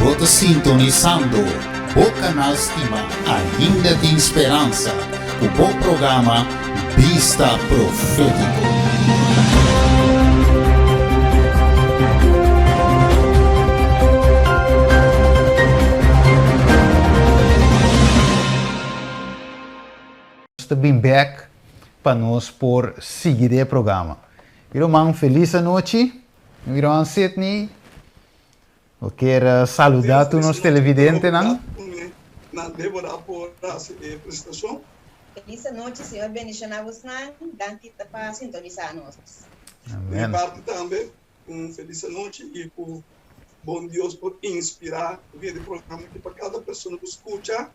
Bo ta sintonisando bo kanal stima Ainda Tin Speransa ku bo programa Bista Profétiko. Nos ta bin bek pa nos por sigui den e programa. Mi ruman felis anochi. Mi ruman Sidney, bo kier saluda tur nos televidentenan? Na Deborah por hasi e presentacion. Felis anochi, Señor bendiciona bosnan. Danki pa sintonisa nos. Di mi parti tambe un felis anochi y cu bon Dios por inspira via di programa aki pa cada persona cu scucha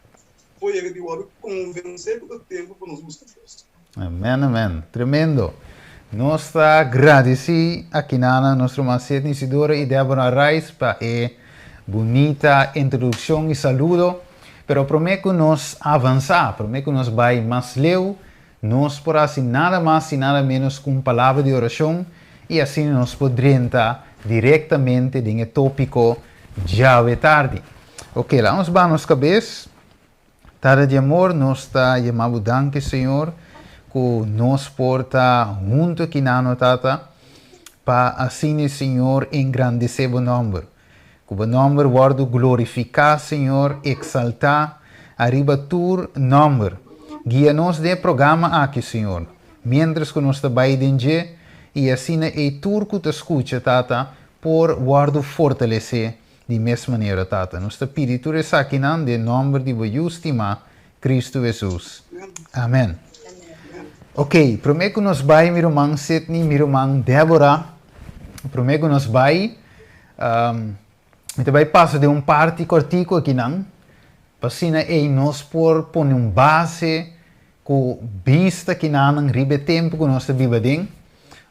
por yega di wordo convence cu ta tempo pa nos busca Dios. Amen amen tremendo nos ta gradici akinana nos ruman Sidney Isidoro y Deborah Rice pa e bunita introduccion y saludo pero prome cu nos avansa prome cu nos bay mas leu nos por haci nada mas y nada menos cu un palabra di oracion y asina nos por drenta directamente den e topico djawe tardi. Ok laga nos baha nos cabes. Tata di amor, nos ta yama bo danki, Señor, ku nos por ta huntu aki nano, Tata, pa asina, Señor, engrandesé bo nòmber. Ku bo nòmber wòrdu glorifiká, Señor, eksaltá ariba tur nòmber. Guia nos den e programa aki, Señor, miéntras ku nos ta bai den dje, i asina ei tur ku ta skucha, Tata, por wòrdu fortalesé Di mes manera, Tata, nos ta pidi tur esakinan den nomber di bo Yu stimá, Cristo Hesus. Amen. Ok, promé ku nos bai, mi ruman Sidney, mi ruman Deborah, promé ku nos bai, um, mi ta bai pasa den un parti kòrtiku akinan, pa asina ei nos por pone un base ku bista kinanan riba e tempu ku nos ta biba den.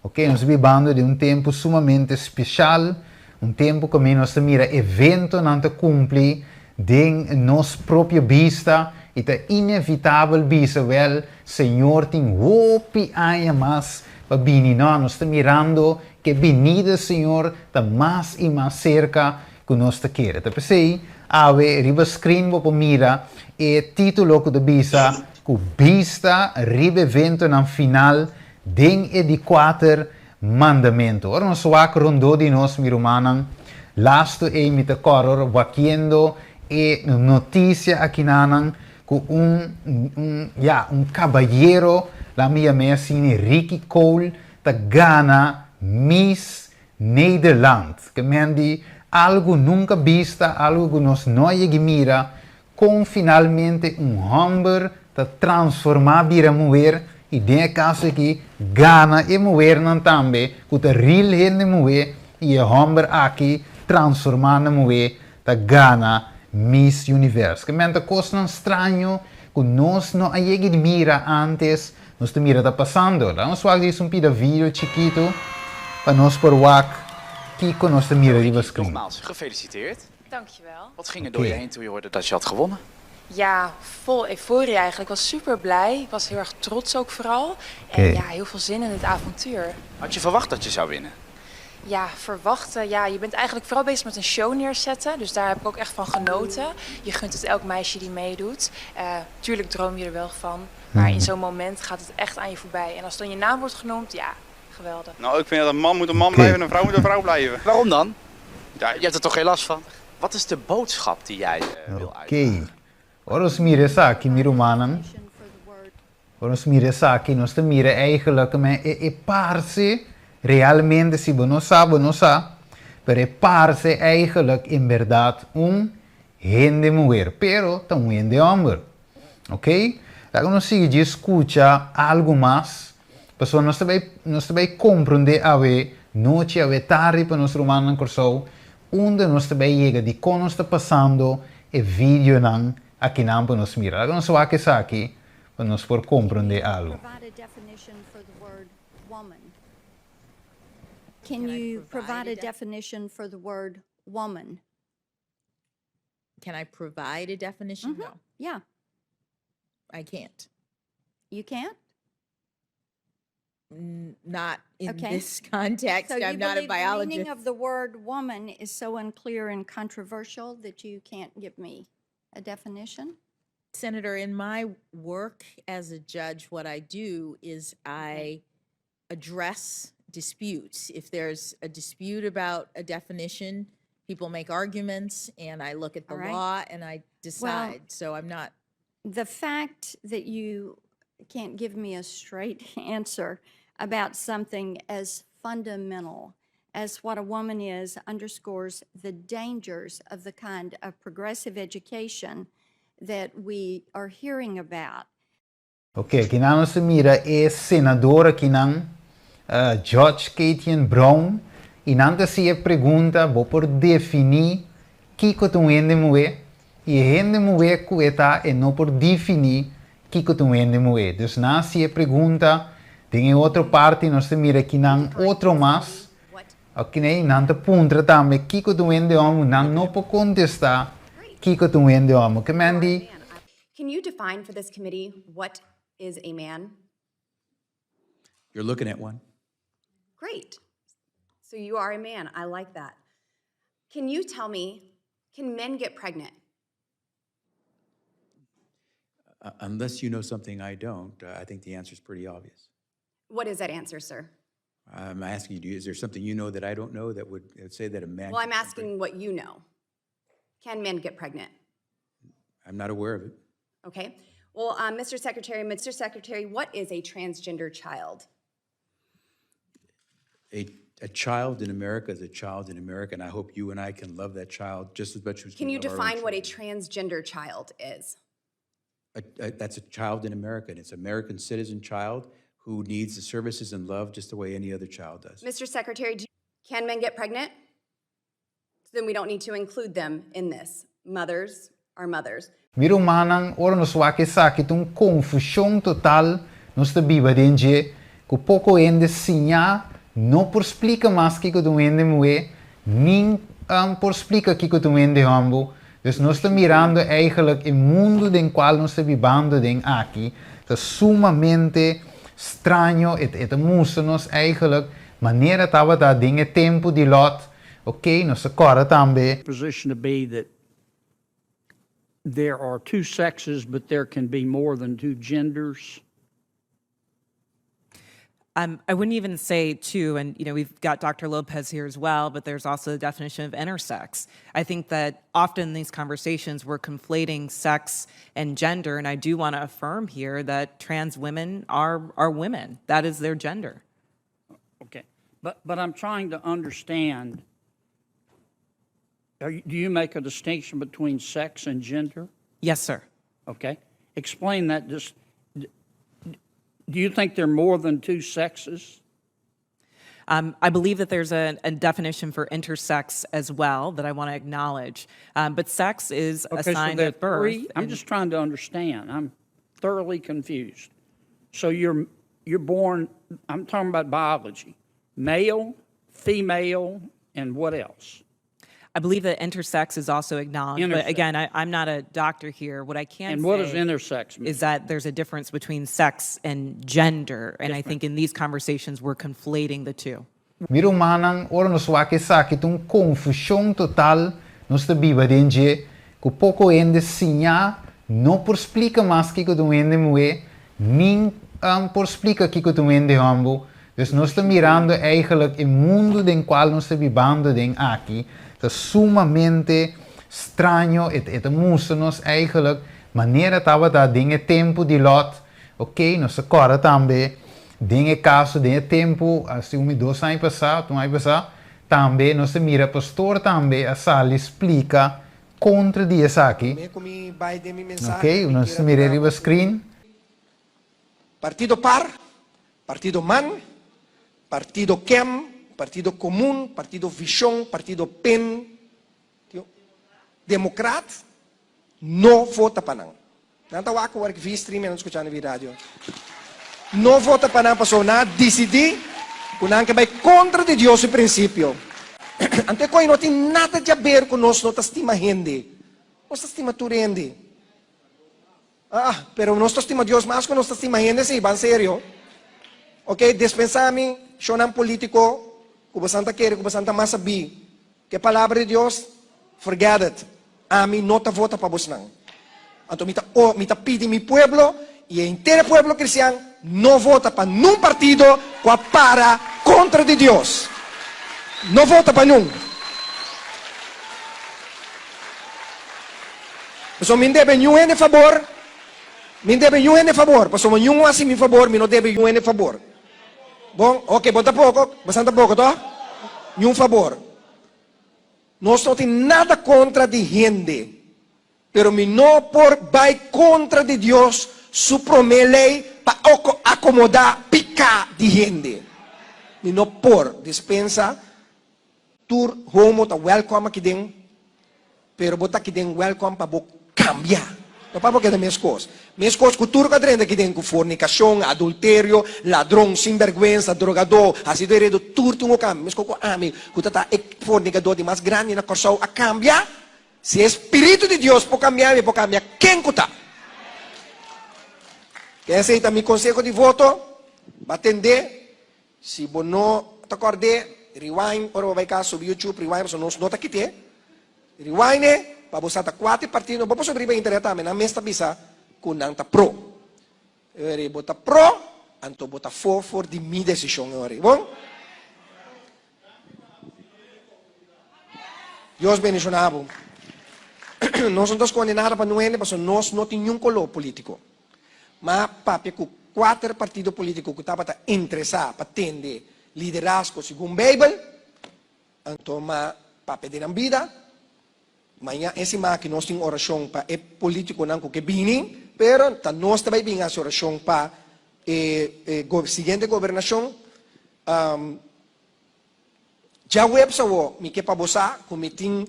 Ok, nos ta bibando den un tempu sumamente speshal, un tempu kaminda nos ta mira eventonan ta kumpli den nos propio bista i ta inevitabel bisa, wèl, Señor tin hopi aña mas pa bini. No, nos ta mirando ku e binida Señor ta mas i mas serka ku nos ta kere. Ta p'esei, awe riba screen bo por mira e título ku ta bisa ku bista riba eventonan final den e di kuater mandamentu. Ora nos wak rondó di nos, mi rumannan, lastu ei mi ta kòrda wakiendo e notisia akinanan ku un, un, ya, un kabayero, laat mi yam'é asina, Ricky Cole, ta gana Miss Nederland, ke men di algu nunka bista, algu ku nos no a yegi mira, kon finalmente un hòmber ta transformá bira muher i den e kaso aki gana e muhernan tambe ku ta ril hende muhé i e hòmber aki transformá na muhé ta gana Miss Universe. Ke men ta kosnan straño ku nos no a yegi di mira ántes. Nos ta mira ta pasando. Laga nos wak djis un pida video chikitu pa nos por wak kiko nos ta mira riba screen. Nogmaals, gefeliciteerd. Dankjewel. Wat ging er door je heen toen je hoorde dat je had gewonnen? Ja, vol euforie eigenlijk. Ik was super blij. Ik was heel erg trots ook vooral. En ja, heel veel zin in het avontuur. Had je verwacht dat je zou winnen? Ja, verwachten. Ja, je bent eigenlijk vooral bezig met een show neerzetten. Dus daar heb ik ook echt van genoten. Je gunt het elk meisje die meedoet. Tuurlijk droom je er wel van. Maar in zo'n moment gaat het echt aan je voorbij. En als dan je naam wordt genoemd, ja, geweldig. Nou, ik vind dat een man moet een man blijven en een vrouw moet een vrouw blijven. Waarom dan? Ja, je hebt er toch geen last van? Wat is de boodschap die jij wil uitdragen? Oké. Ora nos mira esaki, mi rumannan, ora nos mira esaki, nos ta mira eigenlijk men e e parse realmente, si bo no sa, bo no sa, pero e parse eigenlijk en berdad un hende muher, pero ta un hende homber. Ok? Laga nos sigui dje skucha algu mas, pasobra nos ta bai nos ta bai komprondé awe nochi, awe tardi pa nos rumannan na Kòrsou, unda nos ta bai yega, dikon nos ta pasando e videonan akinan pa nos mira. Laga nos wak esaki pa nos por komprondé algu. Can you provide a definition for the word woman? Can I provide a definition? Mm-hmm. No, Yeah, I can't. you can't? Not in Okay. this context. So you I'm not a believe the meaning biologist. of the word woman is so unclear and controversial that you can't give me a definition? Senator, in my work as a judge, what I do is I address disputes. If there's a dispute about a definition, people make arguments, and I look at the All right. law and I decide. So I'm not The fact that you can't give me a straight answer about something as fundamental as what a woman is underscores the dangers of the kind of progressive education that we are hearing about. Ok, akinan nos ta mira e senador akinan, Judge Ketanji Brown, i nan ta hasi e pregunta, bo por definí kiko ta un hende muhé? I e hende muhé ku e ta e no por definí kiko ta un hende muhé. Dus nan a hasi e pregunta, den e otro parti nos ta mira akinan otro mas, ok, nan ta puntra tambe kiko ta un hende hòmber, nan no por kontestá kiko ta un hende hòmber. Ke men di? Can you define for this committee what is a man? You're looking at one. Great. So you are a man. I like that. Can you tell me, can men get pregnant? Unless you know something I don't, I think the answer is pretty obvious. What is that answer, sir? I'm asking you, is there something you know that I don't know that would say that a man Well, can I'm become pregnant? asking what you know. Can men get pregnant? I'm not aware of it. Okay. Well, Mr. Secretary, Mr. Secretary, what is a transgender child? A child in America is a child in America, and I hope you and I can love that child just as much as Can we you love our own define what a children. transgender child is? That's a child in America, and it's an American citizen child who needs the services and love just the way any other child does. Mr. Secretary, can men get pregnant? Then we don't need to include them in this. Mothers are mothers. Mi rumannan, ora nos wak esaki ta un konfushon total nos ta biba den dje, ku poko hende siñá no por splika mas kiko ta un hende muhé, nin por splika kiko ta un hende hòmber. Dus nos ta mirando eigenlijk e mundu den kual nos ta bibando den aki ta sumamente straño, e ta mustra nos eigenlijk manera tabata den e tempu di Lot, ok, nos ta kòrda tambe. Position to be that there are two sexes, but there can be more than two genders? I wouldn't even say two, and we've got Dr. Lopez here as well, but there's also the definition of intersex. I think that often in these conversations we're conflating sex and gender, and I do want to affirm here that trans women are women. That is their gender. Okay, but I'm trying to understand. Do you make a distinction between sex and gender? Yes, sir. Okay, explain that. Just, do you think there are more than two sexes? I believe that there's a definition for intersex as well that I want to acknowledge. But sex is Okay, so assigned there are at birth. three. I'm and just trying to understand. I'm thoroughly confused. So you're born, I'm talking about biology, male, female, and what else? I believe that intersex is also acknowledged. But Intersex. again, I'm not a doctor here. What I can And what does say intersex mean? is that there's a difference between sex and gender. And I Yes, ma'am. think in these conversations, we're conflating the two. Mi rumannan, ora nos wak esaki ta un konfushon total nos ta biba den dje, ku poko hende siñá no por splika mas kiko ta un hende muhé, nin por splika kiko ta un hende hòmber. Dus nos ta mirando eigenlijk e mundu den kual nos ta bibando den aki ta sumamente straño, e ta mustra nos eigenlijk manera tabata den e tempu di Lot, ok, nos ta kòrda tambe den e kaso den e tempu, asina un dos aña pasá, un aña pasá, tambe nos a mira pastor tambe a sali splika kontra di esaki. Ok, nos a mira riba screen. Partido par, Partido man, Partido Kem, Partido Komun, Partido Vishon, Partido Pen, Demokrat, no vota pa nan. Nan ta wak ku via stream i nan ta skucha via radio. No vota pa nan pasobra nan a disidí ku nan ke bai kontra di Dios su prinsipio. Anto e kos no tin nada di haber ku nos no ta stima hende. Nos ta stima tur hende. Ah, pero nos ta stima Dios mas ku nos ta stima hende, sí, ban serio. Ok, despensá mi, shonnan polítiko, ku bosan ta kere ku bosan ta mas sabí ku e Palabra di Dios, forget it, ami no ta vota pa bosnan. Anto mi ta mi ta pidi mi pueblo i e henter e pueblo kristian no vota pa nun partido ku a para kontra di Dios. No vota pa nun. Pasobra mi debe niun hende fabor, mi debe niun hende fabor, pasobra niun a hasi mi fabor, mi no debe niun hende fabor. Bon, oke, bo tampoko, bosan tampoko, toh? Niun fabor. Nos no tin nada kontra di hende, pero mi no por bai kontra di Dios su promé lei pa akomodá piká di hende. Mi no por. Dispensa Tur homo ta welcome aki den, pero bo ta aki den welcome pa bo cambia, no pa bo keda mescos. Mescos cu tur cu a drenta aki den cu fornicacion, adulterio, ladron, sinberguensa, drogador, hacido heredo, tur tin cu cambia. Mescos cu ami cu ta ta e fornicador di mas grandi na Corsou a cambia, si e Spiritu di Dios por cambia mi, por cambia ken cu ta. Esey ta mi conseho di voto, bo atende. Si bo no ta kòrd'é, rewind ora bo bai kas subi YouTube, rewind pasobra nos no ta kit'é. Rewind e pa bo sa ta kua te partido. Bo por subi riba internet tambe, nan mes ta bisa ku nan ta pro. E ora ei bo ta pro, anto bo ta for for di mi desishon e ora ei. Bon? Dios bendishoná bo. Nos no ta skonde nada pa niun hende pasobra nos no tin niun koló polítiko. M'a papia ku kuater partido polítiko ku tabata interesá pa tende liderazgo segun Beibel, anto m'a papia den nan bida. Maña e siman aki nos tin orashon pa e polítikonan ku ke bini, pero ta nos ta bai bin hasi orashon pa e siguiente gobernashon. Djaweps awor mi ke pa bo sa ku mi tin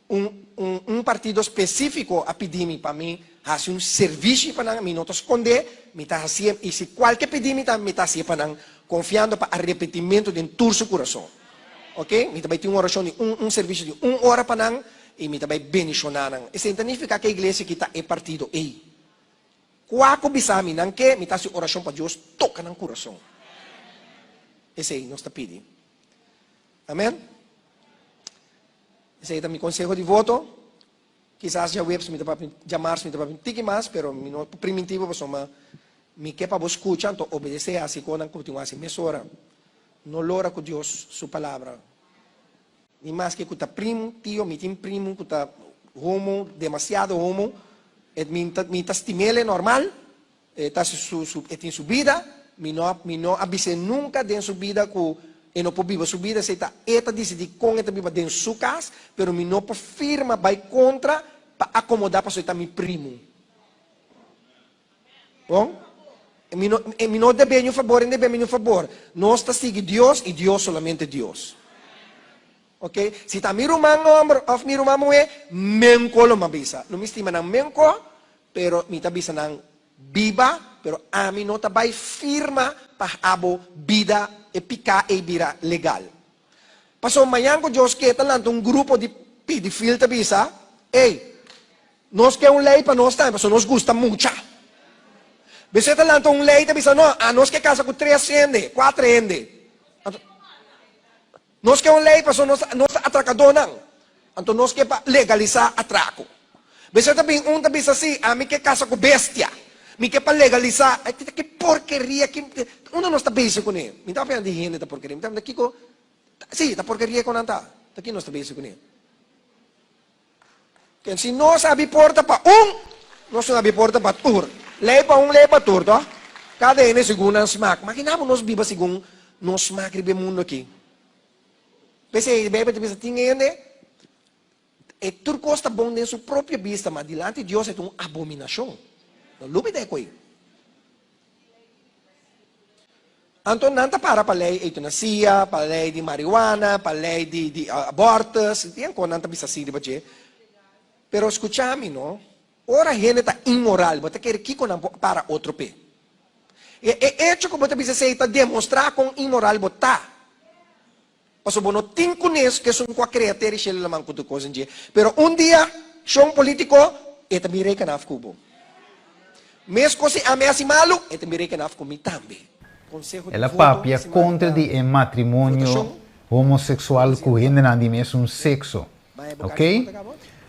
un un un partido spesífiko a pidi mi pa mi hasi un servishi pa nan, mi no ta skondé, mi ta hasié i si kualke pidi mi tambe mi ta hasié pa nan, konfiando pa arepentimentu den tur su kurason. Oke, mi ta bai tin un orashon di un un servishi di un ora pa nan i mi ta bai bendishoná nan. Esei ta nifiká ku e iglesia aki ta e partido ei. Kua ku bisa mi nan ke, mi ta hasi orashon pa Dios toka nan kurason. Esei nos ta pidi. Amen. Esei ta mi konseho di voto. Kisas djaweps mi ta papia, djamars mi ta papia un tiki mas, pero mi no por priminti bo pasobra mi ke pa bo skucha, anto obedesé hasi konan ku bo tin ku hasi mesora. No lora ku Dios su palabra. Ni maske ku ta primu, tio, mi tin primu ku ta homo, demasiado homo, e mi ta mi ta stim'el e normal, e ta su su e tin su bida, mi no a mi no a bis'é nunka den su bida ku e no por biba su bida, esei ta e ta disidí kon e ta biba den su kas, pero mi no por firma bai kontra pa akomodá pasobra e ta mi primu. Bon, mi no, mi no debe ñu fabor, e debe mi ñu fabor. Nos ta sigui Dios i Dios solamente Dios. Ok? Si ta mi ruman homber of mi ruman muhé, menko lo mi a bisa. Lo mi stima nan menko, pero mi ta bisa nan biba, pero ami no ta bai firma pa abo bida e piká ei bira legal. Pasobra mañan ku Dios ke ta lanta un grupo di pidi fil ta bisa, Ey, Nos ke un lei pa nos tambe, pasobra nos gusta mucha. Besé ta lanta un lei ta bisa, no, anos ke kasa ku tres hende, kuater hende. Anto, nos ke un lei pasobra nos nos ta atrakadónan. Anto nos ke pa legalisá atrako. Besé ta bin un ta bisa si, ami ke kasa ku bestia. Mi ke pa legalisá, ai ki porkeria, ki, unda nos ta bezig kuné? Mi ta papia di hende ta porkeria, mi ta papia kiko, si, ta porkeria ku nan ta, ta ki nos ta bezig kuné? Ken si nos abi porta pa un, nos no abi porta pa tur. Lei pa un, lei pa tur, toh? Kada hende segun nan smak. Makina bo nos biba segun nos smak riba e mundu aki. P'esei e Beibel ta bisa tin hende, e tur kos ta bon den su propio bista, ma dilanti Dios e ta un abominashon. No lubida e koe. Anto nan ta para pa lei eutanasia, pa lei di marihuana, pa lei di di abortus, tin ancor nan ta bisa así riba dje. Pero scucha mi no, ora hende ta inmoral bo ta kere kico nan por para otro p'e. E e hecho cu bo ta bisa esey ta demostra con inmoral bo ta. Pasobra bo no tin kunes ku esun ku a krea tera i shelu laman ku tur kos den dje. Pero un dia, shon polítiko, e ta bin reken af ku bo. Meskos si ami hasi malu, e ta bin reken af ku mi tambe. El a papia kontra di e matrimonio homoseksual ku hendenan di mesun sekso. Ok?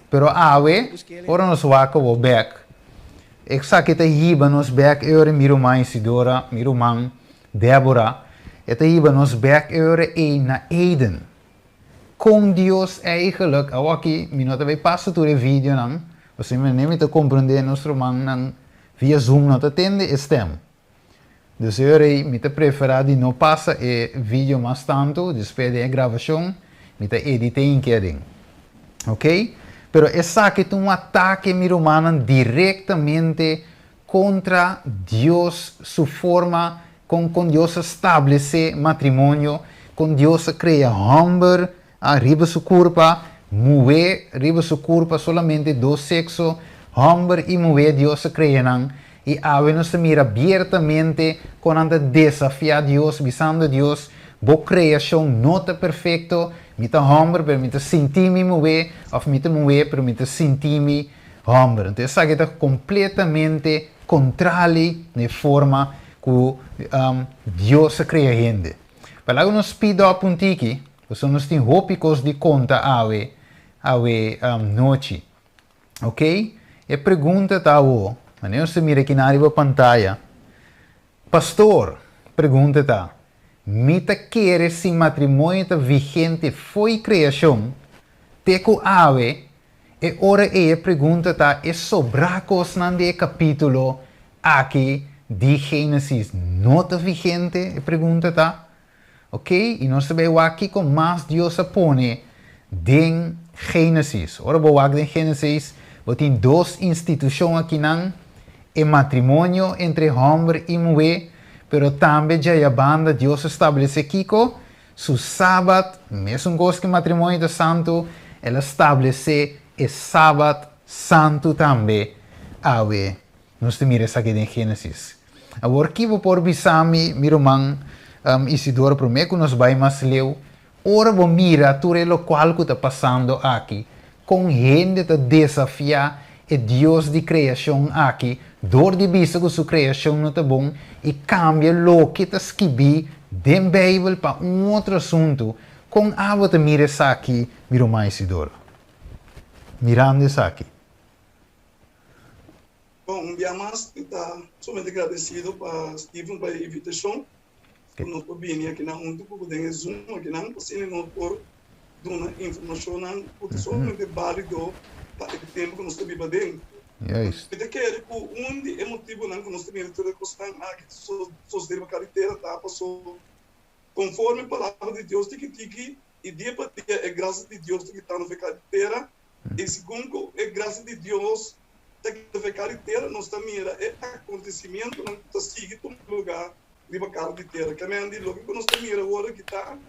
Pero awe, ora nos wak awor bek, esaki ta hiba nos bek e ora mi ruman Isidora, mi ruman Débora, e ta hiba nos bek e ora ei na Eden. Kon Dios eigenlijk, awor aki mi no ta bay pasa tur e videonan, pasobra mi mi ta komprendé nos rumannan via Zoom no ta tende e stem. Dus e ora ei mi ta preferá di no pasa e video mas tantu, despues di e grabashon mi ta edit'é in ke aden. Ok? Pero esaki ta un atake, mi rumannan, direktamente kontra Dios su forma kon kon Dios a stablesé matrimonio, kon Dios a krea hòmber riba su kurpa, muhé riba su kurpa, solamente dos sekso, hòmber i muhé Dios a krea nan, i awe nos ta mira abiertamente kon nan ta desafiá Dios, bisando Dios, Bo kreashon no ta perfekto, mi ta hòmber pero mi ta sinti mi muhé, òf mi ta muhé pero mi ta sinti mi hòmber. Entonces esaki ta kompletamente kontrali na e forma ku Dios a krea hende. Pa laga nos speed up un tiki, pasobra nos tin hopi kos di konta awe, awe nochi. Ok? E pregunta ta awo, manera nos ta mira aki nan riba pantaya, Pastor, pregunta ta, mi ta kere si matrimonio ta vigente fo'i kreashon te ku awe? E ora ei e pregunta ta e sobrá kosnan di e kapítulo aki di Génesis no ta vigente? E pregunta ta. Ok, i nos ta bai wak kiko mas Dios a pone den Génesis. Ora bo wak den Génesis, bo tin dos institushon akinan, e matrimonio entre hòmber i muhé, pero tambe djayabanda Dios a stablesé kiko? Su Sabat, mesun kos ku e matrimonio ta santu, el a stablesé e Sabat santu tambe. Awe nos ta mira esaki den Génesis. Awor ki bo por bisa mi, mi ruman Isidoro, promé ku nos bai mas leu, ora bo mira tur e lokual ku ta pasando aki, kon hende ta desafiá e Dios di kreashon aki dor di bisa ku su kreashon no ta bon i kambia loke ta skibí den Beibel pa un otro asuntu, kon abo ta mira esaki, mi ruman Isidoro? Mirando esaki. Bon, un bia mas mi ta sumamente gradesido pa Steven pa e invitashon ku nos por bini akinan huntu ku bo den e Zoom akinan pa asina nos por duna informashonnan ku ta sumamente bálido pa e tempu ku nos ta biba aden. Mi ta kere ku un di e motibunan ku nos ta mira tur e kosnan aki ta sosodé riba karetera ta pasobra konforme palabra di Dios tiki tiki i dia pa dia e grasia di Dios ta kitando fe karetera I segun ku e grasia di Dios ta kita fe kara di tera, nos ta mira e akontesimentunan ku ta sigui tuma lugá riba kara di tera. Kaminan di loke ku nos ta mira awor aki ta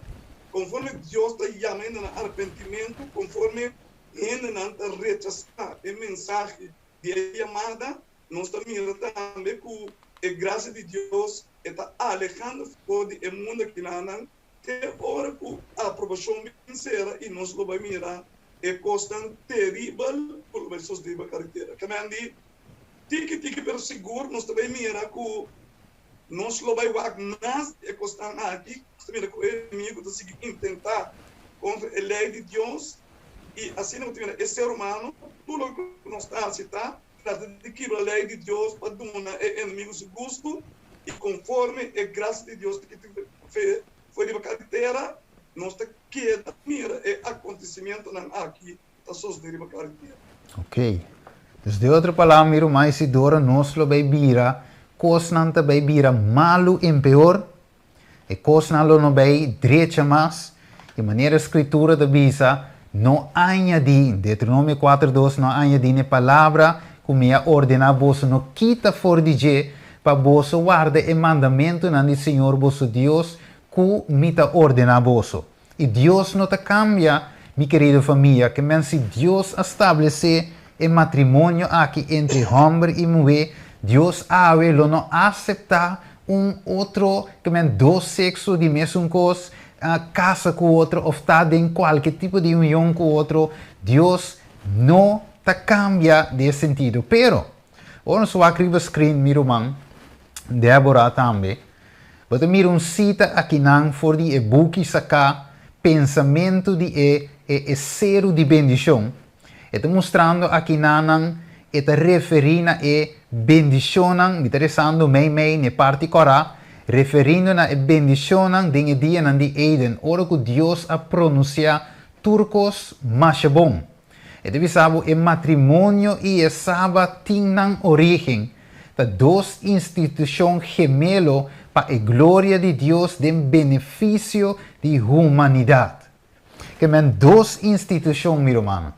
konforme Dios ta yama hendenan arepentimentu, konforme hendenan ta rechasá e mensahe di e yamada, nos ta mira tambe ku e grasia di Dios e ta alehando for di e mundu akinanan Te ora ku aprobashon bin sera i nos lo bai mira e kosnan teribel ku lo bai sosodé riba karetera. Kamen di tiki tiki pero sigur nos ta bai mira ku nos lo bai wak mas di e kosnan aki. Nos ta mira ku e enemigu ta sigui intentá kontra e lei di Dios i asina bo ta mira e ser humano tur loke ku nos ta hasi ta trata di kibra lei di Dios pa duna e enemigu su gustu i konforme e grasia di Dios ta kita fe for riba kada tera, nos ta keda mira e akontesimentonan aki ta sosodé riba kada tera. Ok. Dus den otro palabra, mi ruman Isidoro, nos lo bay bira, kosnan ta bay bira malu en peor, e kosnan lo no bay drecha mas, i manera Skritura ta bisa, no añadí, Deuteronomio 4, 2, no añadí n'e palabra ku mi a ordená boso, no kita for di dje, Pa boso warda e mandamentunan di Señor boso Dios ku mi ta ordená boso. I Dios no ta kambia, mi kerido famia, ke men si Dios a stablesé e matrimonio aki entre hòmber i muhé, Dios awe lo no aseptá un otro, ke men dos sekso di mesun kos, kasa ku otro òf ta den kualke tipo di union ku otro. Dios no ta kambia den e sentido. Pero, Ora nos wak riba screen mi ruman Deborah tambe. Bo ta mira un sita akinan for di e buki saká Pensamentu di e e e Seru di Bendishon. E ta mustrando akinanan e ta referí na e bendishonnan, mi ta resando mei mei na e parti kòrá, referindo na e bendishonnan den e dianan di Eden, ora ku Dios a pronunsiá tur kos masha bon. E ta bisa bo e matrimonio i e Sabat tin nan orígen, ta dos institushon gemelo pa e gloria di Dios den benefisio di humanidat. Ke men dos institushon, mi rumannan,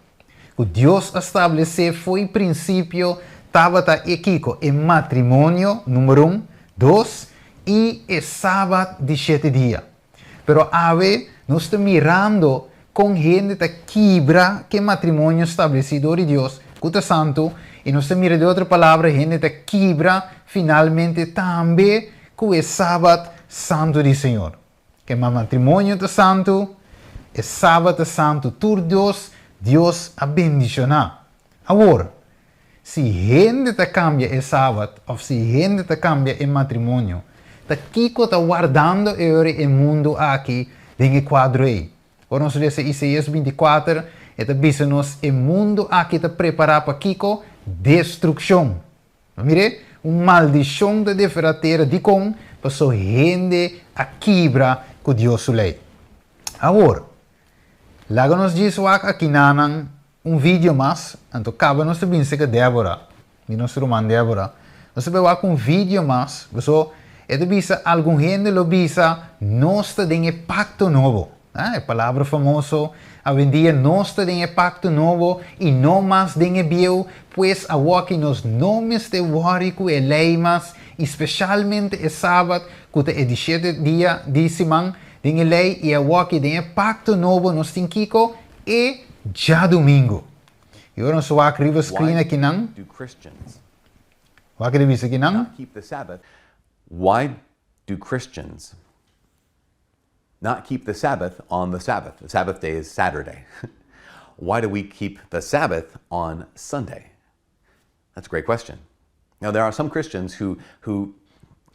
ku Dios a stablesé fo'i prinsipio tabata e kiko? E matrimonio, number un, dos, i e Sabat di shete dia. Pero awe nos ta mirando kon hende ta kibra ke matrimonio stablesí dor di Dios, ku ta santu, i nos ta mira di otro palabra hende ta kibra finalmente tambe ku e Sabat santu di Señor. Ke ma matrimonio ta santu, e Sabat ta santu, tur dos Dios a bendishoná. Awor, si hende ta kambia e Sabat òf si hende ta kambia e matrimonio, ta kiko ta wardando e ora e mundu aki den e kuadro ei? Ora nos lesa Isaías 24, e ta bisa nos e mundu aki ta prepará pa kiko? Destrukshon. Mir'é, un maldishon ta deferá tera. Dikon? Pasobra hende a kibra ku Dios su lei. Awor, laga nos djis wak akinanan Un video mas, anto kaba nos ta bin seka Deborah, di nos ruman Deborah. Nos ta bai wak un video mas, paso e ta bisa algun hende lo bisa nos ta den e pakto nobo. Ah, e palabra famoso awendia nos ta den e pakto nobo i no mas den e bieu, pues awoki nos no mester wòri ku e lei mas i speshalmente e sabat ku ta e di shete dia di siman den e lei i awoki den e pakto nobo nos tin kiko? E djadumingu. I ora nos wak riba screen Why akinan, do Christians wak riba bisa akinan. not keep the Sabbath? Why do Christians not keep the Sabbath on the Sabbath? The Sabbath day is Saturday. Why do we keep the Sabbath on Sunday? That's a great question. Now, there are some Christians who, who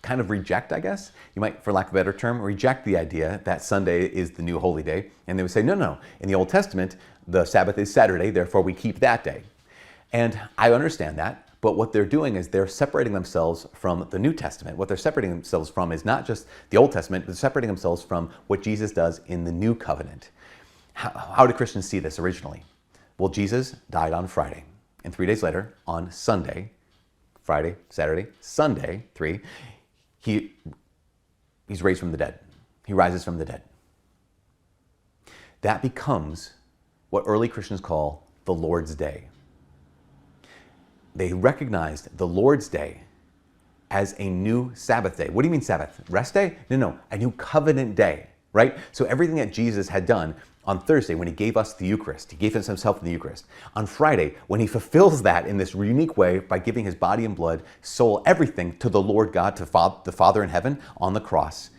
kind of reject, I guess, you might, for lack of a better term, reject the idea that Sunday is the new holy day. And they would say, no, no, in the Old Testament, the Sabbath is Saturday, therefore we keep that day. And I understand that, but what they're doing is they're separating themselves from the New Testament. What they're separating themselves from is not just the Old Testament, but separating themselves from what Jesus does in the New Covenant. How, how did Christians see this originally? Well, Jesus died on Friday, and three days later, on Sunday, Friday, Saturday, Sunday, three, he, he's raised from the dead. He rises from the dead. That becomes what early Christians call the Lord's Day. They recognized the Lord's Day as a new Sabbath day. What do you mean Sabbath? Rest day? No, no, a new covenant day, right? So everything that Jesus had done on Thursday when he gave us the Eucharist, he gave us himself in the Eucharist. On Friday, when he fulfills that in this unique way by giving his body and blood, soul, everything to the Lord God, to the Father in heaven on the cross,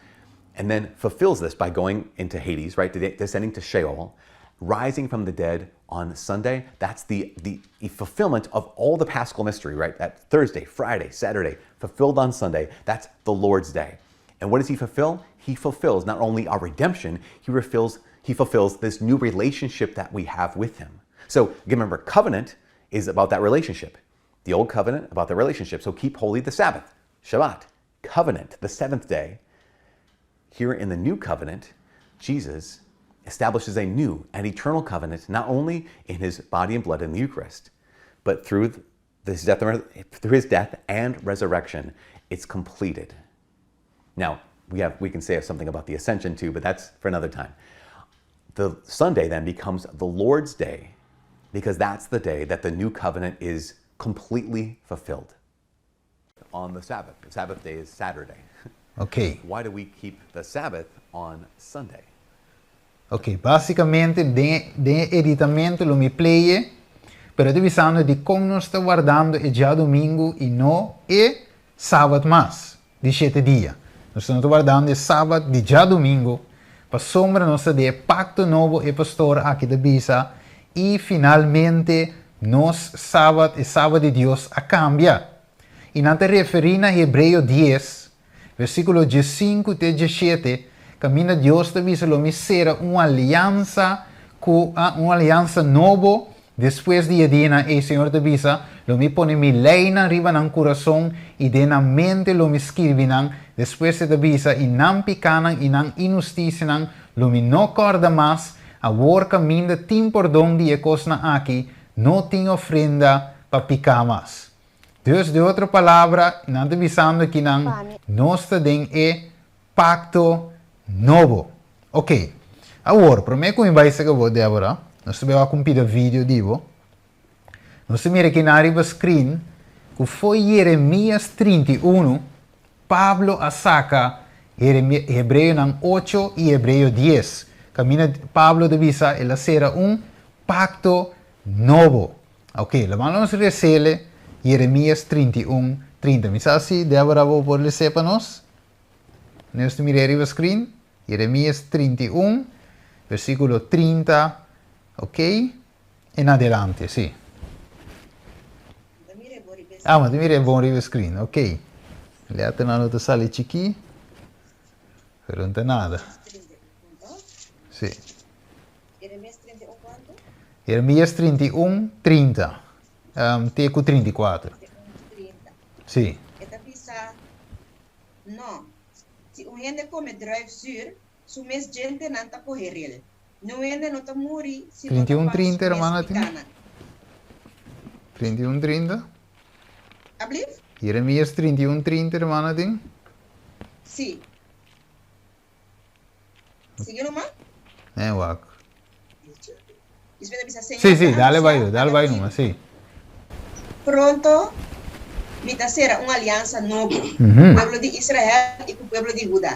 and then fulfills this by going into Hades, right, descending to Sheol, rising from the dead on Sunday. That's the, the, the fulfillment of all the Paschal mystery, right? That Thursday, Friday, Saturday, fulfilled on Sunday. That's the Lord's Day. And what does he fulfill? He fulfills not only our redemption, he fulfills, he fulfills this new relationship that we have with him. So again, remember, covenant is about that relationship. The old covenant about the relationship. So keep holy the Sabbath, Shabbat, covenant, the seventh day. Here in the new covenant, Jesus establishes a new and eternal covenant, not only in his body and blood in the Eucharist, but through his death, through his death and resurrection, it's completed. Now, we, have, we can say something about the ascension too, but that's for another time. The Sunday then becomes the Lord's Day because that's the day that the new covenant is completely fulfilled. On the Sabbath. The Sabbath day is Saturday. Ok. Why do we keep the Sabbath on Sunday? Ok, básicamente den den e editamentu lo mi play e, pero e ta bisando di kon nos ta wardando e djadumingu i no e sabat mas di shete dia. Nos no ta wardando e sabat di djadumingu pasobra nos ta den e pakto nobo e pastor aki ta bisa i finalmente nos sabat e sabat di Dios a kambia. I nan ta referí na Hebreo dies. versíkulo 15 te 17, kaminda Dios ta bisa lo mi sera un aliansa ku un aliansa nobo despues di e dianan ei Señor ta bisa lo mi pone mi leinan riba nan kurason i den nan mente lo mi skirbi nan despues e ta bisa i nan pikanan i nan inhustisianan lo mi no kòrda mas awor kaminda tin pordon di e kosnan aki no tin ofrenda pa piká mas. Dus di otro palabra nan ta bisando kinan nos ta den e Pakto nobo. Ok. Awor, promé ku mi bai saka bo, Deborah, nos ta bai wak un pida video di bo. Nos ta mira kinan riba screen ku fo'i Jeremias 31, Pablo a saka Hebreonan ocho i Hebreo dies. Kaminda Pablo ta bisa el a sera un pakto nobo. Ok, laman nos resele Jeremias 31, 30. Mi sa si Deborah bo por les'é pa nos? Nos ta mira riba screen, Jeremias 31, versículo 30, ok, en adelante, sí. Ah, ma ta mira bon riba screen, ok. Letternan lo ta sali chikí, pero no ta nada. Sí. Jeremias 31, 30, um, te ku 34. Sí. E ta bisa, No. Si un hende kome druif zuur, su mes djentenan ta kohe rel. Niun hende no ta muri si no ta 31 pa su 30, mes hermana tin? pikanan. 31 30? Ablief? Jeremias 31 30, hermana tin? Sí. Sigui numa? Eh, wak. Despues ta bisa, Señor Sí, sí, ta dale bai, anunciá dale bai David, numa, sí. Pronto mi ta sera un aliansa nobo ku pueblo di Israel i ku pueblo di Huda.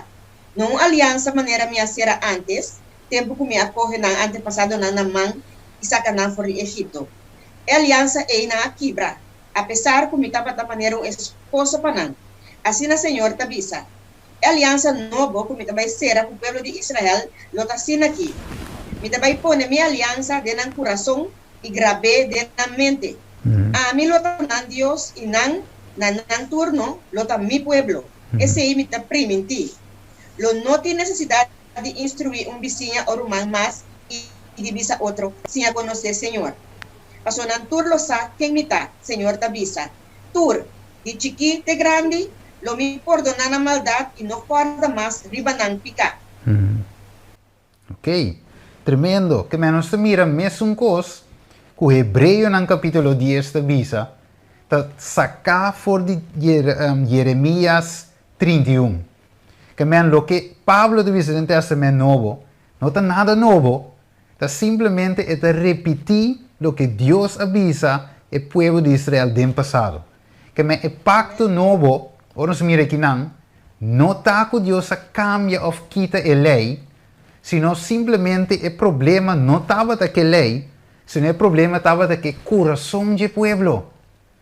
No un aliansa manera mi a sera ántes, tempu ku mi a kohe nan antepasadonan na man i saka nan for di Egipto. E aliansa ei nan a kibra, apesar ku mi tabata manera un esposo pa nan. Asina Señor ta bisa, E aliansa nobo ku mi ta bai sera ku pueblo di Israel lo ta asina aki, Mi ta bai pone mi aliansa den nan kurason i grab'é den nan mente. Ami lo ta nan Dios i nan, na nan turno, lo ta mi pueblo. Esei mi ta primintí. Lo no tin nesesidat di instruí un bisiña o ruman mas i di bisa otro, Siña konosé Señor. Pasobra nan tur lo sa ken mi ta, Señor ta bisa. Tur, di chikí te grandi, lo mi pordoná nan maldat i no kòrda mas riba nan piká. Ok. Tremendo. Ke men nos ta mira mesun kos ku Hebreonan kapítulo dies ta bisa, ta saká for di Jeremias 31. Ke men loke Pablo ta bisa den Tèstamènt Nobo no ta nada nobo, Ta simplemente e ta repití loke Dios a bisa e pueblo di Israel den pasado. Keme e pakto nobo, ora nos mira akinan, no ta ku Dios a kambia òf kita e lei, sino simplemente e problema no tabata ku e lei, sino e problema tabata ku e kurason dje pueblo.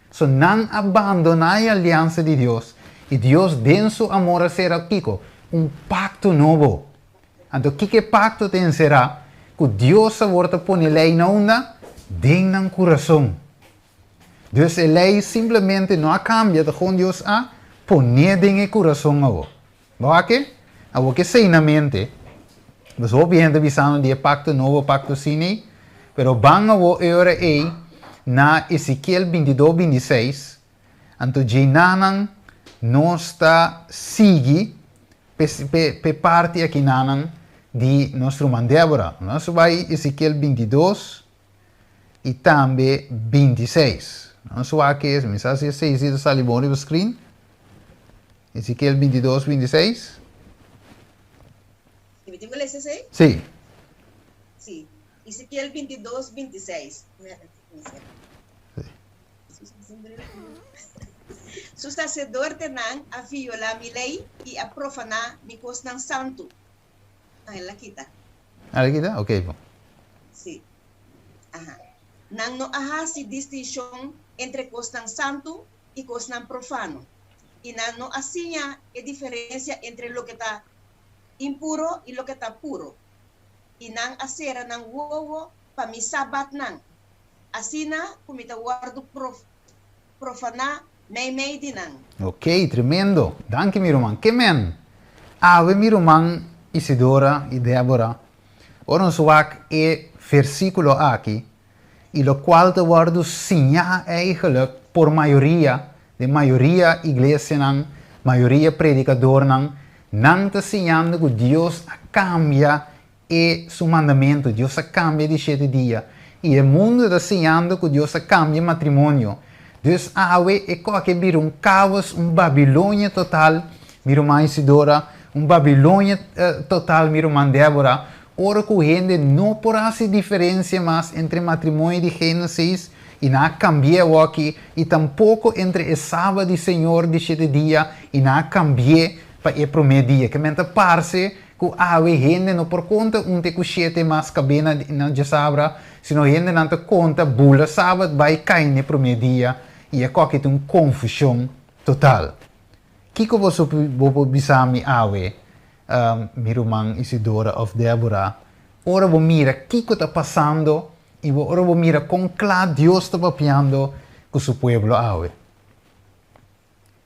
So nan a bandoná e aliansa di Dios, i Dios den su amor a sera kiko? Un pakto nobo. Anto kiko e pakto ta enserá? Ku Dios awor ta pone lei na unda? Den nan kurason. Dus e lei simplemente no a kambia, ta kon Dios a pon'é den e kurason awor. Bo wak e? Awor ku esei na mente, pues hopi hende ta bisando di e pakto nobo, pakto Sinai, pero ban awor e ora ei na Ezekiel bintidos, bintiseis, anto djeinanan nos ta sigui P'e parti akinanan di nos ruman Débora. Nos bai Ezekiel 22 i tambe 26. Nos wak es, mi sa si e seis ta sali bon riba screen. Ezekiel 22, 26. Mi tin ku lesa esei? Sí. Sí. Ezekiel 22, 26. Su saserdotenan a violá mi lei i a profaná mi kosnan santu. Ah, el a kita. El a kita? Oké, bon. Sí. Aha. Nan no a hasi distinshon entre kosnan santu i kosnan profano, i nan no a siña e diferensia entre loke ta impuro i loke ta puro. I nan a sera nan wowo pa mi sabatnan. Asina ku mi ta wòrdu profaná meimei di nan. Ok, tremendo. Danki mi ruman. Ke men? Awe mi ruman Isidora i Débora, ora nos wak e versíkulo aki, i lokual ta wòrdu siñá eigenlijk por mayoria, den mayoria iglesianan, mayoria predikadornan, nan ta siñando ku Dios a kambia e su mandamentu, Dios a kambia di shete dia. I e mundu ta siñando ku Dios a kambia matrimonio. Dus awe e koke bira un kaos, un Babilonia total, mi ruman Isidora, un Babilonia total, mi ruman Débora, ora ku hende no por hasi diferensia mas entre matrimonio di Génesis i nan a kambi'é awoki, i tampoko entre e Sabat di Señor di shete dia i nan a kambi'é pa e promé dia. Ke men ta parse Ku awe hende no por konta un te ku shete mas kabé na na djasabra, sino hendenan ta konta bula sabat bai kai n'e promé dia i e koki ta un konfushon total. Kiko boso bo por bisa mi awe, mi ruman Isidora òf Débora, ora bo mira kiko ta pasando i bo ora bo mira kon kla Dios ta papiando ku su pueblo awe?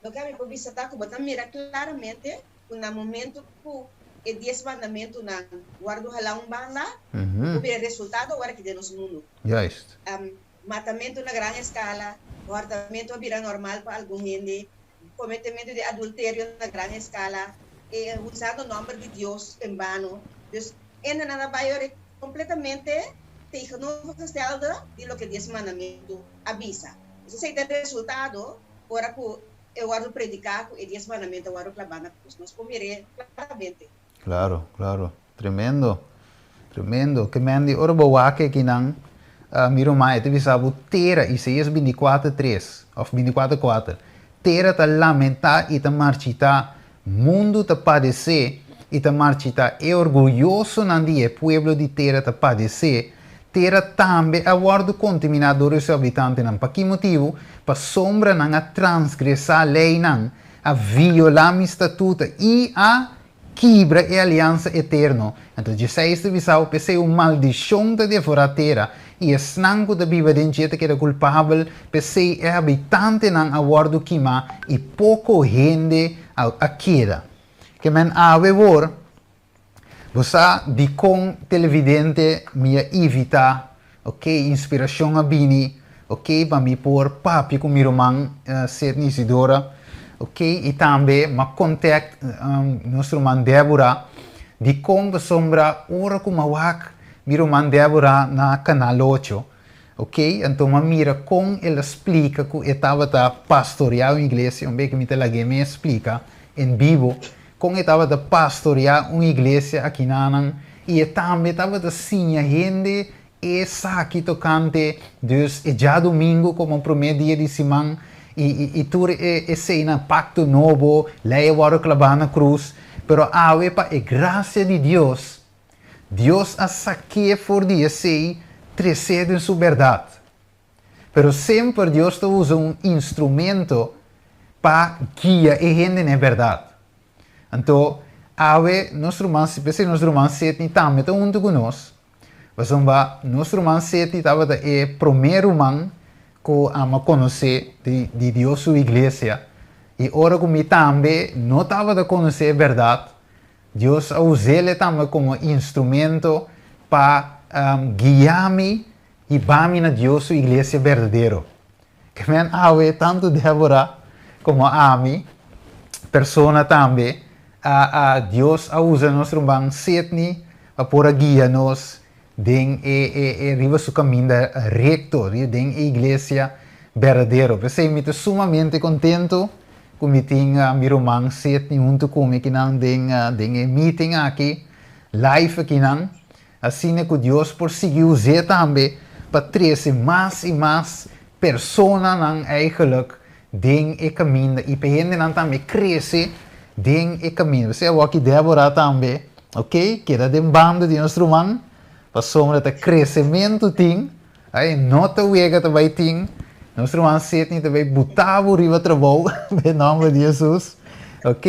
Loke ami por bisa ta ku bo ta mira klaramente ku na momento ku e dies mandamentunan wòrdu halá un banda, bo por mira e resultado awor aki den nos mundu. Juist. Matamentu na gran eskala, hòrtamentu a bira normal pa algun hende, kometementu di adulterio na gran eskala, e usando nòmber di Dios en bano. Dus, hendenan a bai ora kompletamente tegenovergestelde di loke dies mandamentu a bisa. Esei ta e resultado ora ku e wòrdu prediká ku e dies mandamentu a wòrdu klabá na krus. Nos por mir'é klaramente. Klaro, klaro. Tremendo. Tremendo. Ke men di ora bo wak ekinan, mi ruman, e ta bisa bo tera, Isaías bintikuater tres, òf bintikuater kuater, Tera ta lamentá i ta marchitá, mundu ta padesé i ta marchitá, e orguyosonan di e pueblo di tera ta padesé, tera tambe a wòrdu kontaminá dor di su habitantenan. Pa ki motibu? Pasobra nan a transgresá leinan, a violá mi statuto i a kibra e aliansa eterno. Anto Jesais ta bisa bo, P'esei un maldishon ta devorá tera, i esnan ku ta biba den dje ta keda kulpabel, p'esei e habitantenan a wòrdu kimá i poko hende a keda. Ke men awe wor, bo sa dikon televidente mi a ivitá, ok, inspirashon a bini, ok, pa mi por papia ku mi ruman Sidney Isidora, ok, i tambe m'a contact nos ruman Deborah, dikon pasobra ora ku m'a wak mi ruman Deborah na Canal ocho, ok, anto m'a mira kon el a splika ku e tabata pastoreá un iglesia, un bes ku mi ta lag'é mes splika en bibo kon e tabata pastoreá un iglesia akinanan i e tambe tabata siña hende esaki tokante dus e djadumingu komo promé dia di siman i i tur e eseinan, pakto nobo, lei a wòrdu klabá na krus, pero awe pa e grasia di Dios, Dios a sak'é for di esei tres'é den su bèrdat. Pero semper Dios ta usa un instrumento pa guia e hende na e bèrdat. Anto, awe nos ruman, p'esei nos ruman Sidney tambe ta huntu ku nos, pasobra nos ruman Sidney tabata e promé ruman ku amo a konosé di di Dios su iglesia, i ora ku mi tambe no tabata konosé e bèrdat, Dios a us'é tambe komo instrumento pa guia mi Hiba mi na Dios su iglesia berdadero. Ke men awe tantu Débora komo ami, persona tambe, a a Dios a usa nos ruman Sidney pa por a guia nos den e e e riba su kaminda rekto, den e iglesia berdadero. P'esei mi ta sumamente kontentu ku mi tin mi ruman Sidney huntu ku mi akinan den den e meeting aki, live akinan. Asina ku Dios por sigui us'é tambe pa trese mas i mas personanan eigenlijk den e kaminda i pa e hendenan tambe krese den e kaminda. P'esei awor ki Débora tambe, ok, keda den banda di nos ruman, pasobra ta kresementu tin, ai, no ta wega ta bai tin, nos ruman Sidney ta bai buta bo riba trabou den nòmber di Hesus, ok,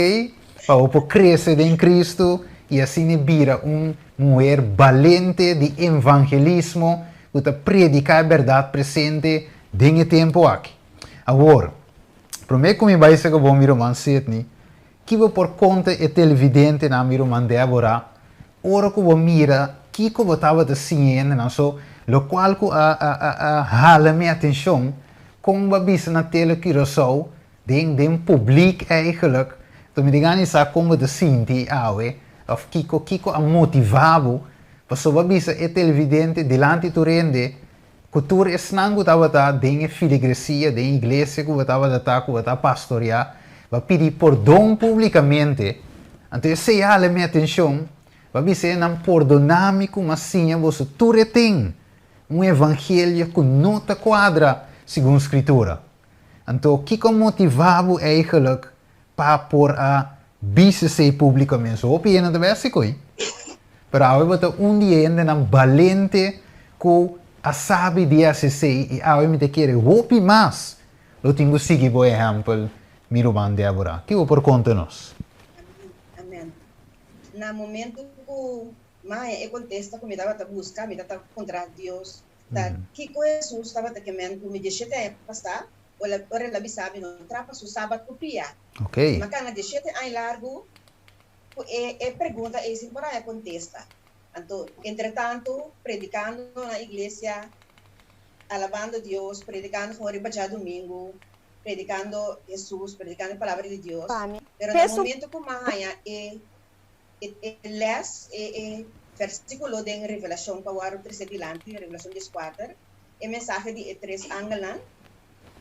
pa bo por krese den Kristu i asina bira un Muher balente di evangelismo ku ta prediká e bèrdat presente den e tempu aki. Awor, Promé ku mi bai saka bo mi ruman Sidney, ki bo por konta e televidentenan mi ruman Deborah ora ku bo mira kiko bo tabata siña hendenan? So, lokual ku a a a a hala mi atenshon, kon bo a bisa na Tele Curaçao den den publiek eigenlijk, to mi tin gana di sa kon bo ta sinti awe òf kiko kiko a motivá bo pasobra bo a bisa e televidente dilanti tur hende Ku tur esnan ku tabata den e filigresia, den iglesia ku bo tabata ta, ku bo ta pastoreá, bo a pidi pordon públikamente. Anto esei a hala mi atenshon. Bo a bisa enan, Pordoná mi ku mi a siña boso tur e ten un evangelio ku no ta kuadra segun Skritura. Anto, kiko a motivá bo eigenlijk pa por a bisa esei públikamente? So hopi hende ta bai hasi ko'i. Pero awe bo ta un di e hendenan balente ku a sabi di hasi esei i awe mi ta kere hopi mas lo tin ku sigui bo ehèmpel, mi ruman Débora. Ki bo por konta nos? Amen. Na momento ku mi a haña e kontesta ku mi tabata buska, mi tabata kontra Dios Ta kiko Hesus tabata ke men ku mi dieshete aña pasá, ora el a bisa mi no trapa su sabat ku pia? Mi a kana dieshete aña largu ku e e pregunta ei sin por haña kontesta. Anto, entretantu, predikando na iglesia, alabando Dios, predikando for riba djadumingu, predikando Hesus, predikando e palabra di Dios, pero na momento ku mi a haña e E les, e e versíkulo den Revelashon ku a wòrdu trese dilanti, Revelashon dieskuater, e mensahe di e tres angelnan,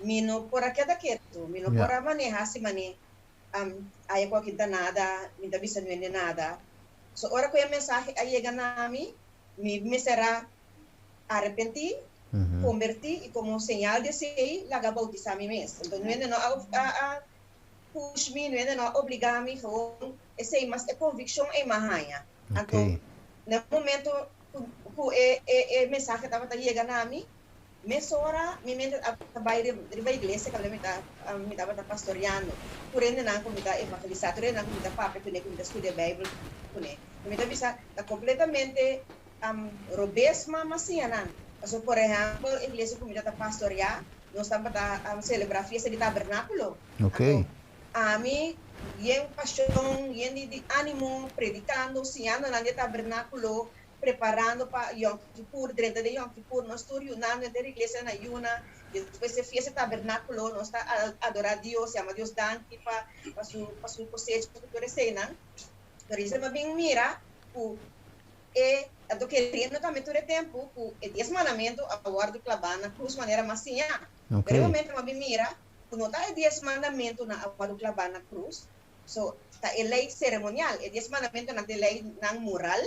mi no por a keda ketu, mi no por a maneha si manera aya ku a kinta nada, mi ta bisa nuende nada. So ora ku e mensahe a yega na mi, mi mester a arepentí, kombertí i komo señal di esei laga boutisá mi mes. Anto nuende no a a push mi, no hende no a obliga mi, gewoon esei mas e conviccion ei m'a haña. Anto na e momento cu e e mensahe tabata yega na mi, mesora mi mente a bai riba iglesia caminda mi ta mi tabata pastoreando, tur hendenan cu mi ta evangelisa, tur hendenan cu mi ta papia cune, cu mi ta studia Bijbel cune. Mi ta bisa ta completamente robes m'a m'a siña nan. Pasobra por ehempel iglesia cu mi ta pastorea, Nos tabata celebra fiesta di tabernaculo. Anto ami yen pasion, yen di animo, predicando, siñando nan di e tabernaculo, preparando pa Yom Kippur, drenta den Yom Kippur, nos tur yunando henter iglesia na yuna. Despues e fiesta di tabernaculo nos ta adora Dios, yama Dios danki pa su pa su cosecha cu tur eseinan. Pero esei mi a bin mira cu E anto keriendo tambe tur e tempu ku e dies mandamentu a wòrdu klabá na krus manera mas siñá. Pero e momento m'a bin mira ku no ta e dies mandamentunan a wòrdu klabá na krus, so ta e lei seremonial. E dies mandamentunan ta e leinan moral,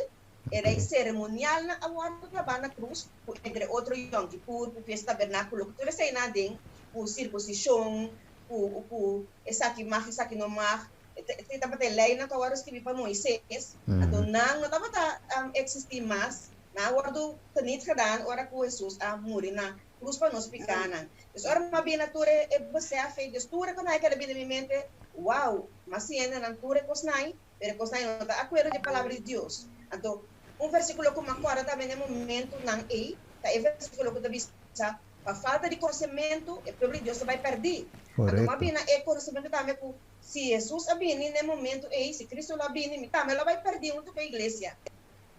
e lei seremonialnan a wòrdu klabá na krus, ku entre otro Yom Kippur, ku Fiesta Tabernákulo, ku tur eseinan aden, ku sirkunsishon, ku ku esaki mag, esaki no mag. E tabata e leinan ku a wòrdu skibí pa Moises, anto nan no tabata eksistí mas, nan a wòrdu teniet gedaan ora ku Hesus a muri na krus pa nos pikánan. Dus ora mi a bini na tur e besèf ei, dus tur e kosnan ei keda bini na mi mente, wow, mi a siña nan tur e kosnan ei, pero e kosnan ei no ta akuerdo di e palabra di Dios. Anto un versíkulo ku mi a kòrda tambe na e momentunan ei ta e versíkulo ku ta bisa, Pa falta di konosementu e pueblo di Dios ta bai pèrdí. Anto mi a bini na e konosementu tambe ku Si Hesus a bini n'e momentu ei, si Cristo lo a bini, mi tambe lo a bai perdí huntu ku e iglesia.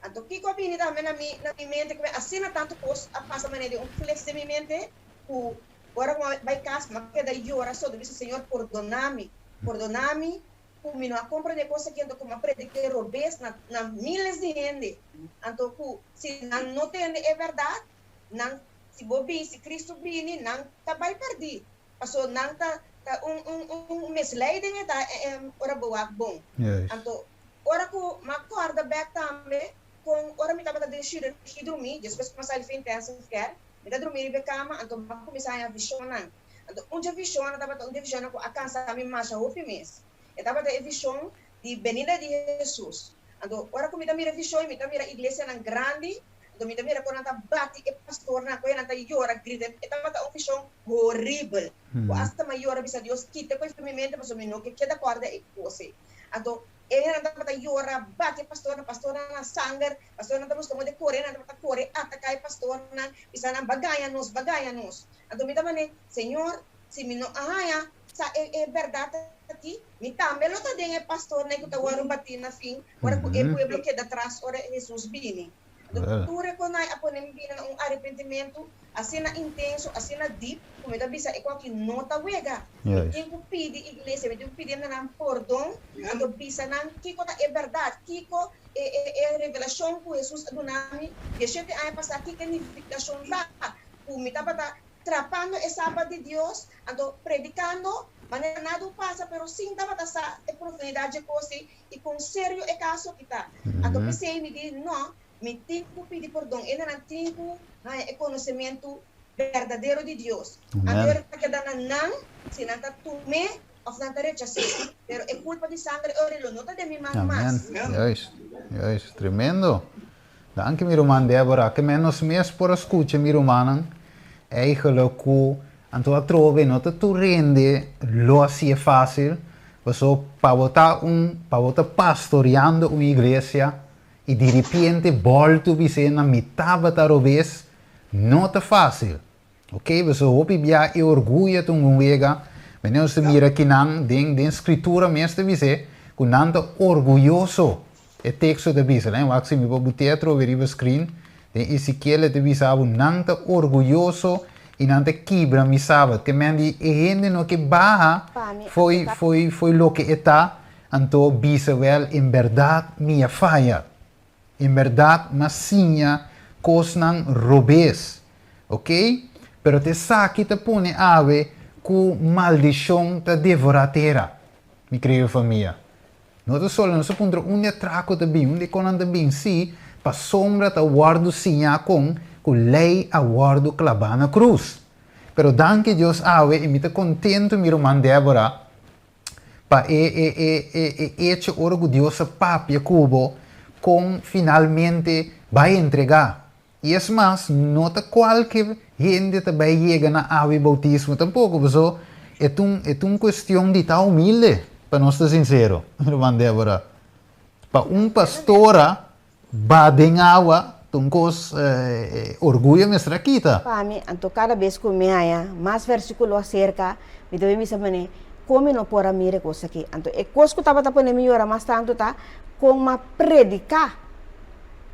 Anto kiko a bini tambe na mi na mi mente ku asina tantu kos a pasa manera di un fles den mi mente ku ora ku mi a bai kas mi a keda yora so, mi bisa, Señor, pordoná mi, pordoná mi ku mi no a komprendé kos aki anto ku mi a prediká robes na na miles di hende. Anto ku si nan no tende e bèrdat, nan si bo bini, si Cristo bini, nan ta bai perdí. Paso nan ta ta un un un misleiding e ta ora bo wak bon. Anto ora ku m'a kòrda bèk tambe kon ora mi tabata den shirurgi drumí, despues ku m'a sali for intensive care, mi ta drumí riba e kama anto m'a kuminsá haña vishonnan. Anto un dje vishonnan tabata un dje vishonnan ku a kansa mi masha hopi mes. E tabata e vishon di benida di Hesus. Anto ora ku mi ta mira e vishon mi ta mira iglesianan grandi. Anto mi ta mira kon nan ta bati e pastornan, kon nan ta yora, grita. E tabata un vishon horibel. Ku asta mi a yora bisa Dios, kita ku e for mi mente pasobra mi no ke keda kòrda e kos ei. Anto e hendenan tabata yora, bati e pastornan, pastornan na sanger, pastornan ta buska moda di kore, nan tabata kore ataká e pastornan, bisa nan, Ba gaña nos, ba gaña nos. Anto mi ta manera, Señor. Si mi no a haña sa e e bèrdat aki, mi tambe lo ta den e pastornan ku ta wòrdu batí na fin ora ku e pueblo keda tras ora Hesus bini. Anto tur e konai a pone mi bini na un arepentimentu asina intenso, asina dip, ku mi ta bisa e ku aki no ta wega. Mi tin ku pidi iglesia, mi tin ku pidi nan pordon, anto bisa nan kiko ta e bèrdat, kiko e e e revelashon ku Hesus a duna mi dieshete aña pasá, kiko e nifikashon ta, ku mi tabata trapando e Sabat di Dios, anto predicando manera nada u pasa, pero sin tabata sa e profundidad dje cos ei i con serio e caso aki ta. Anto p'esei mi di, No, mi tin cu pidi pordon. Enanan tin cu haña e conocemento berdadero di Dios. Anto Amen. e ta keda na nan si nan ta tum'é of nan ta rechas'é. Pero e culpa di sangre ora lo no ta den mi man Amen. mas. Juist, juist. Tremendo. Danki mi ruman Deborah, ke men nos mes por a skucha mi rumannan eigenlijk ku anto atrobe no ta tur hende lo hasié fásil, paso pa bo ta un pa bo ta pastoriando un iglesia i diripiente bòltu bis'é na mi tabata robes no ta fásil. Ok, paso hopi bia e orguyo ta un wega, mene nos ta mira kinan den den scritura mes ta bis'é ku nan ta orguyoso, e teksto ta bisa, lain wak si mi por butea atrobe riba screen, den Ezekiel e ta bisa bo nan ta orguyoso i nan ta kibra mi sabat, ke men di e hende no ke baha fo'i fo'i fo'i loke e ta, anto bisa wèl en bèrdat mi a faya. En berdad m'a siña cosnan robes, ok? Pero t'esaki ta pone awe cu maldicion ta devora tera, mi querido famia. No ta solo, nos ta puntra unda e atraco ta bin, unda e conan ta bin, si, pasobra ta wordo siña con cu ley a wordo claba na cruz. Pero danki Dios awe y mi ta contento mi ruman Deborah, Pa e e e e e echo ora ku Dios a papia ku bo kon finalmente bai entregá. I es mas, no ta kualke hende ta bai yega na awe boutismo tampoko, paso e ta un e ta un kuestion di ta humilde, pa nos ta sinsero, ruman Deborah. Pa un pastora Ba den awa ta un kos orguyo mester a kita. Pa mi, anto kada bes ku mi haña mas versíkulo aserka, mi ta bin bisa manera, Kon mi no por a mira e kos aki? Anto e kos ku tabata pone mi yora mas tantu ta kon m'a prediká.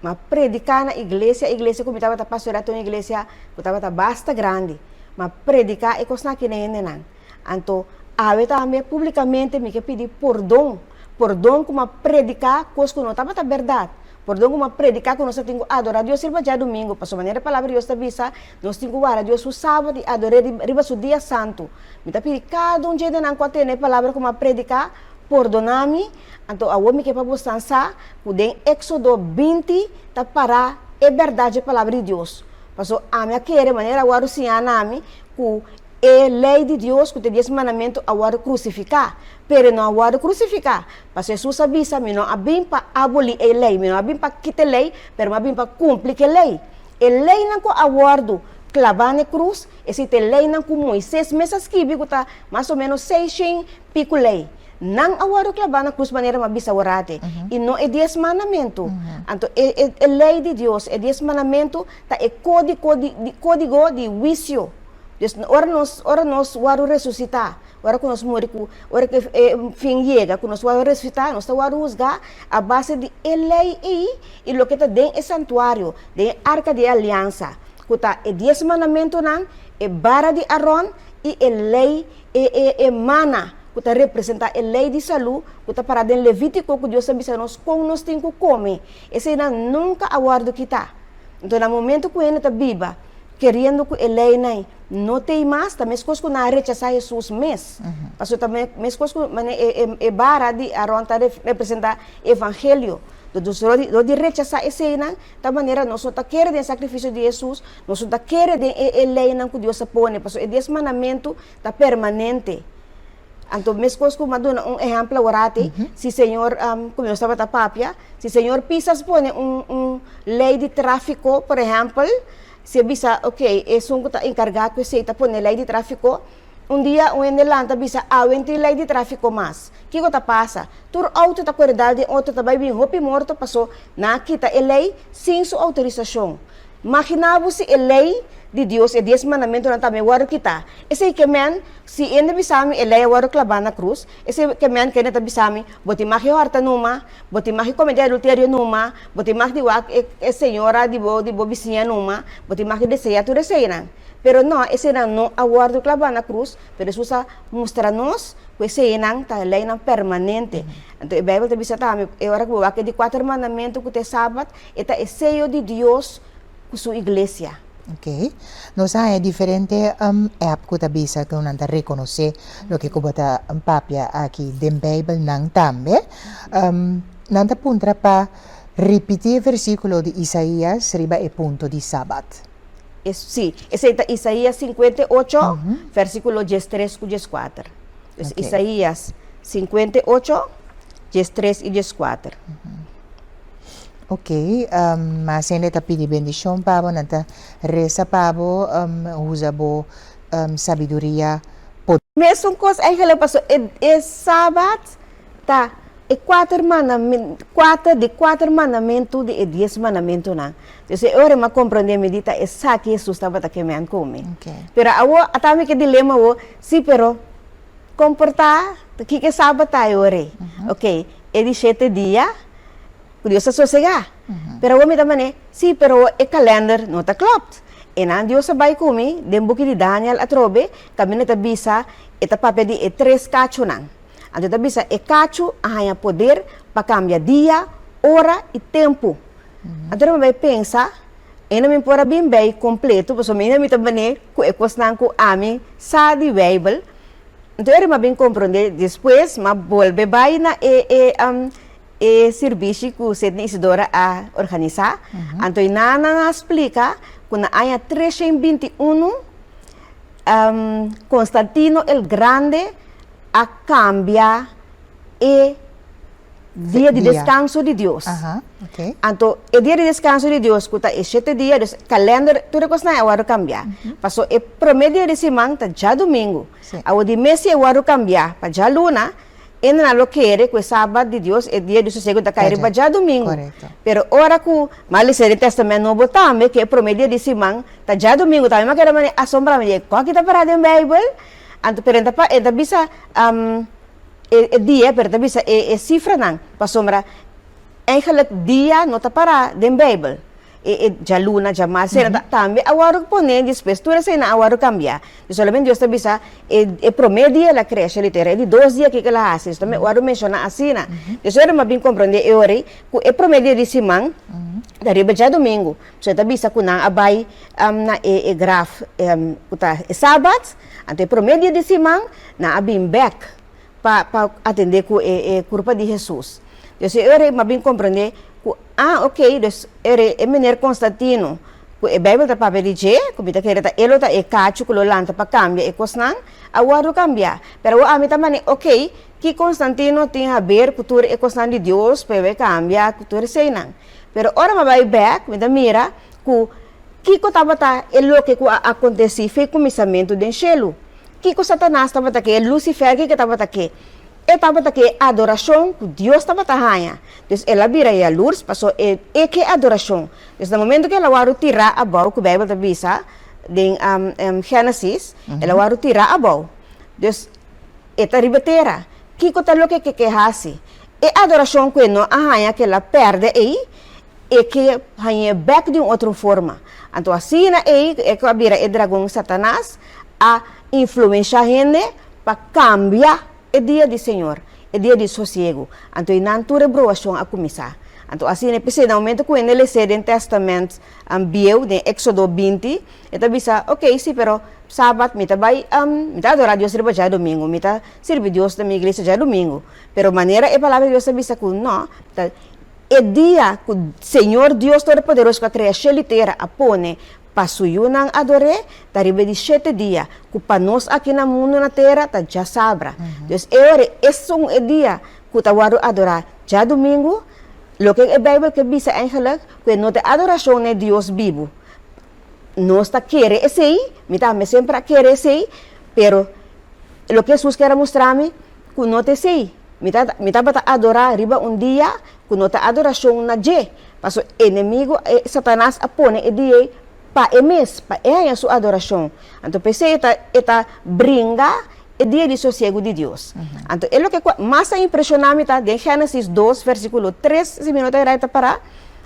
M'a prediká na iglesia, iglesia ku mi tabata pastoreá ta un iglesia ku tabata basta grandi. M'a prediká e kosnan aki na hendenan. Anto awe tambe públikamente mi ke pidi pordon. Pordon ku m'a prediká kos ku no tabata bèrdat. Pordon ku m'a prediká ku nos ta tin ku adorá Dios riba djadumingu, pasobra manera e Palabra di Dios ta bisa, nos tin ku warda Dios su sabat i ador'é riba su dia santu. Mi ta pidi kada un dje di nan ku a tende e palabra ku m'a prediká, pordoná mi. Anto awor mi ke pa bosnan sa ku den Éksodo 20 ta pará e bèrdat dje Palabra di Dios. Pasobra ami a kere, manera a wòrdu siñá na mi, ku E lei di Dios ku ta e dies mandamentu a wòrdu krusifiká, pero e no a wòrdu krusifiká. Pasobra Hesus a bisa, Mi no a bin pa abolí e lei, mi no a bin pa kita e lei, pero mi a bin pa kumpli ku e lei. E leinan ku a wòrdu klabá na e krus, esei ta e leinan ku Moises mes a skibi ku ta mas o ménos seishen piku lei. Nan a wòrdu klabá na krus manera mi a bisa aworate, i no e dies mandamentu. Anto e e lei di Dios, e dies mandamentu, ta e kódiko di kódigo di huisio. Dus ora nos, ora nos wòrdu resusitá, ora ku nos muri ku, ora ku e fin yega, ku nos wòrdu resusitá, nos ta wòrdu husgá a base di e lei ei i loke ta den e santuario, den e arka di e aliansa, ku ta e dies mandamentunan, e bara di Aron i e lei, e, e, e mana ku ta representá e lei di salú ku ta pará den Levítiko ku Dios ta bisa nos kon nos tin ku kome. Eseinan nunka a wòrdu kitá. Anto na momento ku hende ta biba keriendo ku e leinan no t'ei mas, ta meskos ku nan a rechasá Hesus mes. Pasobra ta meskos ku manera e bara di Aron ta representá evangelio. Entonces dor di rechasá eseinan, ta manera nos no ta kere den e sakrifisio di Hesus, nos no ta kere den e leinan ku Dios a pone, pasobra e dies mandamentu ta permanente. Anto meskos ku mi a duna un ehèmpel aworati, si señor, ku mi nos tabata papia, si señor Pisas pone un un lei di tráfiko, por ehèmpel, si e bisa, ok, esun ku ta enkargá ku esei ta pone lei di tráfiko, un dia un hende lanta bisa, awe no tin lei di tráfiko mas. Kiko ta pasa? Tur outo ta kore dal den otro, ta bai bin hopi morto paso nan a kita e lei sin su outorisashon. Maginá bo si e lei di Dios, e dies mandamentunan tambe wòrdu kitá. Esei ke men, si hende bisa mi e lei a wòrdu klabá na krus, esei ke men ku hende ta bisa mi, Bo tin mag di hòrta numa, bo tin mag di kometé adulterio numa, bo tin mag di wak e e señora di bo di bo bisiña numa, bo tin mag di deseá tur eseinan. Pero nò, eseinan no a wòrdu klabá na krus, pero Hesus a mustra nos ku eseinan ta leinan permanente. Anto e Beibel ta bisa tambe, e ora ku bo wak e di kuater mandamentu ku ta e Sabat, e ta e seyo di Dios ku su iglesia. Ok. Nos a haña diferente app ku ta bisa ku nan ta rekonosé loke ku bo ta papia aki den Beibel nan tambe. Nan ta puntra pa ripití e versíkulo di Isaías riba e punto di Sabat. Sí, esei ta Isaías 58, versíkulo diestres ku dieskuater. Dus Isaías 58, diestres i dieskuater. Ok, mas hende ta pidi bendishon pa bo, nan ta resa pa bo, usa bo sabiduria po. Mesun kos eigenlijk paso e e sabat ta e kuater mandamen kuater di kuater mandamentu di e dies mandamentunan. Dus e ora mi a komprende mi di ta esaki Hesus tabata ke men ku mi. Pero awo ata mi ke dilema awo, si pero komporta kiko e sabat ta e ora ei? Ok, e di shete dia ku Dios a sosegá. Pero awor mi ta man'é, Sí, pero e kalènder no ta klòpt. Enan Dios a bai ku mi den buki di Daniel atrobe, kaminda ta bisa e ta papia di e tres kachunan. Anto e ta bisa e kachu a haña poder pa kambia dia, ora i tempu. Anto mi bai pensa, ena mi por a bin bei kompleto, pasobra mi mi ta man'é ku e kosnan ku ami sa di Beibel. Anto ora mi a bin komprondé despues, mi a bolbe bai na e e E sirbishi ku Sidney Isidora a organisá, anto i nan a splika ku na aña 321 Constantino el Grande a kambia e dia di deskanso di Dios. Anto e dia di deskanso di Dios ku ta e shete dia, dus kalènder tur e kosnan a wòrdu kambiá. Paso e promé dia di siman ta djadumingu. Awor di mes si e wòrdu kambiá pa djaluna, Hende nan lo kere ku e Sabat di Dios, e dia di sosego, ta kai riba djadumingu. Pero ora ku mi a lesa den Tèstamènt Nobo tambe ku e promé dia di siman ta djadumingu tambe, mi a keda manera asombrá, mi di, Kua ki ta pará den Beibel? Anto, pero e ta e ta bisa e dia, pero e ta bisa e sifranan, pasobra eigenlijk dia no ta pará den Beibel. E e djaluna, djamars, esei nan tambe a wòrdu poné despues, tur esei nan a wòrdu kambiá. I solamente Dios ta bisa e e promé dia el a krea shelu i tera, e di dos dia kiko el a hasi, eso tambe wòrdu menshoná asina. Despues ora mi a bin komprondé e ora ei ku e promé dia di siman ta riba djadumingu. So e ta bisa ku nan a bai na e e graf ku ta e sabat, anto e promé dia di siman nan a bin bèk pa pa atendé ku e e kurpa di Hesus. Dus e ora ei mi a bin komprondé ku ah ok, dus e ora ei e meneer Constantino ku e Beibel ta papia di dje, ku mi ta kere ta e lo ta e kachu ku lo lanta pa kambia e kosnan, a wòrdu kambiá. Pero awor ami ta mane ok, ki Constantino tin haber ku tur e kosnan di Dios pa e bai kambia ku tur eseinan? Pero ora mi a bai bèk mi ta mira ku kiko tabata e loke ku a akontesí fe kuminsamentu den shelu. Kiko Satanas tabata ke? Lucifer kiko tabata ke? E tabata ke e adorashon ku Dios tabata haña. Dus el a bira yalurs paso e e ke adorashon. Dus na momento ku el a wòrdu tirá abou, ku Beibel ta bisa den Genesis, el a wòrdu tirá abou. Dus e ta riba tera. Kiko ta loke ke ke hasi? E adorashon ku e no a haña ku el a pèrdè ei, e ke hañ'é bèk di un otro forma. Anto asina ei e ku a bira e dragon Satanas a influenshá hende pa kambia e dia di Señor, e dia di sosiegu. Anto einan tur e bruashon a kuminsá. Anto asina p'esei na momento ku hende les'é den Tèstamènt Bieu, den Éksodo 20, e ta bisa, Oké, sí, pero Sabat mi ta bai, mi ta adorá Dios riba djadumingu, mi ta sirbi Dios na mi iglesia djadumingu. Pero manera e Palabra di Dios ta bisa ku nò, ta E dia ku Señor Dios Todopoderoso ku a krea shelu i tera a pone pa su yunan ador'é, ta riba e di shete dia, ku pa nos aki na mundu na tera ta djasabra. Dus e ora esun e dia ku ta wòrdu adorá djadumingu, loke e Beibel ke bisa eigenlijk, ku e no ta e adorashon na e Dios bibu. Nos ta kere esei, mi tambe semper a kere esei, pero loke Hesus kier a mustra mi, ku no ta esei. Mi ta mi tabata adorá riba un dia ku no ta adorashon na dje, pasobra enemigu e Satanas a pone e dia ei. pa e mes, pa e haña su adorashon. Anto p'esei e ta e ta bringa e dia di sosiegu di Dios. Anto e loke ku mas a impreshoná mi ta den Génesis dos versíkulo tres, si mi no ta erá e ta pará,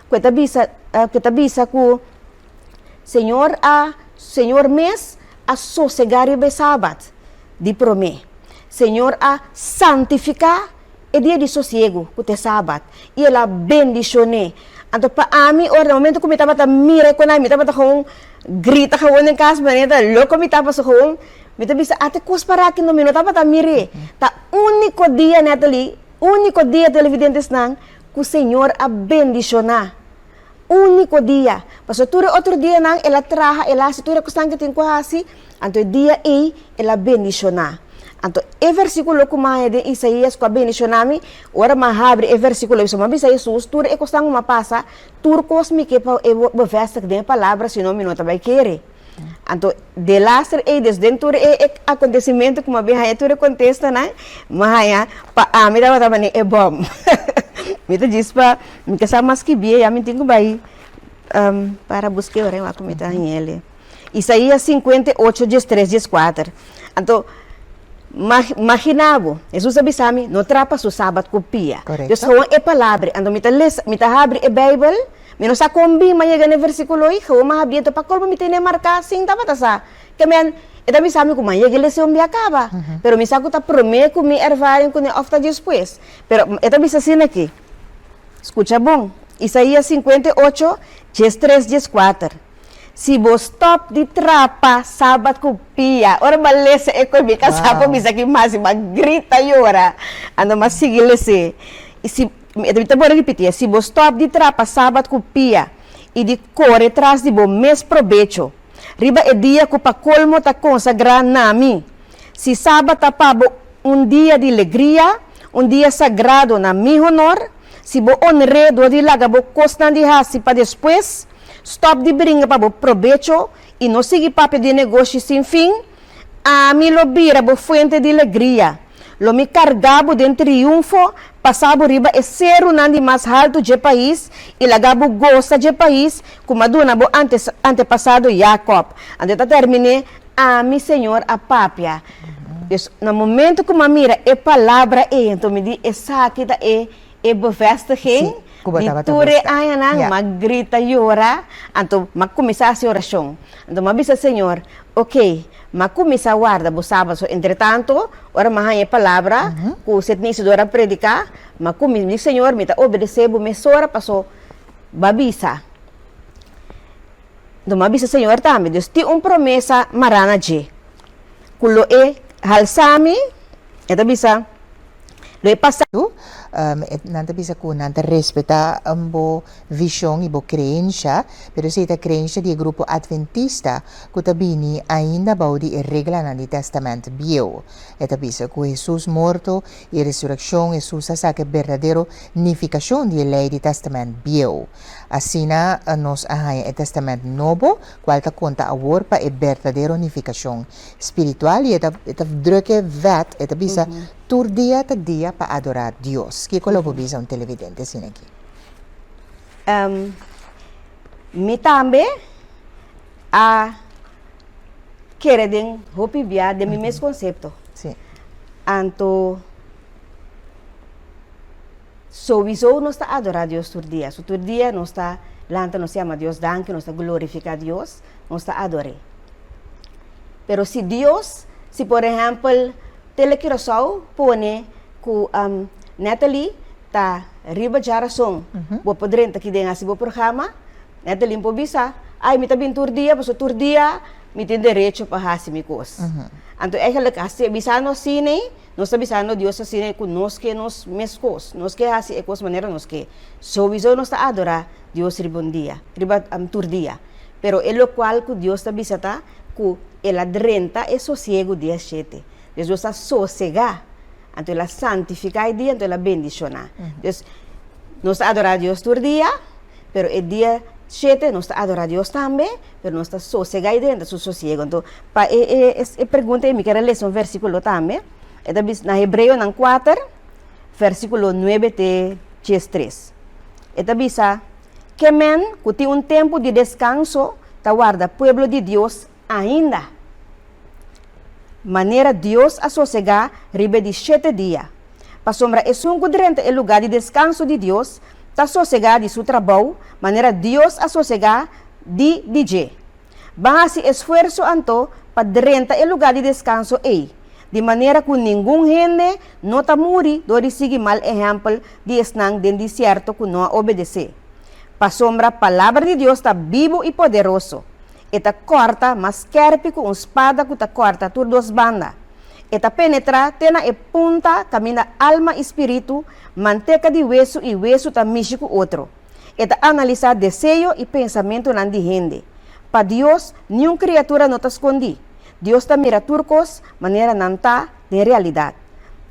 ku e ta bisa ku e ta bisa ku Señor a Señor mes a sosegá riba e sabat di promé. Señor a santifiká e dia di sosiegu, ku ta e sabat, i el a bendishon'é. Anto pa ami, ora na momento ku mi tabata mira e konai, mi tabata gewoon grita gewoon den kas, manera ta loko mi ta, pasobra gewoon mi ta bisa, ata e kos para aki no, mi no tabata mir'é. Ta úniko dia, Natalie, úniko dia, televidentesnan, ku Señor a bendishoná. Úniko dia. Pasobra tur e otro dianan el a traha, el a hasi tur e kosnan ku e tin ku hasi, anto e dia ei el a bendishoná. Anto e versíkulo ku m'a haña den Isaías ku a bendishoná mi, ora m'a habri e versíkulo ei, m'a bisa Hesus, tur e kosnan ku m'a pasa, tur kos mi ke pa e bevestig den e palabra, sino mi no ta bai kere. Anto delaster ei, des den tur e akontesimentu ku m'a bin haña tur e kontestanan, m'a haña pa ami tabata manera e bòm. Mi ta djis pa mi ke sa mas skibí ya mi tin ku bai para busk'é ora wak ku mi ta hañ'el. Isaías 58, 13, 14. Anto maginá bo, Hesus a bisa mi, no trapa su sabat ku pia. Des gewoon e palabra, anto mi ta lesa, mi ta habri e Beibel. Mi no sa kon bin m'a yega na e versíkulo ei, Jehová m'a habiento pa kolmo mi tene marká sin tabata sa. Ke men, e ta bisa mi ku m'a yega e lesion bia kaba, pero mi sa ku ta promé ku mi ervaring kuné òf ta despues. Pero e ta bisa asina aki, Skucha bon, Isaías 58, 13, 14, Si bo stòp di trapa sabat ku pia. Ora m'a lesa e kos mi kasá por bisa ki mas i m'a grita yora. Anto m'a sigui les'é. I si Mi ta por ripití, si bo stòp di trapa sabat ku pia i di kore tras di bo mes probecho riba e dia ku pa kolmo ta konsagrá na mi, si sabat ta pa bo un dia di legria, un dia sagrado na mi honor, si bo onr'é dor di laga bo kosnan di hasi pa despues, stòp di bringa pa bo probecho i no sigui papia di negoshi sin fin, ami lo bira bo fuente di legria. Lo mi karga bo den triunfo, pasa bo riba e serunan di mas haltu dje pais i laga bo gosa dje pais ku m'a duna bo antepasado Yakòb. Anto e ta terminé, Ami, señor, a papia. Dus, na momento ku m'a mira e palabra ei, anto mi di, Esaki ta e e bevestiging di tur e añanan. M'a grita yora, anto m'a kuminsá hasi orashon. Anto m'a bisa Señor, Oke, m'a kuminsá warda bo sabat. So, entretanto, ora m'a haña e palabra ku Sidney Isidore a prediká, m'a kuminsá, mi di, Señor, mi ta obedesé bo mesora paso bo a bisa. Anto m'a bisa Señor tambe, Dios tin un promesa mará na dje, ku lo e halsa mi, e ta bisa, lo e pasa. Nan ta bisa ku nan ta respetá bo vishon i bo kreensha, pero esei ta kreensha di e grupo Adventista ku ta bini ainda bou di e reglanan di Tèstamènt Bieu. E ta bisa ku Hesus morto i resurekshon Hesus a saka e berdadero nifikashon di e lei di Tèstamènt Bieu. Asina nos a haña e Tèstamènt Nobo, kual ta konta awor pa e berdadero nifikashon spiritual i e ta e ta druk e vèt, e ta bisa tur dia ta dia pa adorá Dios. Kiko lo bo bisa un televidente asina aki? Mi tambe a kere den hopi bia den mi mes konsepto. Anto souiso nos ta adorá Dios tur dia. So tur dia nos ta lanta nos yama Dios danki, nos ta glorifiká Dios, nos ta ador'é. Pero si Dios, si por ehèmpel Tele Curaçao pone ku Natalie ta riba djarason bo por drenta aki den hasi bo programa, Natalie por bisa, ay mi ta bin tur dia pasobra tur dia mi tin derecho pa hasi mi kos. Anto eigenlijk hasi bisando asina ei, nos ta bisando Dios asina ei ku nos ke nos mes kos, nos ke hasi e kos manera nos ke. Souiso nos ta adora Dios riba un dia, riba tur dia. Pero e lokual ku Dios ta bisa ta ku el a drenta e sosiegu dia shete. Dios Dios a sosegá. Anto el a santifiká e dia, anto el a bendishoná. Dus, nos ta adorá Dios tur dia, pero e dia shete nos ta adorá Dios tambe, pero nos ta sosegá i drenta su sosiego. Anto, pa e e e pregunta ei mi ker a lesa un versíkulo tambe. E ta bisa na Hebreonan kuater, versíkulo nuebe te diestres. E ta bisa, Ke men ku tin un tempu di deskanso. ta warda pueblo di Dios ainda. Manera Dios a sosegá riba e di shete dia. Pasobra esun ku drenta e lugá di deskanso di Dios ta sosegá di su trabou manera Dios a sosegá di di dje. Ban hasi esfuerso anto pa drenta e lugá di deskanso ei, di manera ku ningun hende no ta muri dor di sigui mal ehèmpel di esnan den desierto ku no a obedesé. Pasobra palabra di Dios ta bibu i poderoso. E ta kòrta mas skèrpi ku un spada ku ta kòrta tur dos banda. E ta penetrá te na e punta kaminda alma i spiritu, manteka di wesu i wesu ta mishi ku otro. E ta analisá deseo i pensamentunan di hende. Pa Dios, niun kriatura no ta skondí. Dios ta mira tur kos manera nan ta den realidat.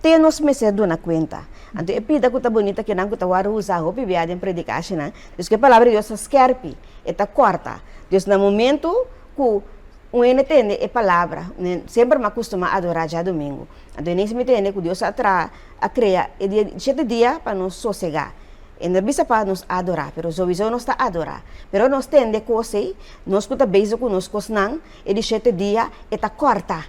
Te nos mester duna kuenta. Anto e pida ku ta bunita kinan ku ta wòrdu usá hopi bia den predikashinan, es ku e Palabra di Dios ta skèrpi, e ta kòrta. Dus na momentu ku un hende tende e palabra, semper mi a kustumá adorá djadumingu. Anto ineens mi tende ku Dios a traha, a krea e dia di shete dia pa nos sosegá. E no bisa pa nos adorá, pero souiso nos ta adorá. Pero nos tende kos ei, nos ku ta bezig ku nos kosnan, e di shete dia e ta kòrta,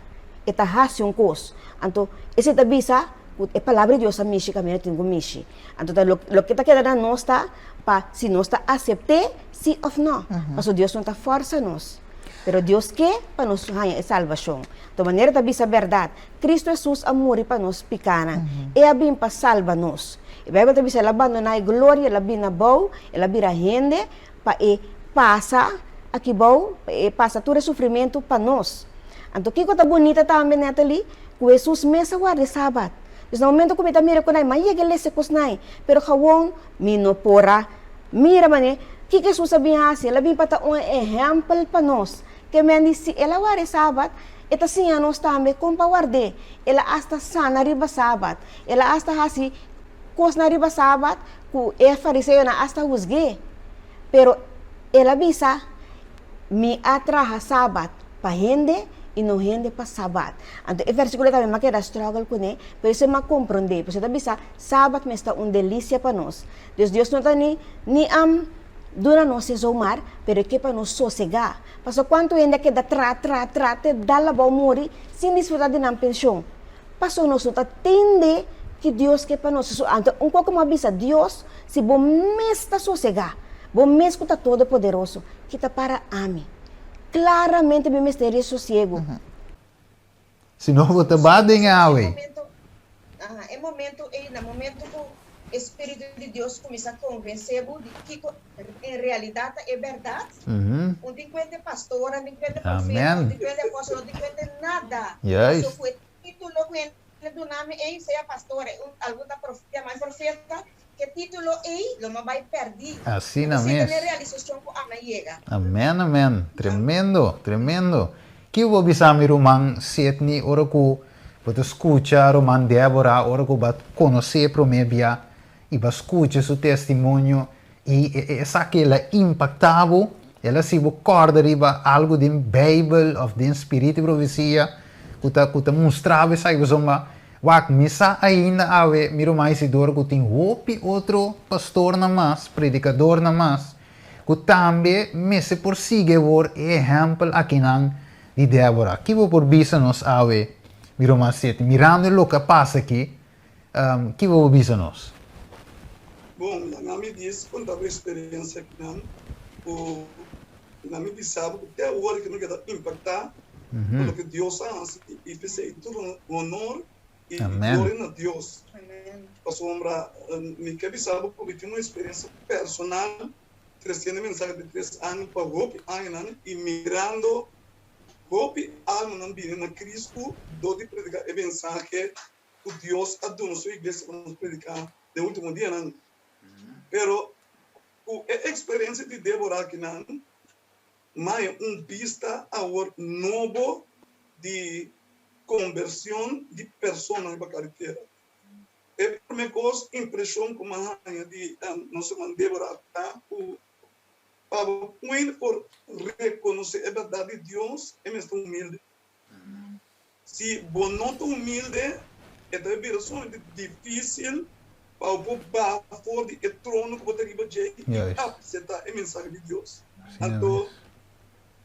e ta hasi un kos. Anto esei ta bisa ku e palabra di Dios a mishi kaminda tin ku mishi. Anto ta loke ta keda na nos ta pa si nos ta asept'é si òf nò. Pasobra Dios no ta fòrsa nos. Pero Dios ke pa nos haña e salbashon. Anto manera ta bisa bèrdat, Kristu Hesus a muri pa nos pikánan. E a bin pa salba nos. E Beibel ta bisa el a bandoná e gloria, el a bini abou, el a bira hende pa e pasa aki bou, pa e pasa tur e sufrimentu pa nos. Anto kiko ta bunita tambe, Natalie? Ku Hesus mes a warda e Sabat. Dus na momento ku mi ta mira ku nai, m'a yega lesa e kosnan, pero gawon mi no por a mira manera kiko Hesus a bin hasi. El a bin pa ta un ehèmpel pa nos. Ke men di si el a warda e Sabat, e ta siña nos tambe kon pa ward'é. El a asta sana riba Sabat. El a asta hasi kosnan riba Sabat ku e fariseonan asta husg'é. Pero el a bisa, Mi a traha Sabat pa hende i no hende pa Sabat. Anto e versíkulo tambe mi a keda struggle kuné, pero esei mi a komprondé. Pasobra e ta bisa, Sabat mester ta un delisia pa nos. Dus Dios no ta ni ni duna nos e zomaar, pero e ke pa nos sosegá. Pasobra kuantu hende a keda tra, tra, tra te dal abou muri sin disfrutá di nan penshon. Pasobra nos no ta tende ki Dios ke pa nos. Anto un koko mi a bisa, Dios, si bo mes ta sosegá, bo mes ku ta todopoderoso, ki ta para ami? Claramente mi mester di sosiego. Si no bo ta ba den awe. Aha, e momento ei, na momento ku e Spiritu di Dios kuminsá konvensé bo di kiko en realidat ta e bèrdat, un tin kuente pastor, un tin kuente profeta, un tin kuente apòstel, no tin kuente nada. Pasobra ku e título ku hende duna mi ei, sea pastor, algun ta yama mi profeta, Ke título ei lo no bai pèrdí. Asina Esei ta mes. n'e realisashon ku ami a yega. Amen amen tremendo tremendo ki bo bisa mi ruman Sidney ora ku bo ta skucha ruman Deborah ora ku bo a konosé promé bia i bo a skucha su testimonio i esaki el a impaktá bo el a hasi bo kòrda riba algu den beibel òf den spiritu di profesia ku ta ku ta mustra bo esaki pasobra Wak, mi sa ainda awe, mi ruman Isidoro, ku tin hopi otro pastornan mas, predikadornan mas, ku tambe mester por sigui awor e ehèmpel akinan di Débora. Ki bo por bisa nos awe, mi ruman Seti? Mirando e loke a pasa aki, ki bo por bisa nos? Bon, laga mi dis konta bo eksperensia akinan ku na mi bisa bo ku te awor ke mi keda impaktá pa loke Dios a hasi i p'esei tur honor i gloria na Dios. Pasobra mi ke bisa bo ku mi tin un eksperensia personal tresiendo e mensahe di tres aña pa hopi añanan i mirando hopi almanan bini na Kristu dor di prediká e mensahe ku Dios a duna su iglesia pa nos prediká den ultimo dianan. Pero ku e eksperensia di Deborah akinan Mai un bista awor nobo di kombersion di persona riba karetera. E promé kos, impreshon ku mi a haña di nos herman Deborah ta ku pa bo p'un por rekonosé e bèrdat di Dios, e mester humilde. Si bo no ta humilde, e ta bira sumamente difísil pa bo por baha for di e trono ku bo ta riba dje i aseptá e mensahe di Dios. Anto,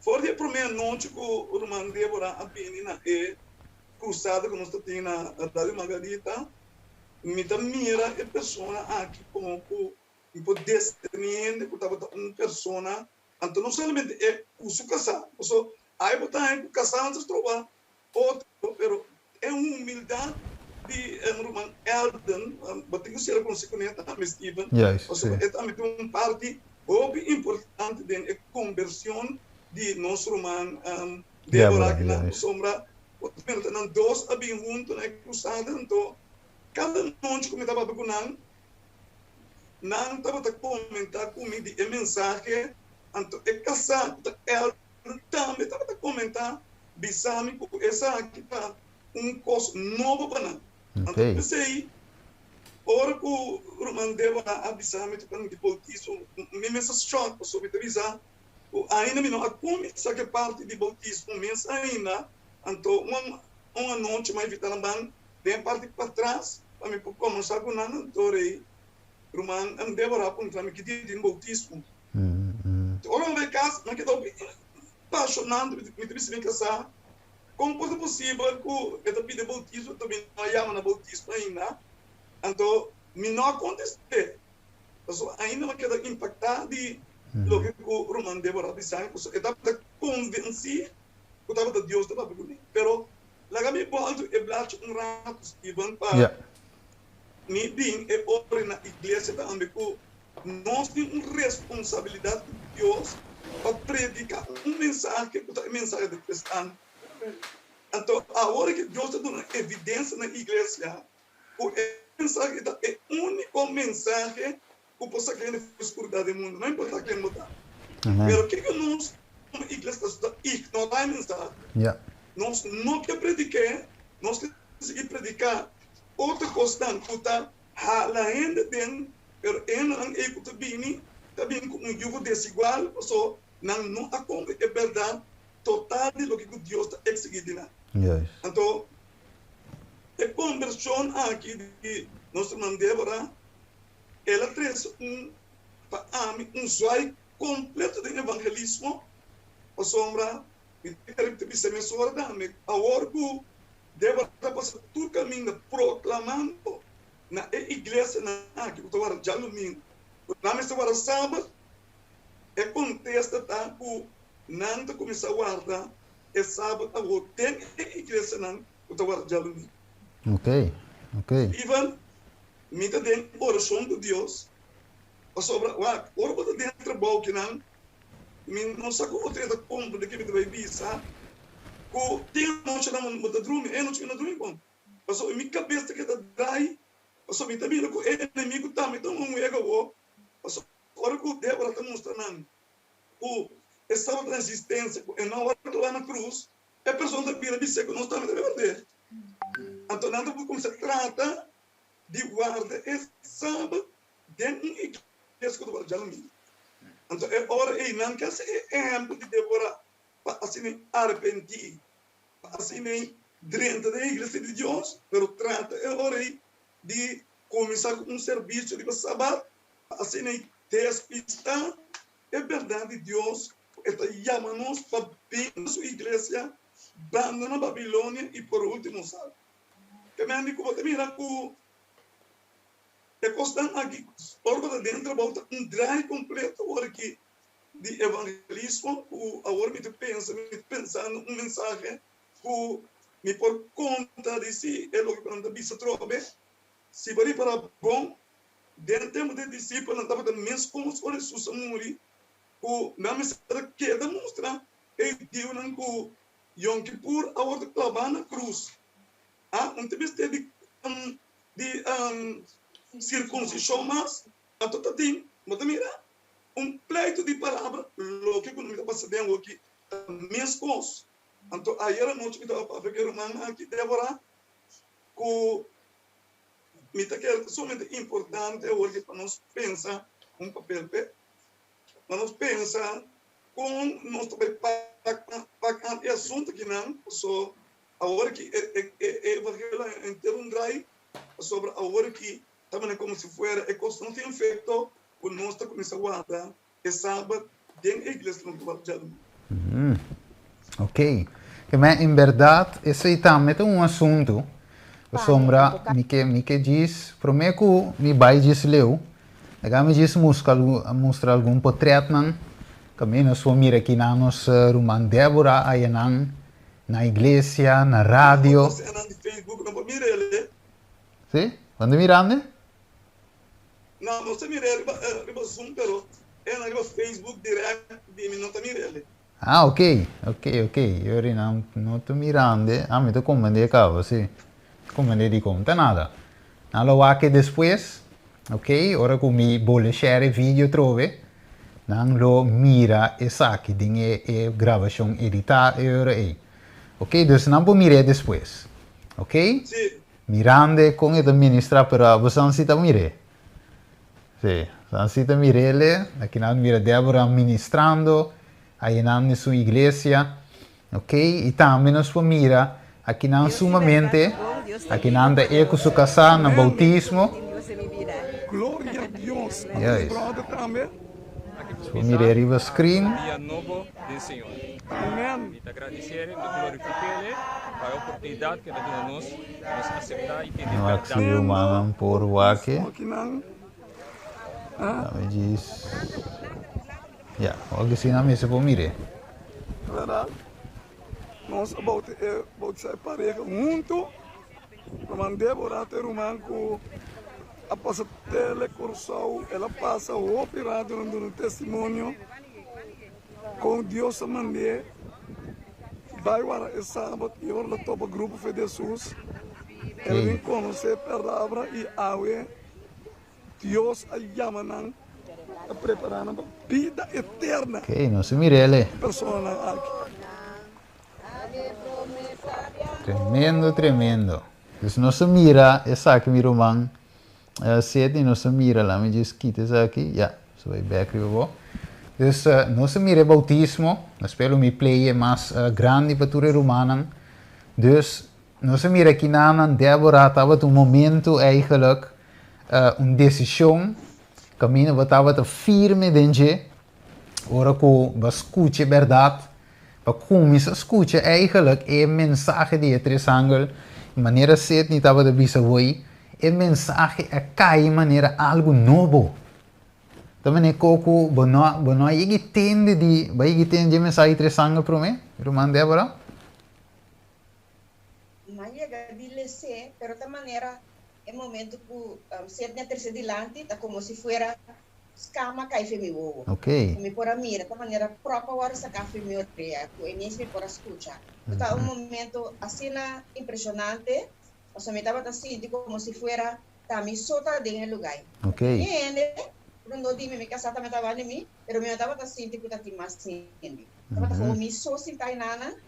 For di e promé anochi ku Ruman Deborah a bini na e krusada ku nos ta tin na Radio Margarita, mi ta mira e persona aki komo ku mi por desterní hende ku tabata un persona, anto no solamente e ku su kasá, pasobra ai bo ta haña ku kasá nan ta stroba otro, pero e humildat di Ruman Eldon, bo tin ku sera konosí kuné tambe Steven, pasobra e tambe tin un parti hopi importante den e kombershon di nos ruman Deborah akinan, pasobra bo ta mira ta nan dos a bin huntu na e krusada, anto kada nochi ku mi ta papia ku nan, nan tabata komentá ku mi di e mensahe, anto e kasá ku ta Eldon tambe tabata komentá bisa mi ku esaki ta un kos nobo pa nan. Anto p'esei, ora ku ruman Deborah a bisa mi tokante di boutismo, mi mes a shòk pasobra mi ta bisa ku ainda mi no a kuminsá ku e parti di boutismo mes ainda. Anto un un anochi mi a invitá nan ban den e parti patras pa mi por kòmbersá ku nan. Anto rei ruman Deborah a puntra mi ki dia tin boutismo. Ora mi bai kas, mi a keda hopi Pasionante, mi ta bisa mi kasá, kon por ta posibel ku e ta pidi boutismo anto mi no a yama na boutismo ainda? Anto mi no a kontest'é, pasobra ainda mi a keda impaktá di loke ku ruman Deborah a bisa mi, pasobra e tabata konvensí ku tabata Dios ta papia ku mi. Pero laga mi bòltu e blachi un ratu, Steven, pa mi bin e ora na iglesia tambe ku Nos tin un responsabilidat ku Dios pa prediká un mensahe ku ta e mensahe di kristian. Anto awor ke Dios ta duna evidensia na iglesia ku e mensahe ta e úniko mensahe ku por saka hende for di skuridat den mundu, no importá ken bo ta. Pero kiko nos komo iglesia ta ignorá e mensahe. Nos no ke predik'é, nos ke sigui prediká otro kosnan ku ta Hala hende den, pero e hendenan ei ku ta bini, ta bini ku un yugo desigual, paso nan no a komprende e bèrdat total di loke ku Dios ta eksigí di nan. Anto, e kombershon aki di nos ruman Débora, el a trese un, pa ami, un zwaai kompleto den evangelismo, pasobra mi ta kere ta bisa mesora tambe, awor ku Débora ta pasa tur kaminda proklamando na e iglesianan aki ku ta warda djadumingu ku nan mester warda sabat. E kontesta ta ku nan ta kuminsá warda e sabat awor den e iglesianan ku ta warda djadumingu. Ok, ok. Ivan, mi ta den orashon ku Dios pasobra wak ora bo ta den trabou kinan Mi no sa ku otro ta komprende ke mi ta bai bisa ku tin anochinan bo ta drumi, e anochi mi no drumi bon pasobra mi kabes ta keda drai pasobra mi ta mira ku e enemigu tambe ta un wega awor pasobra ora ku Debora ta mustra nan ku e sabata na existensia ku e no a wòrdu klabá na krus e persona ta bira bis'é ku nos tambe ta bai ward'é anto nan ta kuminsá trata di warda e sabat den un iglesia ku ta wòrdu djadumingu. Anto e ora ei nan ke hasi e ehèmpel di Débora pa asina ei arepentí, pa asina ei drenta den e iglesia di Dios, pero trata e ora ei di kuminsá ku un servisio riba Sabat pa asina ei despistá e bèrdat di Dios ku e ta yama nos pa bin na su iglesia, bandoná Babilonia i por último sal. Ke men di ku bo ta mira ku E kosnan aki ora bo ta den trabou ta un draai kompleto awor aki di evangelismo ku awor mi ta pensa mi ta pensando un mensahe ku mi por konta di si e loke ku nan ta bisa atrobe. Si bo ripará bon den tempu di e disipelnan tabata meskos ora Hesus a muri ku nan mester a keda mustra e hudiunan ku Yom Kippur a wòrdu klabá na krus. A un ta mester di di sirkunsishon mas, anto ta tin, bo ta mira, un pleitu di palabra, loke ku mi ta pasa den awoki ta meskos. Anto ayer anochi mi tabata papia ku e ruman aki, Deborah, ku mi ta kere ta sumamente importante awoki pa nos pensa un papel p'e, pa nos pensa kon nos ta bai pak an e asuntu akinan, paso Awor ki e evangelio a henter un drai, pasobra awor ki ta manera komo si fuera e kos no tin efekto ku nos ta kuminsá warda e sabat den e iglesia ku nos ta warda djadumingu. Ok. Ke men en bèrdat esei tambe ta un asuntu pasobra mi ke mi ke djis promé ku mi bai djis leu laga mi djis muska mustra algun potrètnan kaminda nos por mira kinan nos ruman Deborah ayanan na iglesia na radio. Si? Bo ta mirando? No, nos ta mir'é riba riba Zoom pero e nan riba Facebook direct di mi no ta mir'é. Ah ok, ok, ok, yori nan no ta mirando, ah mi ta comprende caba si, comprende dicon, ta nada, nan lo wak e despues, ok, ora cu mi bole share e video atrobe, nan lo mira esaki den e e grabacion edita e ora ey, ok, dus nan por mir'é despues, ok. Si. Mirande kon e ta ministra pero abo san si ta mir'é. Si, san si ta mir'ele, aki nan mira Deborah ministrando ayinan den su iglesia, ok, i tambe nos por mira aki nan sumamente, aki nan ta e ku su kasá na boutismo. Gloria a Dios. Juist. Nos por mir'é riba screen. Den Señor. Mi ta gradisié mi glorifik'El pa e oportunidat ku El a duna nos pa nos aseptá i tende No bèrdat. si rumannan por wak e. Dame djis. Ya, wak asina mester por mir'é. Verdad. Nos a bautisá e pareha huntu. Ruman Deborah ta e ruman ku a pasa Tele Kòrsou. El a pasa hopi radionan duna testimonio. Kon Dios a mand'é bai wara e sabat i ora el a topa grupo Fe di Hesus, el a bin konosé e palabra i awe Dios a yama nan pa prepará nan pa bida eterna. Ok, nos a mir'é E personanan aki. Tremendo, tremendo. Dus nos a mira esaki mi ruman Sidney, nos a mira, laat mi djis kita esaki, ya, nos a bai bek riba bo. Dus nos a mira e bautismo, nos spera lo mi play e mas grandi pa tur e rumannan. Dus nos a mira kinanan Deborah tabata un momento eigenlijk, un desishon kaminda bo tabata firme den dje, ora ku bo a skucha e bèrdat, Pa kuminsá skucha eigenlijk e mensahe di e tres angel, manera Sidney tabata bisa hoy, e mensahe a kai manera algu nobo. Ta manera ko ku bo no bo no a yega i tende di, bo a yega i tende di e mensahe di tres angel promé, ruman Deborah? Mi a yega di les'é, pero ta manera e momento ku Sidney a trese dilanti ta komo si fuera Skama kai fe mi wowo. Ok. Ku mi por a mira ta manera prop a wòrdu saká fe mi orea, ku e mes mi por a skucha. Lo ta un momento asina impreshonante, pasobra mi tabata sinti komo si fuera ta mi so ta den e lugá ei. Ok. Tin hende rondó di mi, mi kasá tambe tabata di mi, pero mi no tabata sinti ku ta tin mas hende. Tabata komo mi so sintá enanan,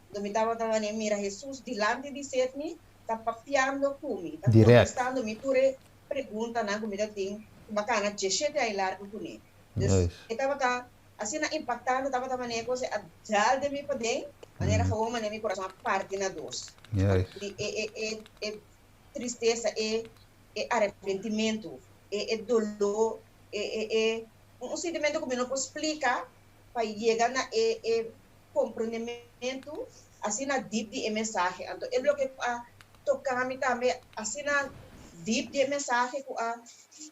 anto mi tabata wanneer mira Hesus dilanti di Sidney ta papiando ku mi, ta Dirèkt. kontestando mi tur e preguntanan ku mi ta tin ku mi a kana djeshete aña largu kuné. Dus e tabata asina impaktante, tabata manera ku a dal den mi paden, manera gewoon manera mi kurason a parti na dos. Di e e e e tristesa, e e arepentimentu, e e doló, e e e un sintimentu ku mi no por splika pa yega na e e komprendementu asina dip di e mensahe. Anto e loke ku a toka mi tambe asina dip di e mensahe ku a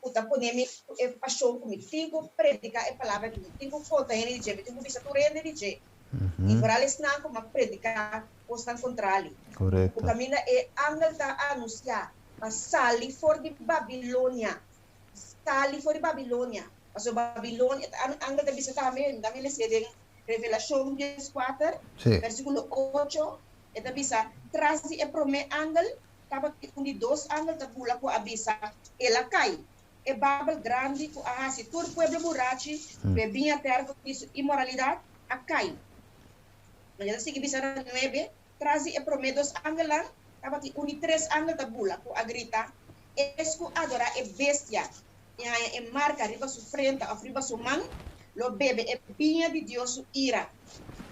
ku ta pone mi ku e pashon ku mi tin ku prediká e palabra aki, mi tin ku konta hende di dje, mi tin ku bisa tur hende di dje. I foral esnan ku mi a prediká kosnan kontrali. Ku kaminda e angel ta anunsiá pa sali for di Babilonia, sali for di Babilonia, pasobra Babilonia, e angel ta bisa tambe, mi ta les'é den Revelashon dieskuater, versíkulo ocho, e ta bisa, Tras di e promé angel tabatin un di dos angel ta bula ku a bisa, El a kai, e Babel grandi ku a hasi tur pueblo burachi ku e biña tèrko di su inmoralidat, a kai. Ma e ta sigui bisa na nuebe, Tras di e promé dos angelnan tabatin un di tres angel ta bula ku a grita, Es ku adorá e bestia i haña e marka riba su frenta òf riba su man, lo bebe e biña di Dios su ira,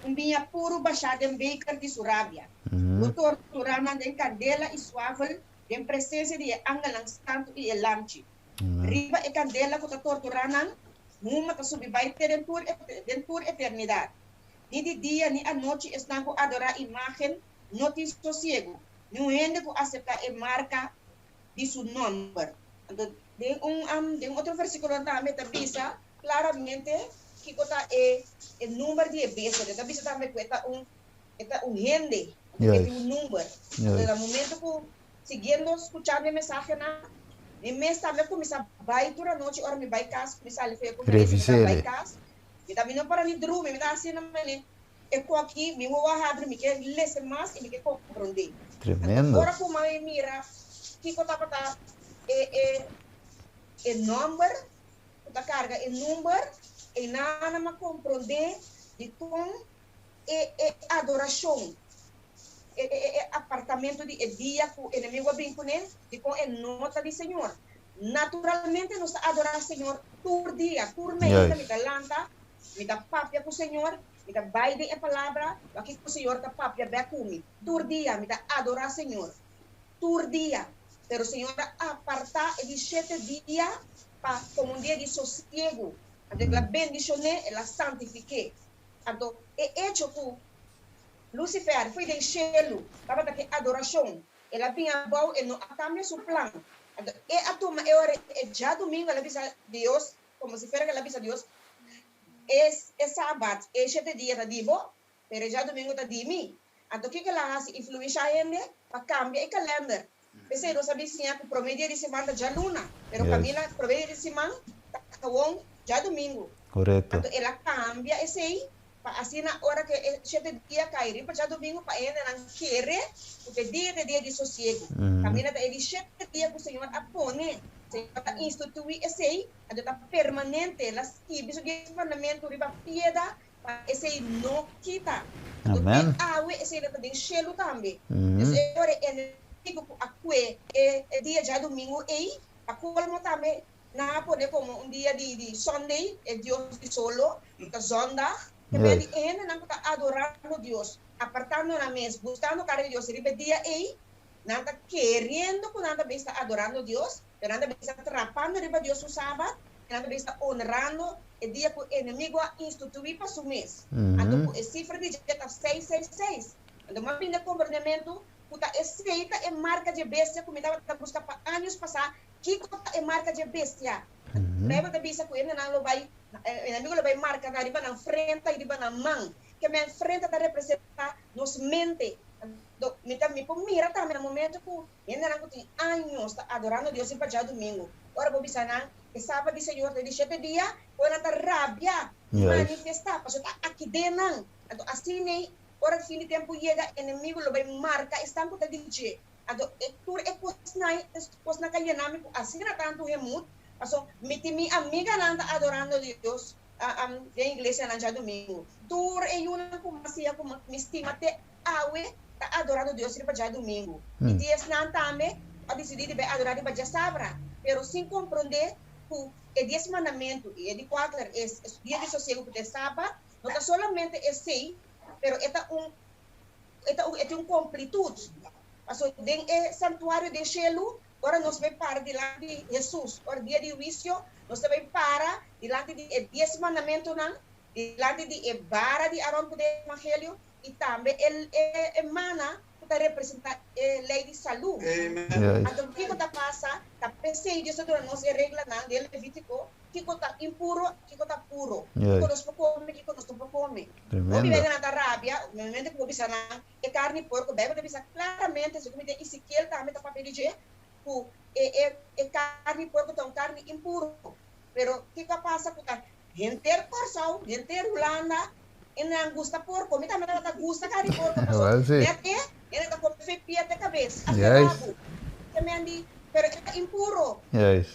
un biña puru bashá den beker di su rabia. Lo torturá nan den kandela i suavel den presensia di e angelnan santu i e Lamchi. Riba e kandela ku ta torturá nan, huma ta subi bai te den tur den tur eternidat. Ni di dia ni anochi esnan ku adorá imágen no tin sosiegu, niun hende ku aseptá e marka di su nòmber. Anto den un den otro versíkulo tambe ta bisa klaramente kiko ta e e number di e bestia. E ta bisa tambe ku e ta un e ta un hende, anto e tin un number. Anto na momento ku siguiendo skuchando e mensahenan, mi mes tambe a kuminsá bai tur anochi ora mi bai kas, ku mi sali for e konferensia mi ta bai kas, Mi ta bini para mi drumi, mi ta hasi mane e ku aki mi wowo a habri, mi ke lesa mas i mi ke komprondé. Tremendo. Ora ku mami mira kiko tabata e e e nòmber ku ta karga e number, einan nan a komprondé dikon e e adorashon, e e e apartamento di e dia ku enemigu a bin kuné, dikon e no ta di Señor. Naturalmente nos ta adorá Señor tur dia, tur meinta mi ta lanta, mi ta papia ku Señor, mi ta bai den e palabra, wak kiko Señor ta papia bek ku mi. Tur dia mi ta adorá Señor, tur dia. Pero Señor a apartá e di shete dia pa komo un dia di sosiegu. Anto el a bendishon'é, el a santifik'é. Anto e echo ku Lucifer foi den shelu tabata ke adorashon El a bin abou, e no a kambia su plan. Anto e a tuma e ora e djadumingu, el a bisa Dios, komo si fuera ku el a bisa Dios, E e sabat, e shete dia ta di bo, pero e djadumingu ta di mi. Anto kiko el a hasi? Influensha hende pa kambia e kalènder. P'esei nos a bin siña ku promé dia di siman ta djaluna, pero kaminda promé dia di siman ta gewoon djadumingu. Anto el a kambia esei Pa asina ora ku e shete dia kai riba djadumingu pa e hendenan kere ku ta e dia ta e dia di sosiegu. Kaminda ta e di shete dia ku Señor a pone. Señor a instituí esei, anto ta permanente. El a skibi su dies mandamentu riba pieda pa esei no kita. Anto te awe esei lo ta den shelu tambe. Pues e ora e enemigu ku a kue e dia djadumingu ei, pa kolmo tambe Nan a pone komo un dia di di Sunday, e dios di solo, ku ta zondag. Te bia di e hendenan ku ta adorando Dios, apartando nan mes, buskando kara di Dios riba e dia ei, nan ta keriendo ku nan ta bisa adorando Dios, pero nan ta bisa trapando riba Dios su Sabat, i nan ta bisa onrando e dia ku enemigo a instituí pa su mes. Anto ku e sifra di dje ta seis seis seis. Anto mi a bini e komprendementu ku ta esei ta e marka dje bestia ku mi tabata buska pa años pasá. Kiko ta e marka dje bestia? Bijbel ta bisa ku hendenan lo bai, enemigo lo bai marka nan riba nan frenta i riba nan man. Ke men frenta ta representá nos mente. Anto, mi ta, mi por mira tambe na momento ku hendenan ku tin años ta adorando Dios riba djadumingu, ora bo bisa nan e Sabat di Señor ta e di shete dia, ku nan ta rabia, manifestá, pasobra ta aki den nan. Anto, asin'ei, ora fin di tempu yega, enemigo lo bai marka esnan ku ta di dje. Anto e tur e kosnan e kosnan ka yena mi ku asina tantu hemut, paso mi tin mi amiganan ta adorando Dios den iglesianan djadumingu. Tur e yunan ku mi a siña ku mi stima te awe ta adorando Dios riba djadumingu. I tin esnan tambe ku a disidí di bai adorá riba djasabra, pero sin komprondé ku e dies mandamentu i e di kuater e dia di sosiegu ku ta e sabat no ta solamente esei, pero e ta un E ta un e tin un komplitut. Pasobra den e santuario den shelu, ora nos bai para dilanti di Hesus, ora dia di huisio, nos ta bai para dilanti di e dies mandamentunan, dilanti di e bara di Aron ku ta e evangelio, i tambe e e mana ku ta representá e lei di salú. Anto kiko ta pasa? Ta p'esei Dios ta duna nos e reglanan den Levítiko Kiko ta impuro, kiko ta puro. Kiko nos por kome, kiko nos no por kome. Hopi bes nan ta rabia, normalmente ku bo bisa nan e karni porko, Beibel ta bisa klaramente, segun mi den Ezekiel tambe ta papia di dje, ku e e e karni porko ta un karni impuro. Pero kiko a pasa ku ta henter Kòrsou, henter Hulanda, e nan gusta porko. Mi tambe tabata gusta karni porko pasobra nèt e hende ta kome fe pia te kabes, hasta rabu. Te men di, pero e ta impuro.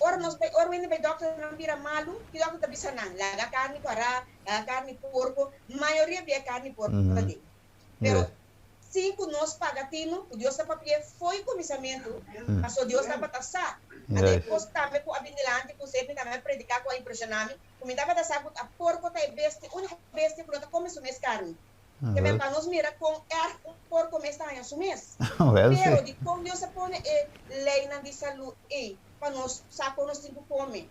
Ora nos bai, ora hende bai dòkter nan bira malu, ki dòkter ta bisa nan? Laga karni kòrá, laga karni porko. Mayoria bia karni porko ta den. Pero sin ku nos paga tinu ku Dios ta papia fo'i kuminsamentu, pasobra Dios tabata sa. Anto e kos tambe ku a bin dilanti ku Sedney tambe a prediká ku a impreshoná mi, ku mi tabata sa ku ta porko ta e bestia, úniko bestia ku no ta kome su mes karni. Te men pa nos mira kon erg un porko mes ta haña su mes. Pero dikon Dios a pone e leinan di salú ei pa nos sa kon nos tin ku kome?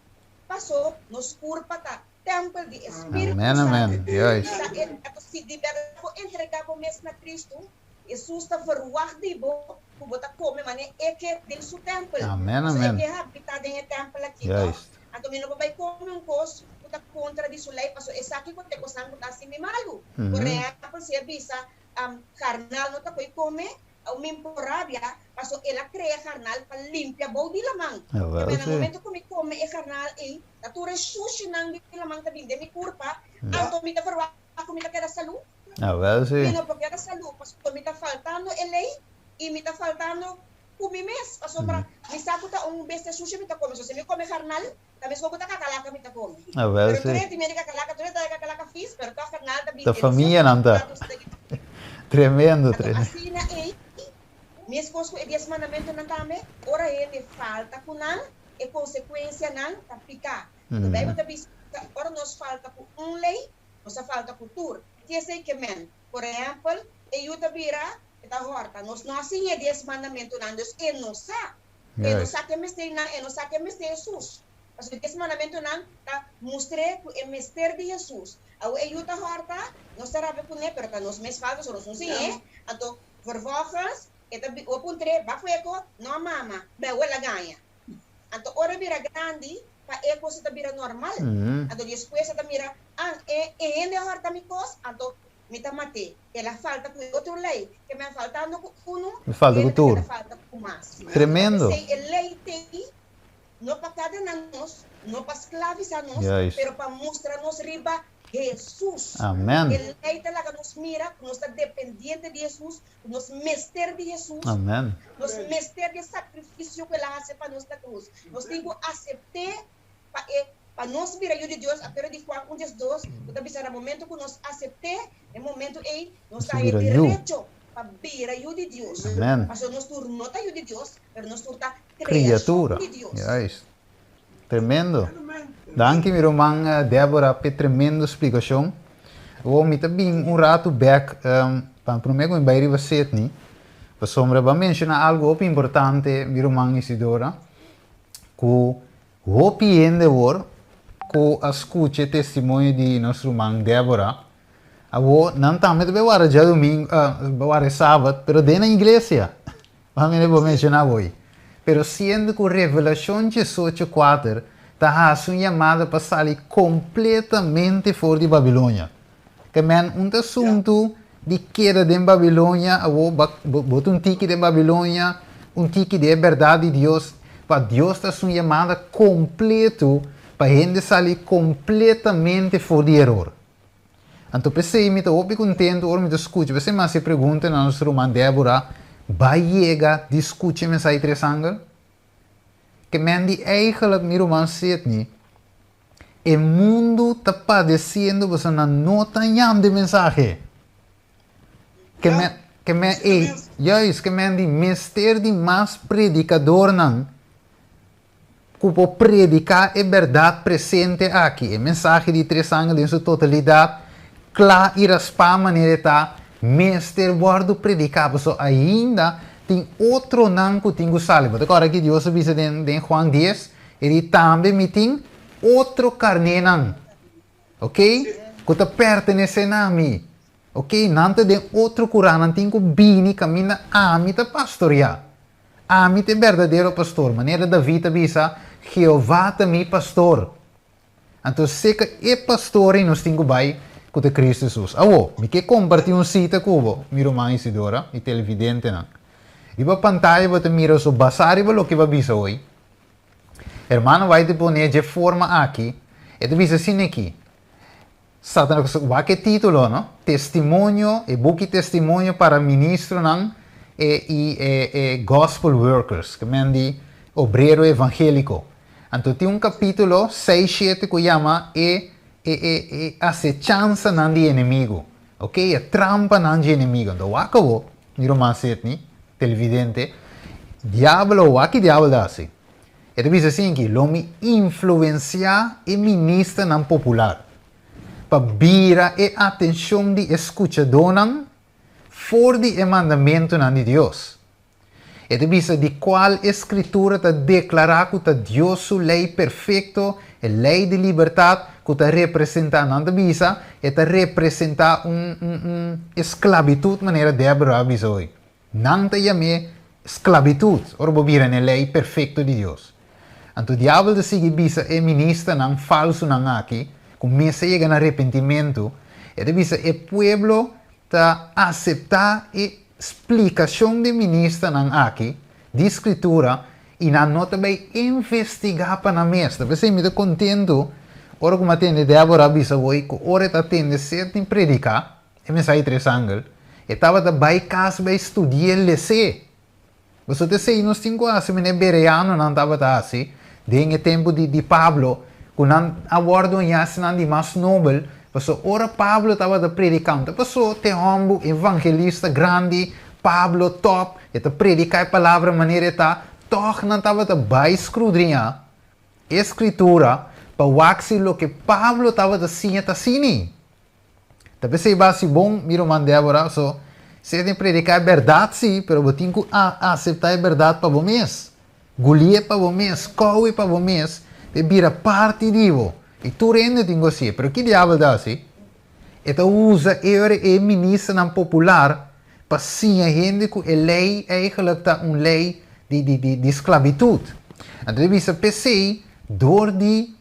Pasó nos kurpa ta. tèmpel di e Spiritu Amen, amen. Santu. Juist. Ta e, anto si di bèrdat bo entregá bo mes na Kristu, Hesus ta verwagt di bo ku bo ta kome manera E ke den Su tèmpel. Amen, Pasobra E amen. ke habitá den e tèmpel akí, tòg? Juist. Anto mi no por bai kome un kos ku ta kontra di Su lei, pasobra esaki ku ta e kosnan ku ta hasi mi malu. Por ehèmpel, si E bisa, Karnal no ta por kome, Au mi por rabia, paso el a crea garnal pa limpia bou di laman. Jawel, Te na sí. momento cu mi come e garnal ei, ta tur e sushinan di laman ta bin den mi curpa, anto mi ta verwacht cu mi ta keda salu? Jawel, sí. Mi no por keda salu, pasobra mi ta faltando e ley y mi ta faltando cu mi mes, pasobra mi sa cu ta un bestia sushi mi ta come, so si mi come garnal, ta mescos cu ta cacalaca mi ta come. Jawel, Pero tur sí. e tin miedo di cacalaca, tur e ta cacalaca vis, pero toch garnal ta bin Ta delicioso. famianan ta. Tremendo, Anto tremendo. asina ei, meskos ku e Dies Mandamentunan tambe, ora hende falta ku nan, e konsekuensianan ta piká. Anto Beibel ta bisa, ora nos falta ku un lei, nos a falta ku tur. Ki esei ke men? Por ehèmpel, e yu ta bira, e ta hòrta. Nos no a siña e Dies Mandamentunan, dus e no sa. E no sa ke mester nan, e no sa ke mester Hesus. Pasobra e Dies Mandamentunan ta mustr'é ku e mester di Hesus. Awe e yu ta hòrta, nos ta rabia kuné, pero ta nos mes falta, so nos no siñ'é. Anto, vervolgens, e ta bi, bo puntr'é, Ba fueko? No, mama, mi abuela gaña. Anto, ora e bira grandi, pa e kos ta bira normal. Anto, despues e ta mira, An, e e hende a hòrta mi kos, anto mi ta mat'é. El a falta ku e otro lei, ke mi a faltando ku unu, Mi falta ku hende ta tur. keda falta ku mas. Tremendo. P'esei e lei t'ei No pa kadena nos, no pa sklavisa nos, Juist. pero pa mustra nos riba Hesus. Amen. E lei ta laga nos mira ku nos ta dependiente di Hesus, ku nos mester di Hesus. Amen. Nos mester di e sakrifisio ku el a hasi pa nos na krus. Nos tin ku asept'é pa e pa nos bira yu di Dios, apero di Juan un diesdos, ku ta bisa na momento ku nos asept'é, e momento ei nos Nos ta haña bira yu. derecho pa bira yu di Dios. Amen. Pasobra nos tur no ta yu di Dios, pero nos tur ta Criatura. creacion di Dios. Juist. Tremendo. Danki mi ruman Deborah p'e tremendo splicacion. Awor mi ta bin un rato bek pa prome cu mi bay riba Sydney, pasobra bo a menciona algo hopi importante mi ruman Isidora, cu hopi hende awor cu a scucha e testimonio di nos ruman Deborah, awor nan tambe ta bay wara djadomingo, bay wara e sabat, pero den nan iglesia. Mas mira bo menciona hoy. Pero siendo cu Revelacion diesocho cuater ta haci un yamada pa sali completamente for di Babilonia. Ke men un ta asuntu di keda den Babilonia, awor bo ta un tiki den Babilonia, un tiki di e berdad di Dios, pa Dios ta haci un yamada completo pa hende sali completamente for di eror. Anto p'esei mi ta hopi kontentu ora mi ta skucha, p'esei mi hasi e pregunta na nos ruman Débora, Ba yega di skucha e mensahe Tres Angel? Ke men di eigenlijk mi ruman Sidney, e mundu ta padesiendo pasobra nan no ta yanda e mensahe. Ke men, ke men, ey, juist, ke men di mester di mas predikadornan ku por prediká e bèrdat presente aki, e mensahe di Tres Angel den su totalidat, kla i raspá manera e ta, mester wòrdu prediká, pasobra ainda tin otronan ku tin ku sali. Bo ta kòrda ki Dios a bisa den den Juan dies? E di, Tambe mi tin otro karnénan, oke, ku ta pertenesé na mi. Oke, nan ta den otro kurá, nan tin ku bini kaminda ami ta pastoriá. Ami ta e berdadero pastor. Manera David a bisa, Jehová ta mi pastor. Anto seka e pastor ei nos tin ku bai, ku ta Cristo Jesus. Awor, mi ke kompartí un sita ku bo, mi ruman Isidora i televidentenan. Riba pantaya bo ta mira so basá riba loke bo a bisa hoy. Hermano White ta pone dje forma aki, e ta bisa asina aki, Satanas, wak e título, no? Testimonio, e buki Testimonio para Ministronan e i e e Gospel Workers, ke men di obrero evangéliko. Anto tin un kapítulo seis shete ku yama e e e e asechansanan di enemigu, ok, e trampanan dje enemigu. Anto wak awor, mi ruman Sidney, televidente, diablo, wak ki diabel ta hasi. E ta bisa asinki, Lo mi influensiá e ministernan popular pa bira e atenshon di e skuchadónan for di e mandamentunan di Dios. E ta bisa di kual e Skritura ta deklará ku ta Dios su lei perfekto, E lei di libertat ku ta representá, nan ta bisa, e ta representá un un un esklabitut manera Deborah a bisa hoy. Nan ta yam'é sklabitut ora bo bira n'e lei perfekto di Dios. Anto diabel ta sigui bisa e ministernan falsunan aki ku mester yega na repentimentu, e ta bisa e pueblo ta aseptá e splikashon di ministernan aki di Skritura i nan no ta bai investigá pa nan mes. Ta p'esei mi ta kontentu ora ku mi a tende Deborah bisa woi ku ora e ta tende Sidney prediká e mensahe tres angel, e tabata bai kas bai studi'é les'é. Pasobra ta esei nos tin ku hasi manera e bereanonan tabata hasi den e tempu di di Pablo, ku nan a wòrdu hañá esnan di mas nobel, pasobra ora Pablo tabata prediká, no ta pasobra te hòmber evangelista grandi, Pablo tòp, e ta prediká e palabra manera e ta, tòg nan tabata bai skrudriñá e Skritura pa wak si loke Pablo tabata siña ta asina. Ta p'esei bo hasi bon, mi ruman Débora, so si e tin prediká e bèrdat sí, pero bo tin ku aseptá e bèrdat pa bo mes. Gulié pa bo mes, kowe pa bo mes, pa e bira parti di bo. I tur hende tin ku hasié. Pero ki diabel ta hasi? E ta usa e ora e ministernan popular pa siña hende ku e lei eigenlijk ta un lei di di di di sklabitut. Anto e bisa p'esei dor di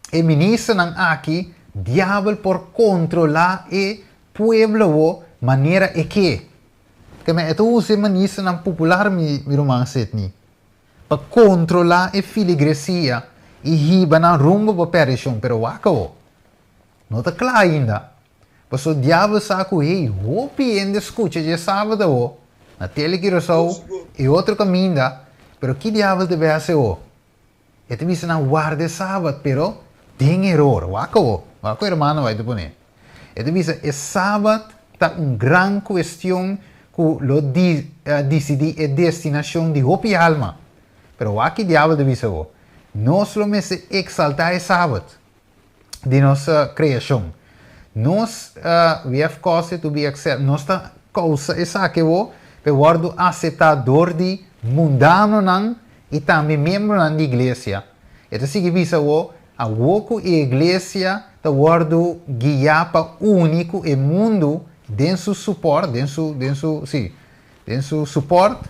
E ministernan aki diabel por kontrolá e pueblo wo manera e ke. Keme e ta usa e ministernan popular mi mi ruman Sidney pa kontrolá e filigresia i hiba nan rumbo pa perdishon pero wak awo no ta kla ainda paso diabel sa ku hey hopi hende skucha dje sabado awo na tele Curaçao i otro kaminda pero ki diabel ta bai hasi awo E ta bisa nan warda e sabat, pero den eror. Wak awo, wak ku hermano bai ta pone. E ta bisa e sabat ta un gran kuestion ku lo di disidí e destinashon di hopi alma. Pero wak ki diabel ta bisa awo. Nos lo mester eksaltá e sabat di nos kreashon. Nos, we have caused it to be accept, nos ta kousa esaki awo pa e wòrdu aseptá dor di mundanonan i tambe miembronan di iglesia. E ta sigui bisa awo, awo ku e iglesia ta wòrdu guiá pa uni ku e mundu den su supòrt, den su, den su, sí, den su supòrt,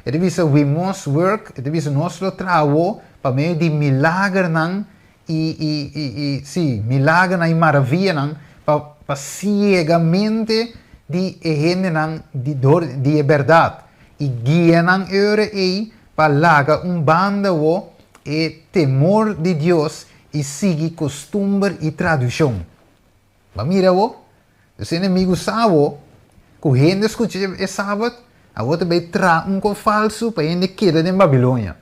e ta bisa we must work, e ta bisa nos lo traha awo pa medio di milagernan i, i, i, i, sí, milagernan i maravianan pa, pa siega mente di e hendenan di dor di e bèrdat, i guia nan ora ei pa laga un banda wo e temor di Dios i sigui kostumber i tradishon. Bo a mira wo? Dus e enemigu sa wo ku hende skucha e sabat, awor ta bai traha un kos falsu pa hende keda den Babilonia.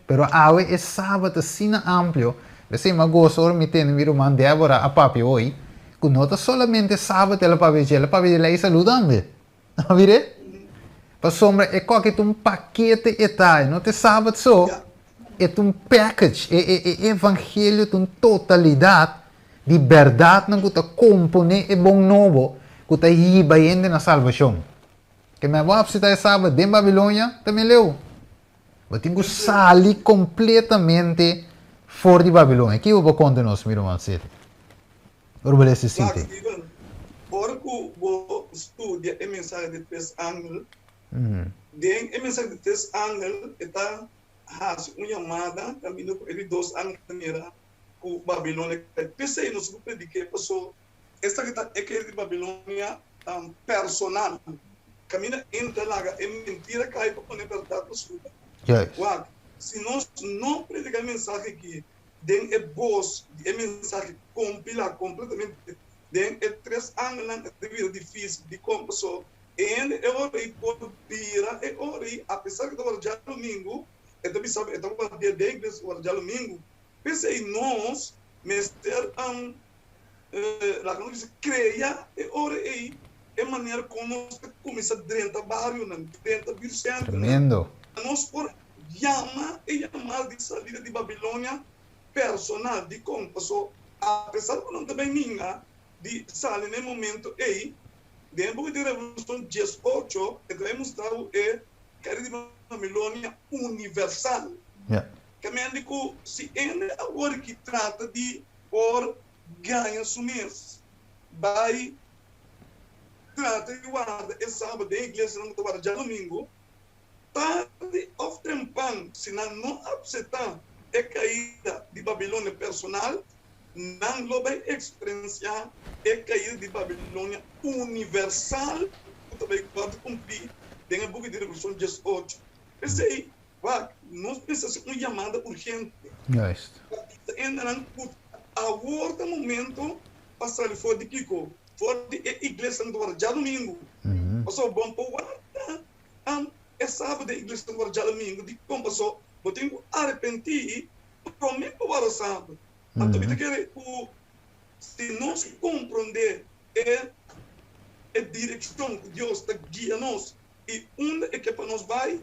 Pero awe e sabat asina amplio, p'esei mi a gosa ora mi tende mi ruman Deborah a papia hoy, ku no ta solamente sabat el a papia dje, el a papia di lei salú tambe. A mir'é? Pasobra e koki ta un pakete e ta, e no ta e sabat so, e ta un package, e e e evangelio ta un totalidat di bèrdatnan ku ta komponé e bon nobo ku ta hiba hende na salbashon. Ke mi a wapsi ta e sabat den Babilonia ta mi leu. Bo tin ku sali kompletamente for di Babilonia. Kiko bo por konta nos, mi ruman Sete? Ora bo lesa e Wak, site. Steven, ora ku bo studia e mensahe di tres angel, den e mensahe di tres angel e ta hasi un yamada kaminda ku e di dos angel ta mira ku Babilonia kai. P'esei nos por predik'é paso esaki ta e kaida di Babilonia personal. Kaminda hende ta laga e mentira kai pa pone bèrdat na su lugar. Wak, si nos no prediká e mensahe aki den e bos di e mensahe kompilá kompletamente den e tres angelnan e ta bira difísil. Dikon? Pasobra e hende e ora ei por bira e ora ei apesar ku ta wòrdu djadumingu, e ta bisa e ta wòrdu dia den iglesia wòrdu djadumingu. P'esei nos mester laga nos bisa krea e ora ei e manera kon nos ta kuminsá drenta barionan, drenta buurtcentronan. Tremendo. Pa nos por Yama e yamada di salida di Babilonia personal. Dikon? Pasobra apesar ku nan ta bai ninga di sali na e momento ei, den e buki di Revelashon 18 e ta bai mustra ku e kaida di Babilonia universal. Ke men di ku si hende awor ki trata di por gaña su mes bai trata di warda e sabat den iglesianan ku ta warda djadumingu, tardi òf trempan si nan no apseptá e kaida di Babilonia personal, nan lo bai eksperensiá e kaida di Babilonia universal ku ta bai wòrdu kumplí den e buki di Revelashon diesocho. P'esei, wak, nos mester hasi un yamada urgente pa bisa hendenan ku awor ta momento pa sali for di kiko? For di e iglesianan ku ta warda djadumingu. Pasobra bon por warda e sabat den iglesianan ku ta warda djadumingu. Dikon? Pasobra bo tin ku arepentí promé pa warda sabat. Anto mi ta kere ku si nos komprondé e e direkshon ku Dios ta guia nos i unda e ke pa nos bai,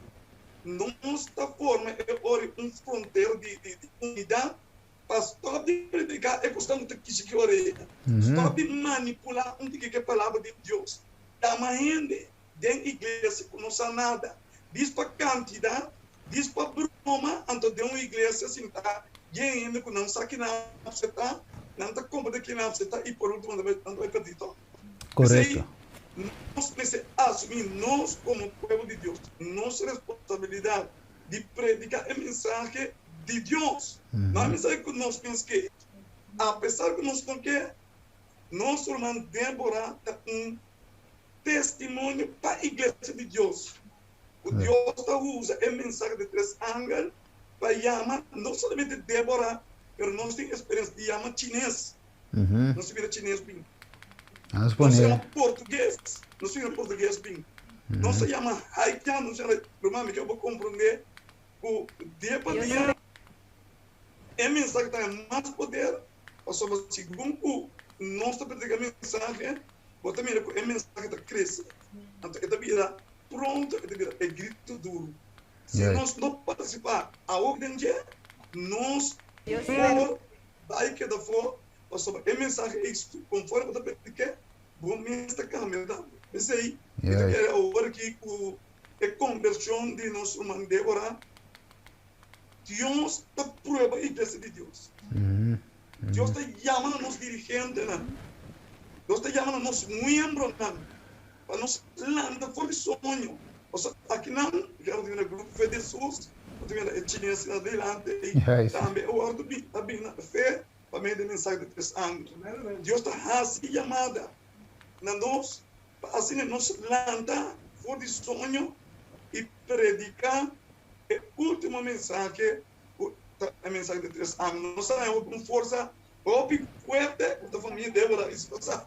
nos ta forma e ora un frontera di di unidat pa stòp di prediká e kosnan ku ta kishi ki orea, stòp di manipulá un tiki ku e palabra di Dios, yama hende den iglesia ku no sa nada, dis pa kantidat, dis pa broma, anto den un iglesia sintá yen hende ku nan sa kinan a apseptá, nan ta komprendé kinan a apseptá i por último nan ta bai pèrdí tòg. P'esei nos mester asumí nos komo pueblo di Dios nos responsabilidat di prediká e mensahe di Dios, no e mensahe ku nos mes ke. Apesar ku nos no ke, nos ruman Débora ta un testimonio pa iglesia di Dios ku Dios ta usa e mensahe di tres angel pa yama no solamente Débora pero nos tin experiencia di yama chines nos ta bira chines bin nos ta yama portugues nos ta bira portugues bin nos ta yama haitiano nos ta yama ruman mi ke bo comprende ku dia pa dia e mensahe ta haña mas poder pasobra segun ku nos ta predica mensahe Bo ta mira ku e mensahe ta krese, anto e ta bira pronto, e ta bira e gritu duru. Si nos no partisipá awor den dje, nos por bai keda afó, pasobra e mensahe ei, konforme bo ta predik'é, bo mes ta kambia tambe. P'esei, mi ta kere awor aki ku e kombershon di nos ruman Débora, Dios ta prueba iglesia di Dios. Dios ta yama na nos dirigentenan, Dios ta yama na nos miembronan pa nos lanta for di soño. Pasobra akinan, mi tin na grupo Fe di Hesus, bo ta mira e chines na delante ei, tambe e wòrdu a bin na fe pa medio di e mensahe di tres angel. Dios ta hasi yamada na nos pa asina nos lanta for di soño i prediká e último mensahe ku ta e mensahe di tres angel. Nos a haña hopi un forsa hopi fuerte ku ta famia Débora i esposa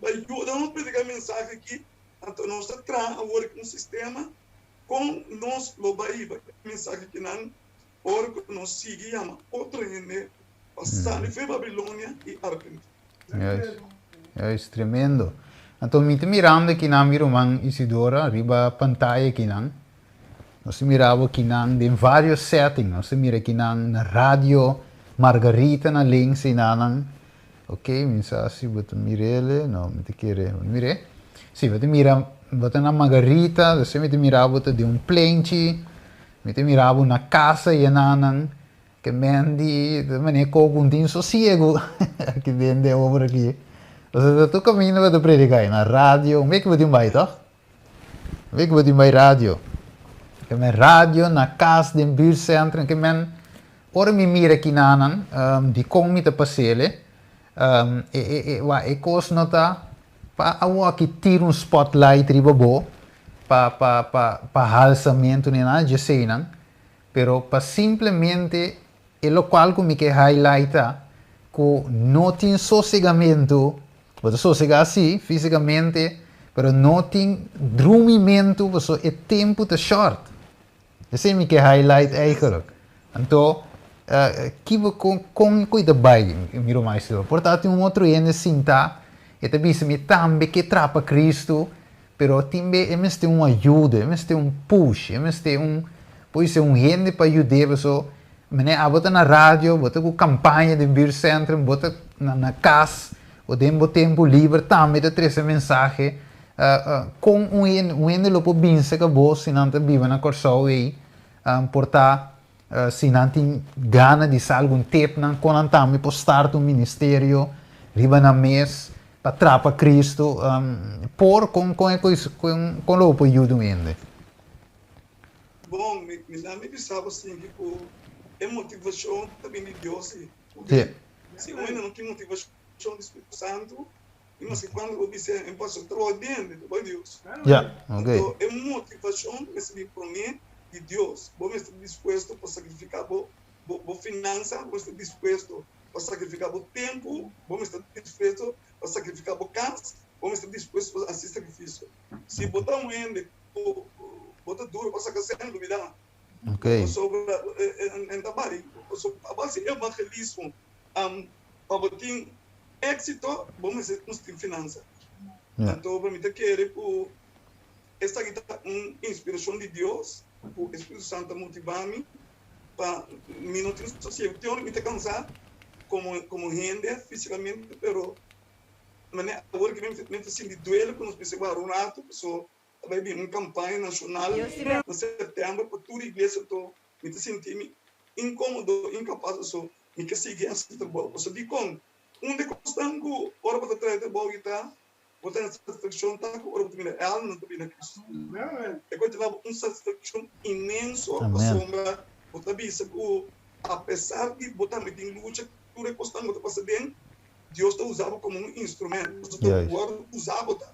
pa yuda nos prediká e mensahe aki. Anto nos ta traha awor ku un sistema kon nos lo bai hiba e mensahe akinan ora ku nos sigui yama otro hende pa sali for di Babilonia i arepentí. Juist, juist, tremendo. Anto mi ta mirando akinan mi ruman Isidora riba pantaya akinan. Nos ta mira bo kinan den varios setting. Nos ta mira kinan na radio Margarita na links einanan. Ok, mi sa si bo ta mir'ele. No, mi ta kere. Bo ta mir'é? Si, bo ta mira, bo ta na Margarita, despues mi ta mira bo ta den un plenchi. Mi ta mira bo na casa einanan. Ke men di, ta manera koku un tin sosiego aki den den obra aki. Pasobra ta tur kaminda bo ta prediká, na radio, un beki bo tin bai tòg? Wik bo tin bai radio. Ke men radio na kas den buurtcentrum. Ke men ora mi mira kinanan dikon mi ta pasele e e e wak e kos no ta pa awoki tira un spotlight riba bo pa pa pa pa halsamentu ni nada djeseinan pero pa simplemente e lokual ku mi ke highlight ta ku no tin sosegamentu Bo ta sosegá sí, físikamente, pero no tin drumimentu pasobra e tempu ta short. Esei mi ke highlight eigenlijk. Anto, ki bo kon kon ku i ta bai, mi ruman Isidoro? Por ta tin un otro hende sintá, e ta bisa mi tambe ke trapa Cristo, pero tin be e mester un ayuda, e mester un push, e mester un, por bisa un hende pa yud'é pasobra Meneer, abo ta na radio, bo ta ku kampaña den buurtcentrum, bo ta na kas, bo den bo tempu liber tambe ta trese mensahe. Kon un hende, un hende lo por binse ku bo si nan ta biba na Kòrsou ei, por ta Si nan tin gana di sa algun tepnan kon nan tambe por start un ministerio riba nan mes pa trapa Cristo, por kon kon e kon kon lo por yuda un hende? Bon, mi mi mi bisa bo sinti ku e motivashon ta bini di Dios si. Si. Si un hende no tin motivashon di Spiritu Santu, i maske kuantu bo bisa e pastor ta wòrdu hende, ta bai Dios. Ya, ok. Anto e motivashon mester bin promé di Dios. Bo mester dispuesto pa sakrifiká bo bo finansa, bo mester dispuesto pa sakrifiká bo tempu, bo mester dispuesto pa sakrifiká bo kas, bo mester dispuesto pa hasi sakrifisio. Si bo ta un hende ku bo ta duru pa saka sèn, lubidá. Ok. Pasobra e ta bai. Pasobra a base evangelismo pa bo tin éksito bo mester tin finansa. Anto mi ta kere ku esaki ta un inspirashon di Dios ku e Spiritu Santu ta motivá mi pa mi no tin sosiego. Tin ora mi ta kansá komo komo hende físikamente pero manera awor ki mi ta sinti duele ku nos mester wak un ratu pasobra Ta bai bin un kampaña nashonal na sèptèmber pa tur iglesia anto mi ta sinti mi inkomodo, inkapas paso mi ke sigui hasi trabou. Paso dikon? Un di e kosnan ku ora bo ta traha trabou i ta bo ta haña satisfakshon ta ku ora bo ta mira e almanan ta bini na Kristu. E kos ta daba un satisfakshon inmenso pasobra bo ta bisa ku apesar di bo tambe tin lucha tur e kosnan ku ta pasa den, Dios ta usa bo komo un instrumento. Paso ta wòrdu usa bo ta.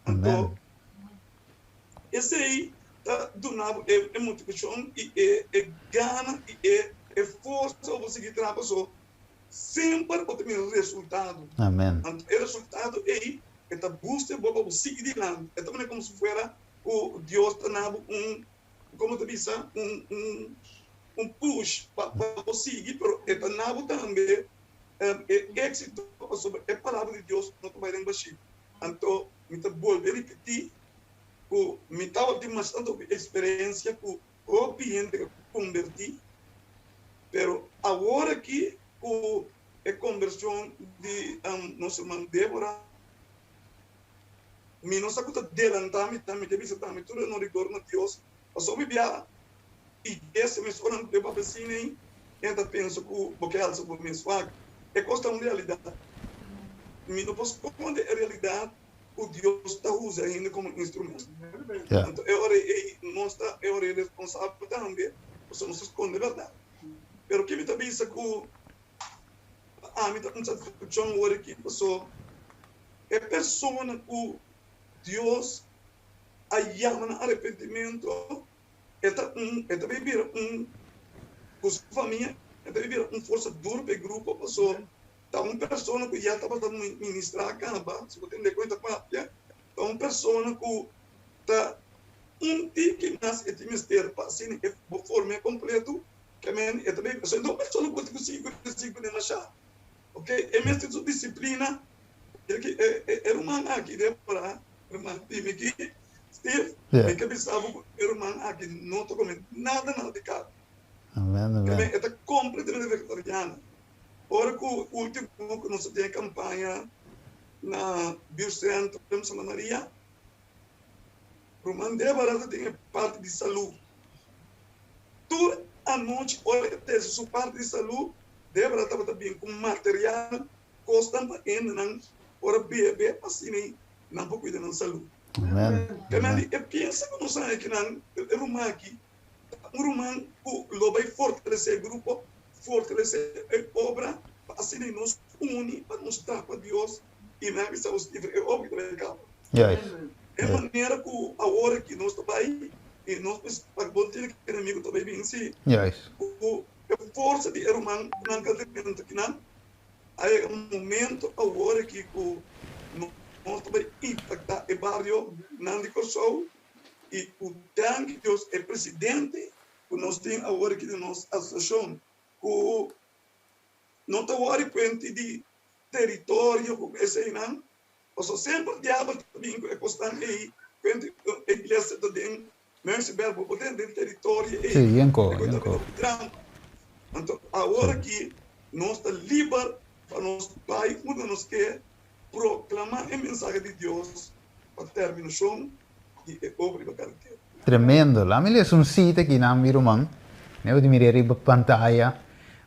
Anto esei ta duna bo e motivashon i e gana i e forsa pa bo sigui traha paso semper bo ta mira resultado. Anto e resultado ei e ta booster bo pa bo sigui dilanti. E ta manera komo si fuera ku Dios ta na bo un komo ta bisa un push pa bo sigui pero e ta na bo tambe e éksito pasobra e palabra di Dios no ta bai den bashí. Anto mi ta bolbe ripití ku mi tabatin mas tantu hopi eksperensia ku hopi hende ku kombertí, pero awor aki ku e kombershon di nos ruman Débora, mi no sa ku ta delantá mi ta, mi ke bisa tambe tur honor i gloria na Dios, pasobra mi bia iglesia mes ora nan papia asina ei, hende ta pensa ku bo ke alsa bo mes wak. E kos ta un realidat. Mi no por skonde e realidat ku Dios ta usa hende komo instrumento. Anto e ora ei nos ta e ora ei responsabel tambe pasobra nos ta skonde bèrdat. Pero ke mi ta bisa ku pa ami ta un satisfakshon ora aki paso e persona ku Dios a yama na arepentimentu E ta un, e ta bay bira un, cu su famia, e ta bay bira un forsa duro pa e grupo, paso ta un persona cu ya tabata ministra caba, si bo tende cu e ta papia, ta un persona cu ta un tiki mas e tin mester pa asina e bo forme completo, ke men e ta bay, paso e no un persona cu bo tin cu sigui cu sigui cu demasha, ok, e mester su disciplina, e ruman aki, Debora, ruman Timmy aki, Steve, mi ke bisa bo ku e ruman aki no ta kome nada nada di karni. Amen, amen. E ta kompletamente vegetariano. Ora ku ultimo ku nos a tin e kampaña na Buurtcentrum Santa Maria, ruman Debora ta tin e parti di salú. Tur anochi ora e trese su parti di salú, Debora tabata bin ku material, kosnan pa hendenan por a bebe pa asina nan por cuida nan salud. Amen. Amen. Di e piensa cu nos haña ki nan e ruman aki ta un ruman cu lo bay fortalece e grupo, fortalece e obra pa asina nos uni pa nos traha pa Dios y nan a bisa bo Steven e obra ki ta bay caba. Juist. E manera cu awor aki nos ta bay y nos mes pa bo tene ki enemigo ta bay binci Juist. cu e forsa di e ruman nan ta drenta ki nan A yega un momento awor aki ku nos ta bai impacta e bario nan di Kòrsou i ku danki Dios e presidente ku nos tin awor aki den nos asosiashon ku no ta wòri kuenti di teritorio ku eseinan pasobra semper diabel ta bin ku e kosnan ei kuenti ku e iglesia ta den Mercy Bell bo por den den teritorio ei Sí, yenko, e ku ta yenko. bira trampa. Anto awor aki nos ta liber pa nos bai unda nos ke proklamá e mensahe di Dios pa terminashon di e obra riba karakter. Tremendo. Lami lesa un sita aki nan mi ruman. Bo ta mira riba pantaya,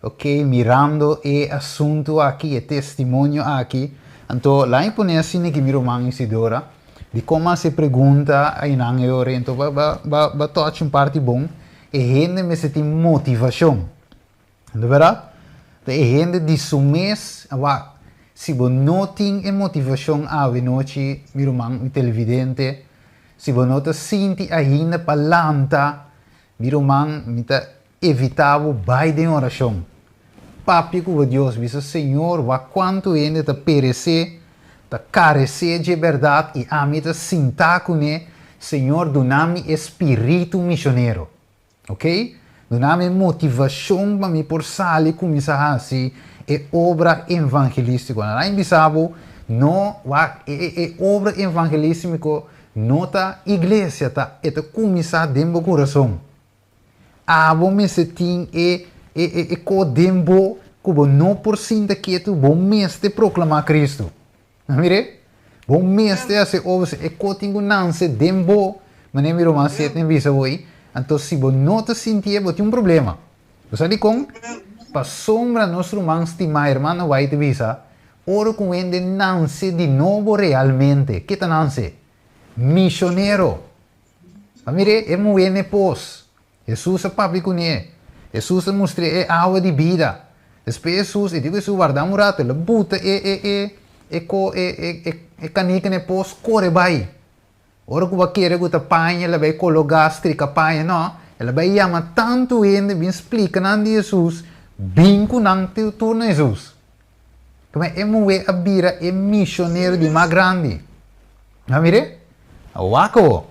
ok, mirando e asuntu aki, e testimonio aki. Anto, laat mi pone asina aki mi ruman Isidora, di kon a hasi e pregunta einan e ora, anto ba ba ba ba touch un parti bon, e hende mester tin motivashon. Anto bèrdat? Ta e hende di su mes, wak, si bo no tin e motivashon awe nochi, mi ruman, mi televidente, si bo no ta sinti ainda pa lanta, Mi ruman, mi ta evitá bo bai den orashon. Papia ku bo Dios, bisa, Señor, wak kuantu hende ta peresé, ta karesé dje bèrdat i ami ta sintá kuné, Señor, duna mi e spiritu mishonero. Oké? Duna mi e motivashon pa mi por sali kuminsá hasi e obra evangelístiko. Nan a bisa bo, no, wak, e e obra evangelístimiko No ta iglesia ta e ta kuminsá den bo kurason. Abo mester tin e e e e ko den bo ku bo no por sinta ketu, bo mester proklamá Kristu. Nan mir'é? Bo mester hasi obra, e ko tin ku nanse den bo, manera mi ruman Sidney bisa hoy, anto si bo no ta sintié bo tin un problema. Bo sa dikon? Pasobra nos ruman stimá hermana White bisa, Ora ku un hende nanse di nobo realmente, ke ta nanse? Mishonero! A mir'é, e muhé n'e pos. Hesus a papia kuné. Hesus a mustr'é e awa di bida. Despues Hesus, e di ku Hesus, Warda un ratu. El a buta e e e e ko e e e e kanika n'e pos, kore bai. Ora ku bo a kere ku ta paña, el a bai kologá, strika paña. No, el a bai yama tantu hende bin splika nan di Hesus, bin ku nan tur na Hesus. Kuma e muhé a bira e mishonero di mas grandi. A mir'é? A wak awo.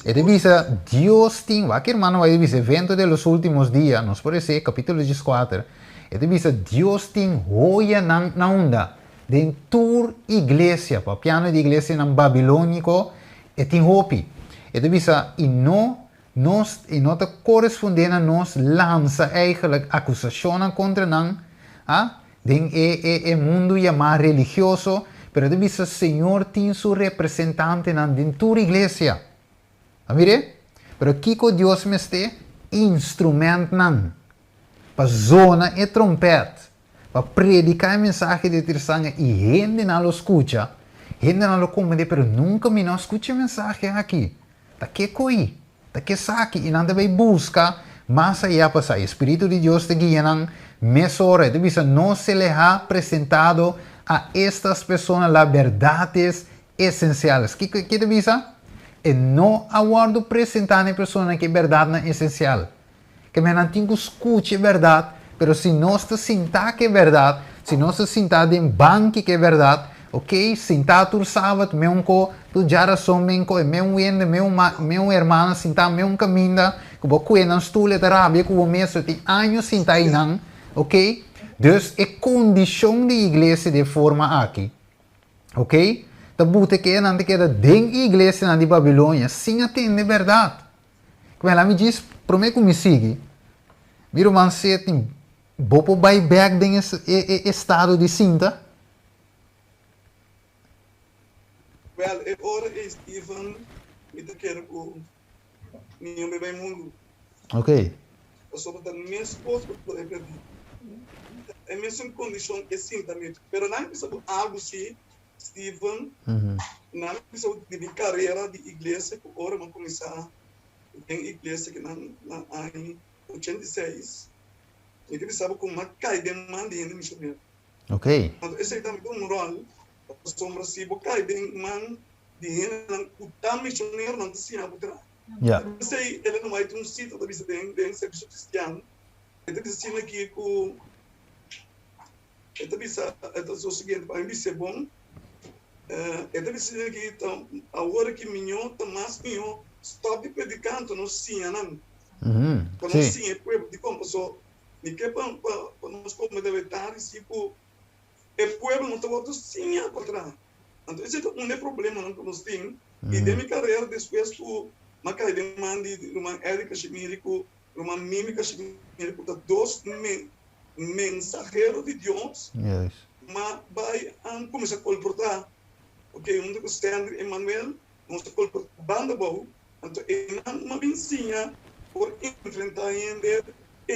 E ta bisa, Dios tin, wak hermano wak e ta bisa, evento de los últimos días, nos por esei, capítulo dieskuater, e ta bisa, Dios tin hoyanan na unda? Den tur iglesia, papiando di iglesianan babilóniko, e tin hopi. E ta bisa, i no nos, i no ta korespondé na nos lansa eigenlijk akusashonnan kontra nan, a, den e, e, e mundu yamá religioso, pero e ta bisa, Señor tin su representantenan den tur iglesia. A mir'é? Pero kiko Dios mester? Instrumentnan pa zona e trompèt. Pa prediká e mensahe di e Tirsanga i hendenan lo skucha, hendenan lo komprendé, pero nunka mi no a skucha e mensahe aki. Ta ke koi? Ta ke esaki? I nan ta bai buska mas ayá pa sa. E Spiritu di Dios ta guia nan mesora. E ta bisa, No se le ha presentado a estas personas la berdades esensiales. Kiko e ta bisa? E no a wòrdu presentá na e personanan ki e bèrdatnan esensial. Ke men nan tin ku skucha e bèrdat, pero si nos ta sintá ku e bèrdat, si nos ta sintá den banki ku e bèrdat, ok, sintá tur sabat meun ko, tur djarason men ko, e meun wende, meun ma, meun hermana sintá meun kaminda, ku bo kue nan stul e ta rabia ku bo mes, so tin años sintá einan, ok. Dus e kondishon di iglesia di e forma aki, ok, ta buta ke nan ta keda den e iglesianan di Babilonia sin a tende bèrdat. Kmé la mi djis promé ku mi sigui, mi ruman Sidney, bo por bai bèk den e e estado di sinta? Wèl, e ora ei Steven, mi ta kere ku mi no bai mundu. Ok. Pasobra ta meskos ku ta pèrdí. E mesun kondishon e sinta mi. Pero nan bisa ku algu si Steven, Nan a bisa di mi karera di iglesia ku ora mi a kuminsá den iglesia ki nan na aña 86, mi ke bisa bo ku mi a kai den man di hende misionero. Anto esei tambe ta un ròl, pasobra si bo kai den man di hendenan ku ta misionero nan ta siña bo traha. P'esei Ellen White un sita ta bisa den den Servisio Kristian, e ta bisa asina aki ku. E ta bisa, e ta lo siguiente, pa mi bis'é bon, e ta bisa asina ki ta awor ki miñó ta mas mihó stòp di prediká anto nos siña nan, pa nos siña e pueblo. Dikon? Paso mi ke pa pa nos komprendé e tardi si ku e pueblo no ta wòrdu siña pa traha. Anto esei ta un di e problemanan ku nos tin. I den mi karera despues ku mi a kai den man di ruman Eddie Kashimiri ku ruman Mimi Kashimiri ku ta dos mensahero di Dios ma bai a kuminsá kolportá. Ok, huntu ku Stanley Emmanuel nos a kolportá banda bou, anto einan mi a bin siña por enfrentá hende.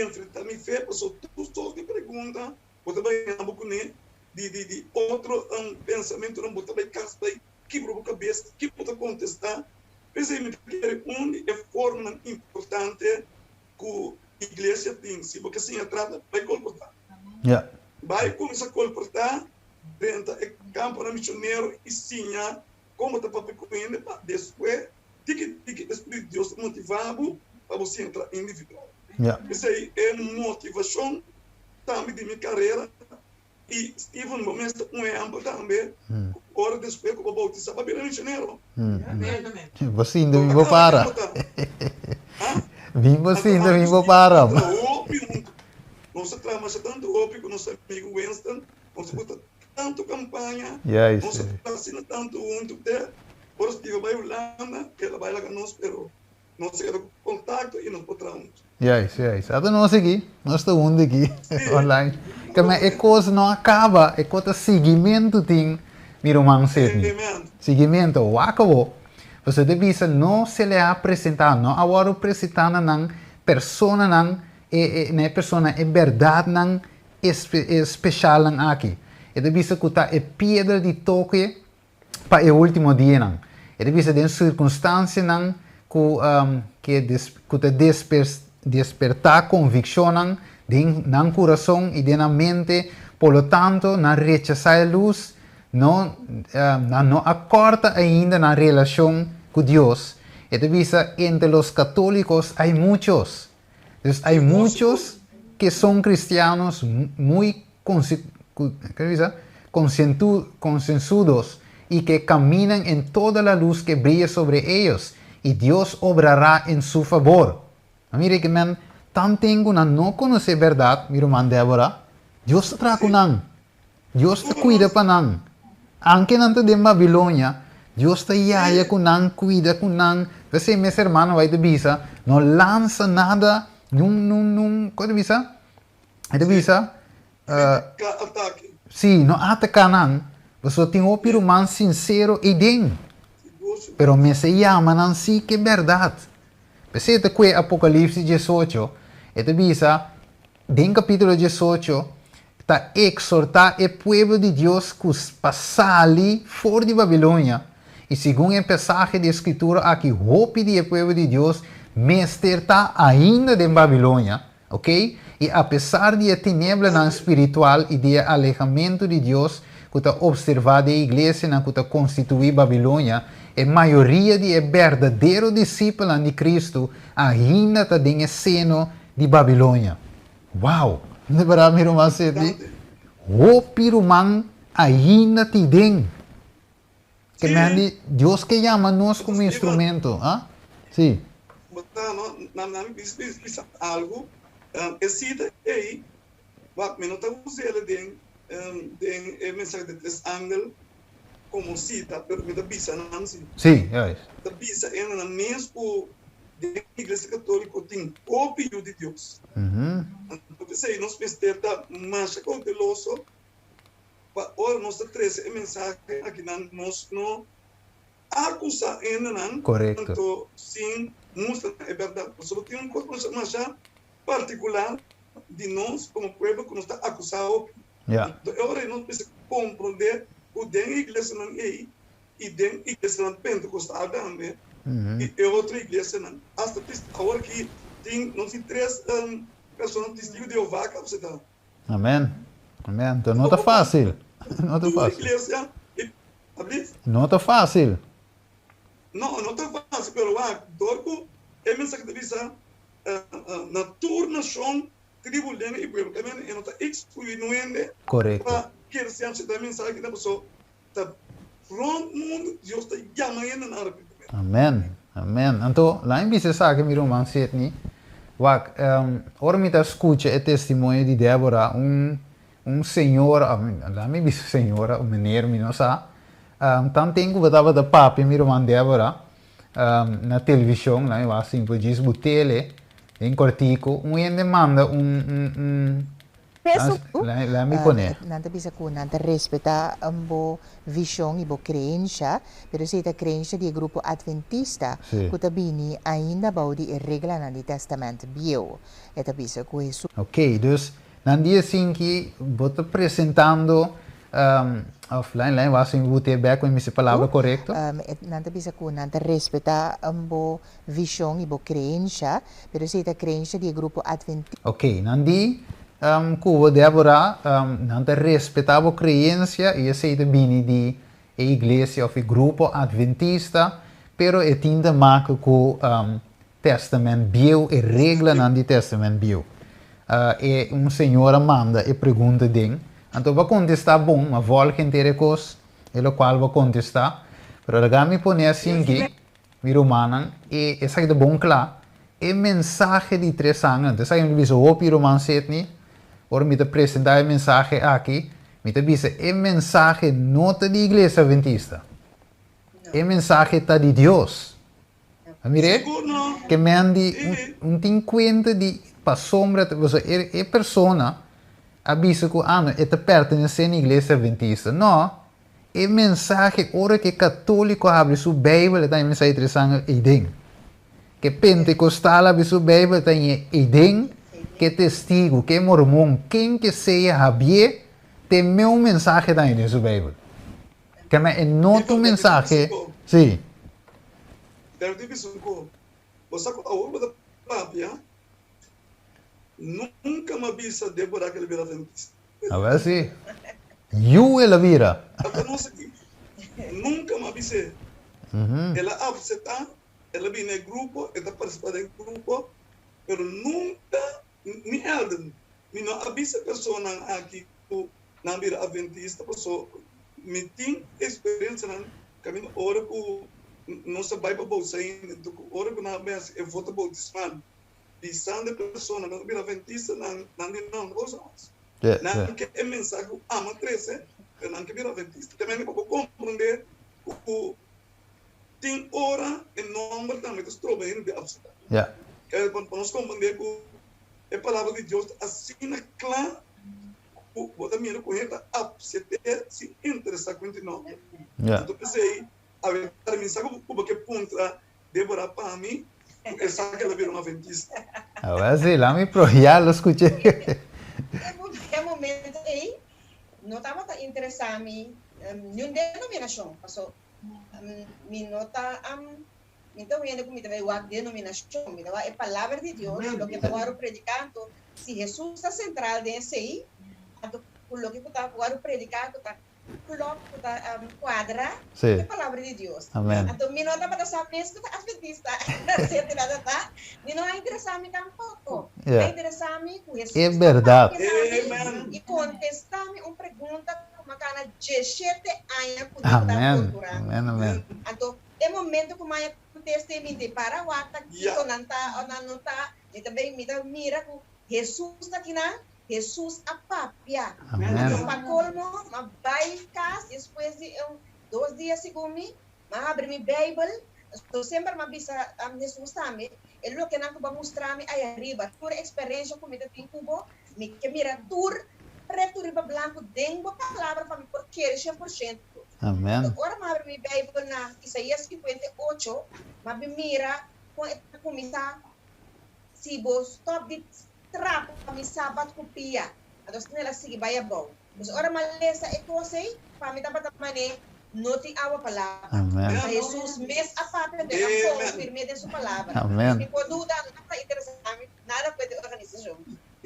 enfrentá mi fe, pasobra tur sort di pregunta bo ta bai haña bo kuné di di di otro pensamentunan, bo ta bai kas bai kibra bo kabes, ki bo ta kontestá? P'esei mi ta kere un di e formanan importante ku iglesia tin, si bo ke siña trata, bai kolportá. Bai kuminsá kolportá, drenta e kamponan misionero i siña kon bo ta papia ku hende pa despues tiki tiki e Spiritu di Dios ta motivá bo pa bo siña tra individual. P'esei e motivashon tambe di mi karera i Steven bo mes ta un ehèmpel tambe ku ora despues ku bo boutisá bo a bira misionero. Bo sinti mi bo para. Mi bo sinti mi bo para. Hopi huntu. Nos a traha masha tantu hopi ku nos amigu Winston. Nos a buta tantu kampaña. Nos a traha asina tantu huntu te ora Steven bai Hulanda, el a bai laga nos pero nos a keda ku kontakto i nos por traha huntu. Juist, juist. Ata nos aki, nos ta huntu aki online. Keme e kos no a kaba, e kos ta siguimentu tin, mi ruman Sidney. Siguimentu, wak abo. Pasobra ta bisa no se le a presentá, no a wòrdu presentá na nan personanan, e, e, na e persona e bèrdatnan e speshalnan aki. E ta bisa ku ta e piedra di toke pa e último dianan. E ta bisa den sirkunstansianan ku ke ku ta despertá konvikshonnan den nan kurason i den nan mente, por lo tanto nan rechasá e lus, no nan no a kòrta ainda nan relashon ku Dios. E ta bisa entre los katólikos hay muchos. Entonces hay muchos que son cristianos muy concienzudos y que caminan en toda la luz que brilla sobre ellos, y Dios obrará en su favor. Mira ke men tanten ku nan no konosé bèrdat, mi ruman Débora, Dios ta traha ku nan. Dios ta kuida pa nan. Anke nan ta den Babilonia, Dios ta yaya ku nan, kuida ku nan. P'esei mes hermano bai ta bisa, no lansa nada, nun, nun, nun, kon ta bisa? E ta bisa, sí, no ataká nan, pasobra tin hopi ruman sinsero eiden. Pero mester yama nan sí ku e bèrdat. P'esei ta kue Apokalipsis diesocho, e ta bisa, Den capítulo diesocho ta exhortá e pueblo di Dios cu pa sali for di Babilonia, i segun e pasahe di e Scritura aki hopi di e pueblo di Dios mester ta ainda den Babilonia, ok? I apesar di e tineblanan spiritual i di e alehamentu di Dios cu ta observá den e iglesianan cu ta constituí Babilonia, e mayoria di e berdadero disipelnan di Cristo ainda ta den e seno di Babilonia. Wow! De berdad mi ruman Sidney, hopi ruman ainda tin den. Ke men di Dios ke yama nos como instrumento, ah? Si. Bo ta no, na na mi bis bisa algo, e cita ei, wak mi no ta us'el den den e mensahe di tres angel como cita, pero mi ta bisa nan si. Si, juist. Ta bisa e nan mes ku Den Iglesia Católico tin hopi yu di Dios. Anto p'esei nos mester ta masha cauteloso pa ora nos ta trece e mensahe akinan nos no acusa hendenan anto sin mustra nan e berdad. Pasobra tin un cos masha masha particular di nos como pueblo cu nos ta acusa hopi. Anto e ora ei nos mester comprende cu den e iglesianan ei i den iglesianan pentecostal tambe i e otro iglesianan. Hasta awor aki tin nos tin tres persona testigo di Jehová kapsitá. Amen. Amen. Enton no ta fácil. No ta fácil. Iglesia, ablis? No ta fácil. No, no ta fácil, pero wak, dor ku e mensahe ta bisa na tur nashon, tribu, lenga i pueblo, e no ta ekskluí nuende pa kere siempre ta e mensahe aki ta paso Ta rond mundu Dios ta yama hende na arepentimentu. Amen, amen. Anto, laat mi bisa esaki, mi ruman Sidney. Wak, ora mi ta skucha e testimonio di Deborah, un, un señora, laat mi bisa señora o meneer, mi no sa, tan ten ku bo tabata papia, mi ruman Deborah, na televishon, laat mi wak simpel djis bo tele, den kòrtiku, un hende manda un, un, un. Laat mi pone. Nan ta bisa ku nan ta respetá bo vishon i bo kreensha, pero esei ta kreensha di e grupo Adventista ku ta bini ainda bou di e reglanan di Tèstamènt Bieu. E ta bisa ku Hesus. Oké, dus nan dia sinki bo ta presentando of lijn lijn was in wute bek mi mester palabra korekto. Nan ta bisa ku nan ta respetá bo vishon i bo kreensha, pero esei ta kreensha di e grupo Adventista. Oké, nan di ku bo Deborah nan ta respetá bo kreensia i esei ta bini di e iglesia of e grupo Adventista, pero e tin te make ku Testament Bieu, e reglanan di Testament Bieu. E un señora manda e pregunta den, anto bo a kontestá bon, ma vòlg henter e kos, e lokual bo a kontestá. Pero laga mi pone asinki, mi rumannan, e esaki ta bon kla, e mensahe di tres angel, anto esaki mi ta bisa hopi ruman Sidney, ora mi ta presentá e mensahe aki, mi ta bisa e mensahe no ta di Iglesia Adventista, e mensahe ta di Dios. A mir'é? Ke men di un tin kuenta di pasobra pasobra e e persona a bisa ku ami e ta pertenesé na iglesia adventista. No, e mensahe ora ku e katoliko habri su beibel e ta haña mensahe tres angel eiden. Ku e pentekostal habri su beibel e ta haña eiden. Ku e testigu, ku e mormon, ken ke sea habié te meun mensahe ta haña den su beibel. Ke men e no ta un mensahe, sí. Pero di bisa ku bo sa ku awor bo ta papia, nunka m'a bisa Debora ku el a bira adventista. Awel sí. Yu el a bira. Ata nos aki. Nunka m'a bis'é. El a apseptá, el a bini e grupo, e ta partisipá den grupo, pero nunka Ni Elden, mi no a bisa personanan aki ku nan bira adventista paso mi tin experiencianan kaminda ora ku nos a bai pa bautisa hende anto ku ora ku nan a bin hasi e voto bautismal bisando e persona nan a bira adventista nan nan di no no bausa mas nan ke e mensahe ku ama trese pero nan ke bira adventista te mende pa bo komprende ku Tin ora e nomber tambe ta stroba hende di apseptá. Pa nos komprendé ku e Palabra di Dios ta asina kla ku bo ta mira ku hende ta apsept'é sin interesá ku hende nomber. Anto p'esei awe tardi mi sa ku bo ke puntra Deborah pa mi ku e sa ku el a bira un adventista. Awor si, laat mi pro, ya lo skuché. E momento ei no tabata interesá mi niun denominashon, paso Mi no ta mi ta un hende ku mi ta bai wak denominashon, mi ta wak e palabra di Dios, loke ta wòrdu prediká, anto si Hesus ta sentral den esei, anto ku loke ku ta wòrdu prediká ku ta klòp, ku ta kuadra ku e palabra di Dios. Anto mi no tabata sa mes ku ta adventista, mi no a interesá mi tampoko, a interesá mi ku Hesus ta papia na mi i kontestá mi un pregunta. Ku m'a kana djeshete aña ku no ta torturá mi. Anto e momento ku m'a kontest'é mi di para wak ta kiko nan ta o nan no ta, mi ta bin mi ta mira ku Hesus ta kinan, Hesus a papia. Anto pa kolmo m'a bai kas despues di un dos dia segun mi, m'a habri mi Beibel, anto semper m'a bisa Hesus tambe, e lokenan ku bo a mustra mi ayariba, tur e eksperensha ku mi ta tin ku bo, Mi ke mira tur pretu riba blanku den bo palabra pa mi por kere 100%. Amen. Anto ora mi habri mi Bijbel na Isaías 58, mi a bin mira kon e ta kuminsá, Si bo stòp di trapa mi sabat ku pia. Anto asina el a sigui bai abou. Pues ora mi a lesa e kos ei, pa mi tabata man'é no tin awa pa laba. Amen. Pa Hesus mes a papia anto el a konfirm'é den su palabra. Amen. Mi por duda, no tabata interesá mi nada ku e di organisashon.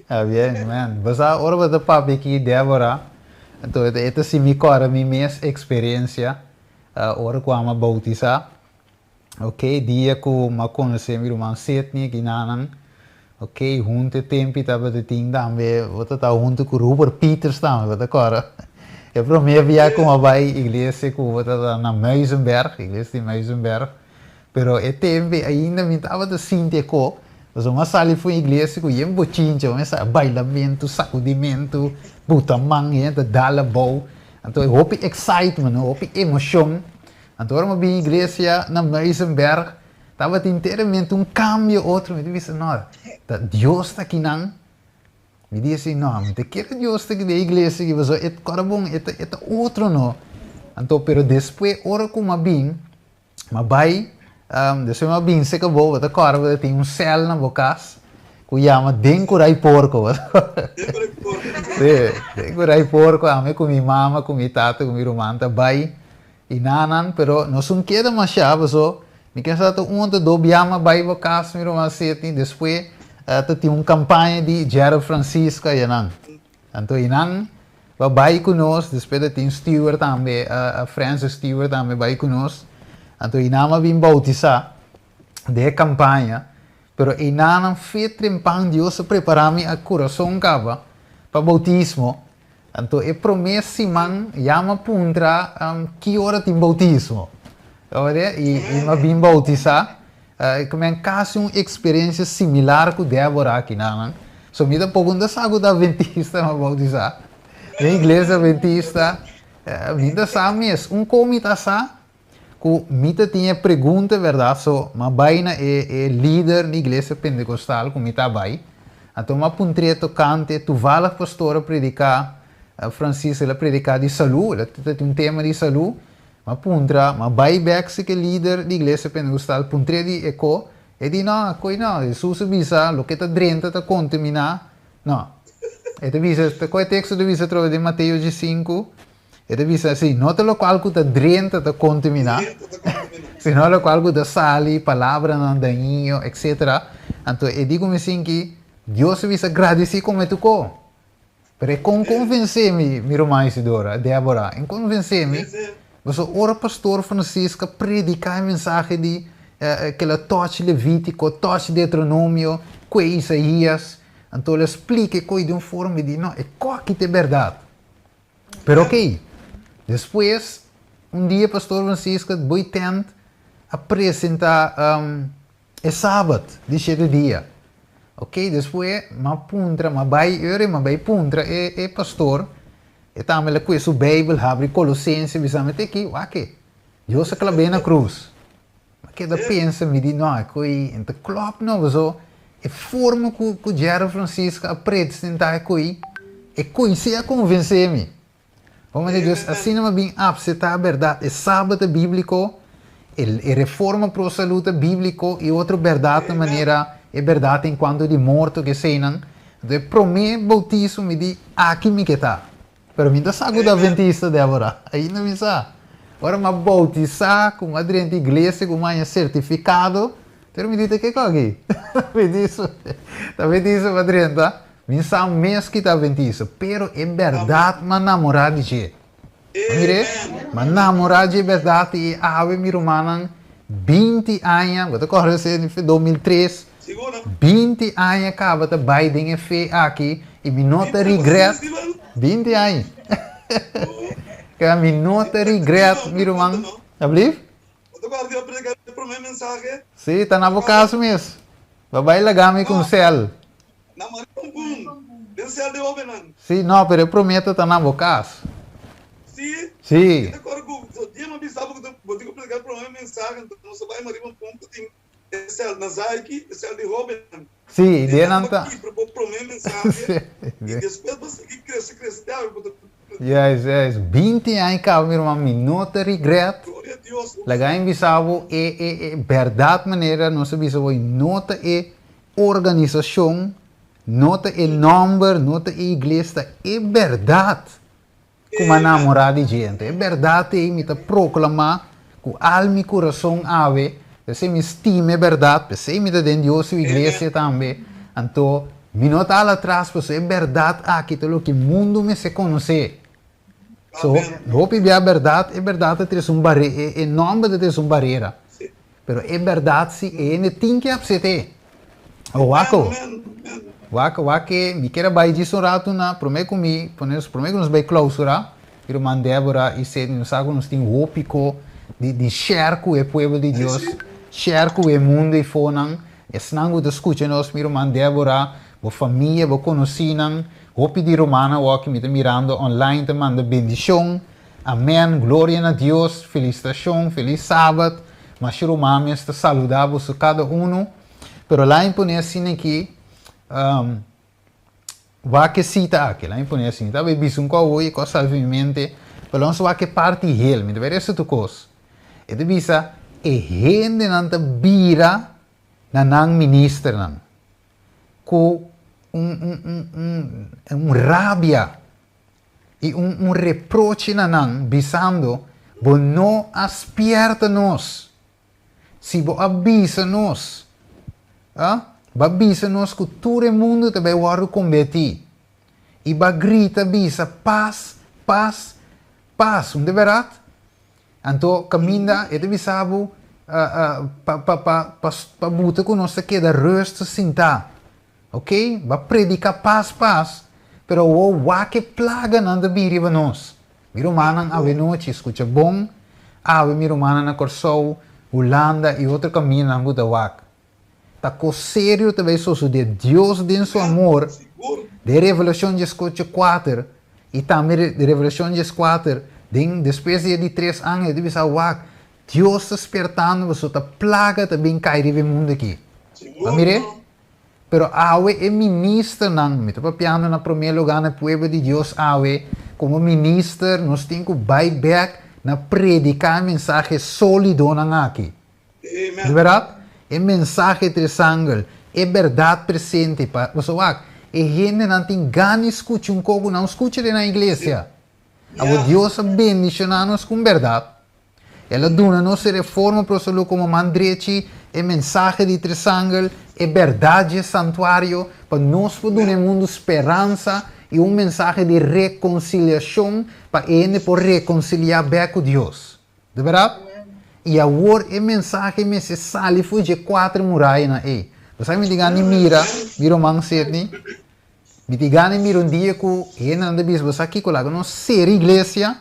Ah bien, man. Bo sa ora bo ta papia aki Deborah, anto e ta si mi kòrda mi mes eksperensia ora ku amo a boutisá. Ok, dia ku mi a konosé mi ruman Sidney aki nanan, ok, huntu e tempi tabata tin tambe, bo ta ta huntu ku Rupert Peters tambe, bo ta kòrda? E promé bia ku mi a bai iglesia ku bo ta ta na Muizenberg, iglesia di Muizenberg. Pero e tempe ainda mi tabata sinti e ko, pasobra mi a sali for iglesia ku yen bochincha, mi sa bailamentu, sakudimentu, buta man, hende ta dal abou. Anto e hopi excitement, hopi emocion. Anto ora mi a bin iglesia na Muizenberg, tabatin enteramente un cambio otro. Mi ta bisa, no, ta Dios ta akinan. Mi di asina, no, mi ta kere Dios ta den iglesia aki pasobra e kòrda bon, e ta e ta otro no. Anto pero despues ora ku mi a bin, mi a bai, despues mi a bin serka bo, bo ta kòrda bo ta tin un sèl na bo kas ku yama Den Kurai Porko, bo ta kòrda? Sí, Den Kurai Porko, ami ku mi mama, ku mi tata, ku mi ruman ta bai i nanan, pero nos un keda mashá paso Mi kensa ta un ta do biama bai bo kas mi ruman Sidney despues ta tin un kampaña di Gerald Francisco ayanan. Anto einan ba bai ku nos despues ta tin Stewart tambe Francis Stewart tambe bai ku nos. Anto einan a bin bautisa den e kampaña pero einanan fe trempan Dios a prepara mi a kurason kaba pa bautismo. Anto e promé siman ya m'a puntra ki ora tin boutismo. Tabata i i m'a bin boutisá. Ku mi a kasi un eksperensia similar ku Débora aki nan. So mi tampoko no ta sa ku ta adventista m'a boutisá. Den iglesia adventista mi ta sa mes. Un kon mi ta sa ku mi ta tin e pregunta bèrdat so m'a bai na e e lider di iglesia pentekostal ku mi ta bai anto m'a puntr'é tokante tuvallig pastor a prediká Francis el a prediká di salú el a ta tin un tema di salú m'a puntra m'a bai bèk si ku e lider di iglesia pentekostal puntr'é di e ko e di no koi no Hesus a bisa loke ta drenta ta kontaminá no e ta bisa kua e teksto ta bisa atrobe den Mateo diesinku E ta bisa así, no ta lokual ku ta drenta ta kontaminá, sino lokual ku ta sali, palabranan dañino, etcetera. Anto e di ku mi sinki, Dios a bisa gradisí kome tu ko. Pero e kon konvensé mi, mi ruman Isidora, Débora, en konvensé mi, pasobra ora pastor Francisca prediká e mensahe di kila tòchi Levítiko, tòchi Deuteronomio, kue Isaías, anto el a splika e koi di un forma di, no, e koki ta e bèrdat. Pero ok, despues un dia Pastor Francisco boy tent a presenta e Sabat di shete dia. Ok, despues m'a puntra, m'a bai ora m'a bai puntra e e pastor, e tambe el a kue su Bijbel habri Colosense bisa mi te aki, wak e, Dios a klab'é na krus. M'a keda pensa, mi di no, e koi no ta klòp no, paso e forma ku ku Jerry Francisca a presentá e koi, e koi si a konvensé mi. Bo mira dus asina m'a bin apseptá bèrdat, e sabat ta bíbliko, e e reforma pro salú ta bíbliko i otro bèrdatnan manera e bèrdat enkuanto di morto ku eseinan. Anto e promé boutismo mi di aki mi ke ta. Pero mi ta sa ku ta adventista, Débora. Ainda mi sa. Ora mi a boutisá ku mi a drenta iglesia ku mi a haña sertifikado, pero mi di ta kiko aki? Adventista. Ta adventista mi a drenta. Mi sa mes ki ta adventista, pero e bèrdat mi a namorá di dje. Mire, mi a namorá dje bèrdat i awe mi rumannan 20 aña, bo ta kòrda esei di 2003, 20 aña kaba ta bai den e fe aki i mi no ta regret. 20 aña. Kaya mi no ta regret, mi ruman. Ablief? Sí, ta na bo kas mes. Bo bai laga mi ku un sèl. Sí, no, pero e prometa ta na bo kas. Sí. Sí, i den nan ta. Yes, yes. 20 aña kaba mi ruman, mi no ta regret. Laga mi bisa bo e e e bèrdat manera nos a bisa bo, no ta e organisashon, no ta e nòmber, no ta e iglesia, ta e bèrdat. Ku m'a namorá di djente. E bèrdat ei mi ta proklamá ku al mi kurason awe, p'esei mi stima e bèrdat, p'esei mi ta den Dios su iglesia tambe. Anto, mi no ta hala atras pasobra e bèrdat aki ta loke mundu mester konosé. So, hopi bia bèrdat, e bèrdat ta trese un bare, e nòmber ta trese un barera. Pero e bèrdat si e hende tin ke apset'é. Oh, wak oh. Wak, wak e, mi kier a bai djis un ratu na, promé ku mi pone nos, promé ku nos bai klausurá, mi ruman Débora i Sidney, nos sa ku nos tin hopi ko di, di share ku e pueblo di Dios, share ku e mundu eifonan, esnan ku ta skucha nos, mi ruman Débora, bo famia, bo konosínan, hopi di rumannan awor ku mi ta mirando online ta manda bendishon, Amen gloria na Dios felicitacion feliz sabat masha ruman mes ta saluda boso cada uno pero la impone asina aki um, Wak e sita aki, laat mi pone asina. Mi ta bay bisa un kos awor i kos sali for mi mente, pero nos wak e parti hel, mi ta bay resta tur kos. E ta bisa e hendenan ta bira na nan ministernan ku un un un un un rabia i un un reproche na nan bisando, Bo no a spierta nos. Si bo a bisa nos, ah, bo a bisa nos ku tur e mundu ta bai wòrdu kombertí. I bo a grita bisa, Pas, pas, pas. Un ta bèrdat? Anto kaminda e ta bisa bo pa pa pa pa pa buta ku nos ta keda rùst sintá. Oke, bo a prediká pas, pas, pero awor wak e plaganan ta bin riba nos. Mi rumannan awe nochi, skucha bon, awe mi rumannan na Kòrsou, Hulanda i otro kamindanan ku ta wak. Ta kos serio ta bai sosodé. Dios den su amor, den Revelashon dieskuater kuater i tambe Revelashon dieskuater, den despues di e di tres angel ta bisa wak, Dios ta spertando boso, ta plaga ta bin kai riba e mundu aki. Bo a mir'é? Pero awe e ministernan, mi ta papiando na promé lugá na e pueblo di Dios awe, komo minister nos tin ku bai bèk na prediká e mensahe sólidonan aki. Di bèrdat? E mensahe tresangel, e bèrdat presente pa, pasobra wak, e hendenan tin gana di skucha un kos ku nan skucha den nan iglesia. Awor Dios a bendishoná nos ku un bèrdat. El a duna nos e reforma prosolo komo man drechi, e mensahe di tresangel, e bèrdat dje santuario, pa nos por duna e mundu speransa i un mensahe di rekonsiliashon pa e hende por rekonsiliá bèk ku Dios. De bèrdat? I awor e mensahe mester sali for dje kuater murayanan ei. Bo sa mi tin gana di mira mi ruman Sidney? Mi tin gana di mira un dia ku hendenan ta bisa, Bo sa kiko? Laga nos sera iglesia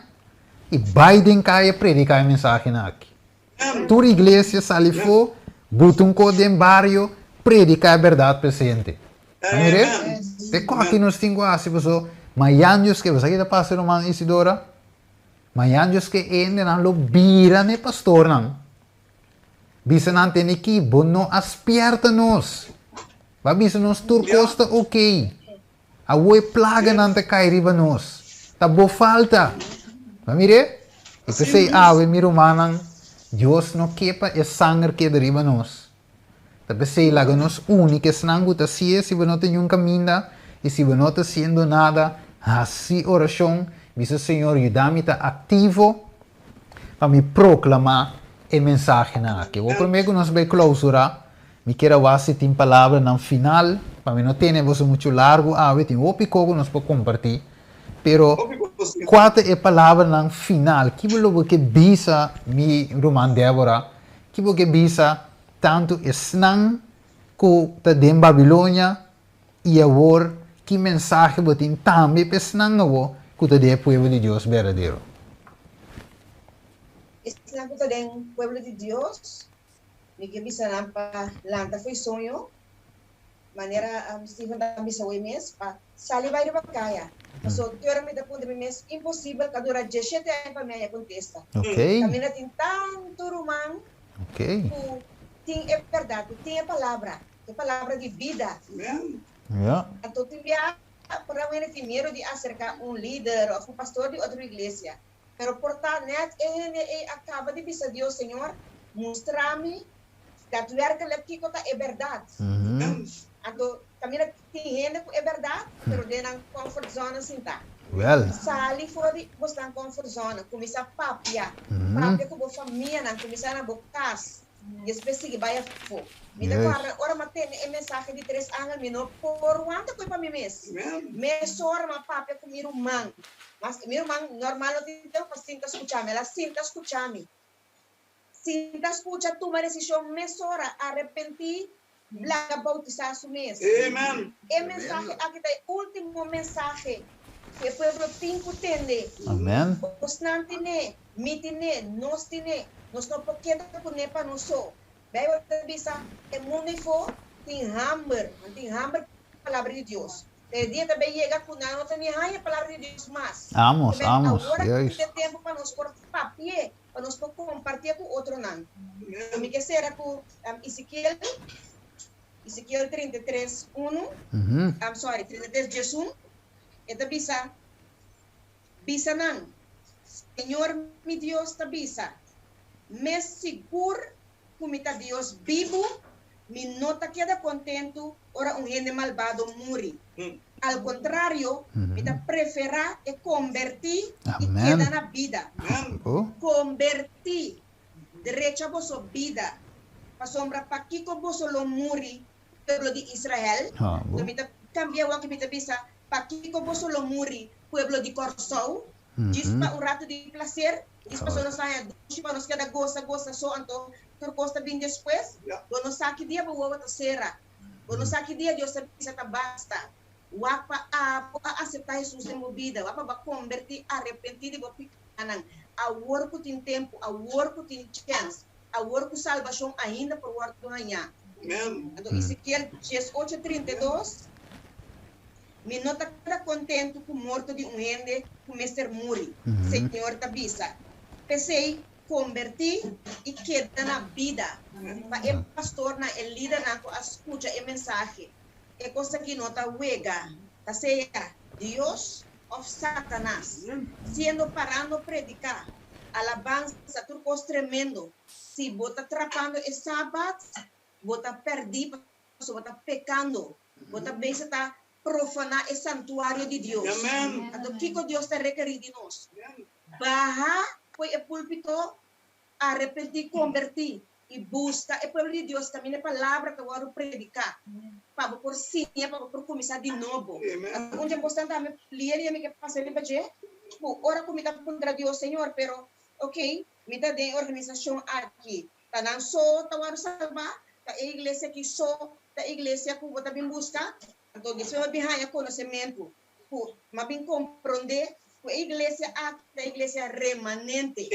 I bai den kaya prediká e mensahenan aki. Tur iglesia sali fo, buta un kos den bario, prediká e bèrdat presente. A mir'é? Te ku aki nos tin ku hasi paso mayan Dios ke, bo sa ki ta pasa ruman Isidora? Mayan Dios ke hendenan lo bira n'e pastornan. Bisa nan tene ki, bo no a spièrta nos. Bo a bisa nos tur kos ta okey. Awor e plaganan ta kai riba nos. Ta bo falta. Bo a mir'é? I p'esei awe, mi rumannan, Dios no ke pa e sanger keda riba nos. Ta p'esei laga nos uni ku esnan ku ta hasié. Si bo no ta niun kaminda i si bo no ta hasiendo nada, hasi orashon, bisa Señor, yuda mi ta aktivo pa mi proklamá e mensahenan aki. Awor promé ku nos bai klousurá, Mi kier a wak si tin palabranan final, pa mi no tene boso muchu largu awe, tin hopi kos ku nos por kompartí, pero kua ta e palabranan final? Ki bo lo bo ke bisa mi ruman Débora? Ki bo ke bisa tantu esnan ku ta den Babilonia i awor ki mensahe bo tin tambe pa esnan awor ku ta den e pueblo di Dios berdadero? Esnan ku ta den pueblo di Dios, Mi ke bisa nan pa lanta fo'i soño, manera Steven ta bisa awey mes, pa sali bai riba kaya. Paso te ora mi ta puntra mi mes, imposibel ka dura dieshete aña pa mi haña kontesta. Kaminda tin tantu ruman ku tin e bèrdat, ku tin e palabra, e palabra di bida. Anto tin bia por a wende tin miedu di aserká un lider òf un pastor di otro iglesia. Pero por ta net e hende ei a caba di bisa Dios, Señor, mustra mi daadwerkelijk kico ta e berdad. Anto caminda tin hende cu e berdad, pero den nan comfort zone sinta. Wel. Sali for di bosnan comfort zone, cuminsa papia, papia cu bo famianan, cuminsa na bo cas, despues sigui bai afo. Mi ta corda ora mi a tende e mensahe di tres angel, mi no por wanta cu e pa mi mes. Mesora mi a papia cu mi ruman. Mas mi ruman normal no tin tempu pa sinta skucha mi. El a sinta skucha mi. Sinta skucha, tuma desishon mesora, arepentí, laga boutisá su mes. Amen. E mensahe aki ta e último mensahe ku e pueblo tin ku tende. Amen. Bosnan tin'é, mi tin'é, nos tin'é. Nos no por keda kuné pa nos so. Beibel ta bisa, E mundu ei fó tin hamber, nan tin hamber pa palabra di Dios. E dia ta bay yega cu nan no ta ni haña palabra di Dios mas. Amos, Te men amos, awor aki juist. tin e tempo pa nos por papi'é, pa nos por compartié cu otronan. Mi ke cera cu Ezekiel, Ezekiel 33, 1, I'm sorry, 33, 11, e ta bisa, Bisa nan, Señor mi Dios ta bisa, Mes sigur ku mi ta Dios bibu, mi no ta keda kontentu ora un hende malbado muri. Al kontrario, mi ta preferá e kombertí i keda na bida. Kombertí! Drecha boso bida, pasobra pakiko boso lo muri, pueblo di Israel? Anto mi ta kambia awor mi ta bisa, Pakiko boso lo muri, pueblo di Kòrsou? Djis pa un ratu di plaser, djis pasobra nos haña dushi pa nos keda gosa gosa so, anto tur kos ta bin despues? Bo no sa ki dia bo wowo ta sera, bo no sa ki dia Dios ta bisa ta basta. Wak pa abo a aseptá Hesus den bo bida, wak pa bo a kombertí, arepentí di bo pikánan, awor ku tin tempu, awor ku tin chèns, awor ku salbashon ainda por wòrdu hañá. Anto Ezekiel diesocho, 32, Mi no ta keda kontentu ku morto di un hende ku mester muri, Señor ta bisa. P'esei, kombertí i keda na bida. Pa e pastornan, e lidernan ku a skucha e mensahe, E kos aki no ta wega, ta sea Dios òf Satanas. Siendo parando prediká, alabansa, tur kos tremendo, si bo ta trapando e Sabat, bo ta pèrdí pasobra bo ta pekando, bo ta besa ta profaná e santuario di Dios. Anto kiko Dios ta rekerí di nos? Baha fo'i e púlpito, arepentí, kombertí, i buska e pueblo di Dios kaminda e palabra ta wòrdu prediká, pa bo por siña, pa bo por kuminsá di nobo. Un dje kosnan tambe lia dia mi ke pasa riba dje, ku ora ku mi ta puntra Dios, Señor, pero ok, mi ta den e organisashon aki, ta nan so ta wòrdu salbá? Ta e iglesia aki so ta e iglesia ku bo ta bin buska? Anto despues mi a bin haña konosementu ku mi a bin komprondé ku e iglesia aki ta e iglesia remanente.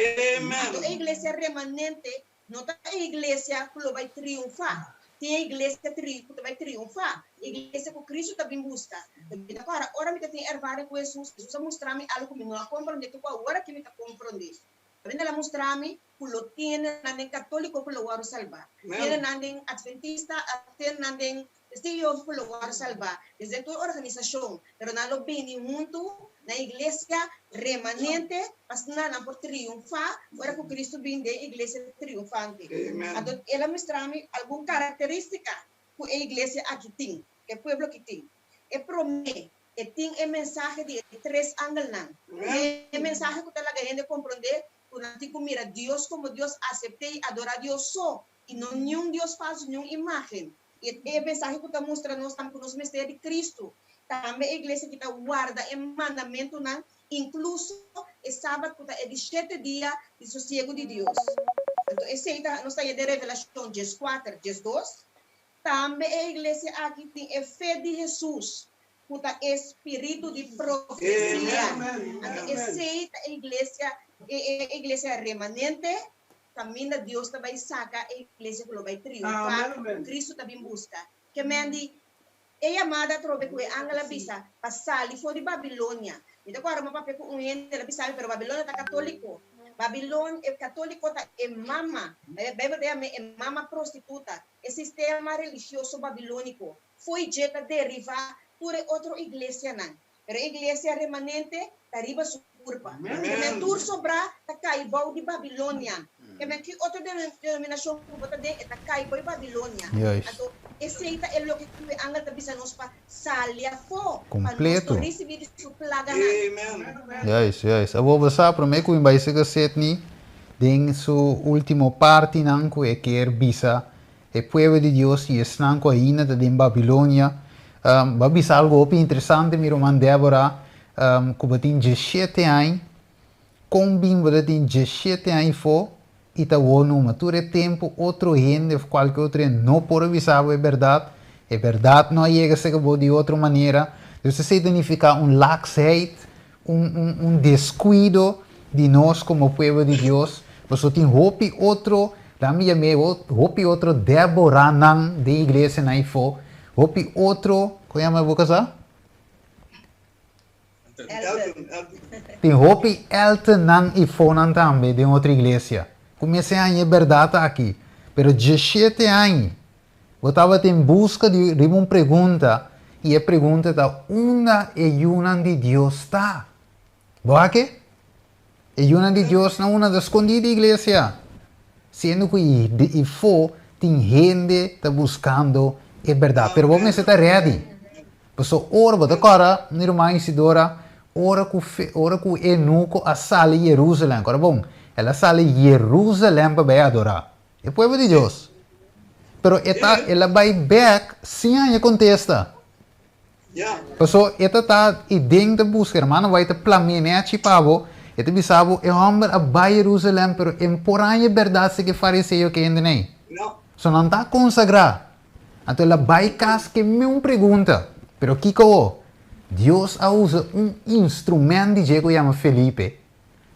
Anto e iglesia remanente no ta e iglesia ku lo bai triunfá. Tin e iglesia ku ta bai triunfá, e iglesia ku Kristu ta bin buska. Mi ta kòrda ora mi ta tin ervaring ku Hesus, Hesus a mustra mi algu ku mi no a komprondé te ku awor aki mi ta komprondé. Tabinda el a mustra mi ku lo tin hendenan den katóliko ku lo wòrdu salbá, tin hendenan den atventísta, tin hendenan den Testigo di Jehová ku lo wòrdu salbá, desde tur organisashon, pero nan lo bini huntu na iglesia remanente pa asina nan por triunfá ora ku Kristu bin den iglesia triunfante. Anto el a mustra mi algun karakterístika ku e iglesia aki tin, e pueblo aki tin. E promé, e tin e mensahe di e tres angelnan. E mensahe ku ta laga hende komprondé ku nan tin ku mira Dios komo Dios, asept'é i adorá Dios so, i no niun dios falsu, niun imágen. I e mensahe ku ta mustra nos tambe ku nos mester di Kristu. Tambe e iglesia ki ta warda e mandamentunan, inkluso e Sabat ku ta e di shete dia di sosiegu di Dios. Anto esei ta nos ta haña den Revelashon dieskuater, 12. Tambe e iglesia aki tin e fe di Hesus, ku ta e spiritu di profesia. Anto esei ta e iglesia, e iglesia remanente, kaminda Dios ta bai saka e iglesia ku lo bai triunfá, ku Kristu ta bin buska. Ke men di e yamada atrobe ku e angel a bisa pa sali for di Babilonia. Mi ta kòrda mi a papia ku un hende, el a bisa mi, pero Babilonia ta katóliko. Babilon, e katóliko ta e mama, Beibel ta yam'é e mama prostituta, e sistema religioso babilóniko. Fo'i dje ta derivá tur e otro iglesianan. Pero e iglesia remanente ta riba su kurpa. Ke men tur sobrá ta kai bou di Babilonia. Ke men ki otro denominashon ku bo ta den, e ta kai bou di Babilonia. Anto, esei ta e loke ku e angel ta bisa nos pa sali afó, pa nos no risibí di su plaganan. Juist, juist. Awor bo sa, promé ku mi bai sega Sidney den su último partinan ku e kier bisa E pueblo di Dios i esnan ku ainda ta den Babilonia. Bo a bisa algu hopi interesante, mi ruman Débora, ku bo tin diesshete aña. Kon bin bo ta tin diesshete aña ifó i ta wou numa? Tur e tempu otro hende òf kualke otro hende no por a bisa bo e bèrdat. E bèrdat no a yega serka bo di otro manera. Dus esei ta nifiká un laksheid, un un descuido di nos como pueblo di Dios, pasobra tin hopi otro, laat mi yam'é hopi otro Deboranan den iglesianan ayfó, hopi otro, con yama bo casa? Tin hopi Eltonnan ayfónan tambe den otro iglesia, cu mester haña e berdad aki, pero diesshete aña. Bo tabata en buska di riba un pregunta i e pregunta ta unda e yunan di Dios ta? Bo a ke? E yunan di Dios na unda ta skondí di iglesia? Siendo ku di ifó tin hende ta buskando e bèrdat. Pero bo mester ta ready. Pasobra ora bo ta kòrda, mi ruman Isidora, ora ku ora ku eunuko a sali Jerusalèm, kòrda bon, el a sali Jerusalèm pa bai adorá. E pueblo di Dios. Pero e ta, el a bai bek sin haña kontesta. Paso e ta ta i den ta buska, hermano bai ta plam'é nechi pa bo, e ta bisa bo e hòmber a bai Jerusalèm pero e por haña e bèrdat si ke fariseo ke hende nei. So nan ta konsagrá. Anto el a bai kas ke mi un pregunta. Pero kiko ho? Dios a usa un instrumènt di dje ku yama Felipe.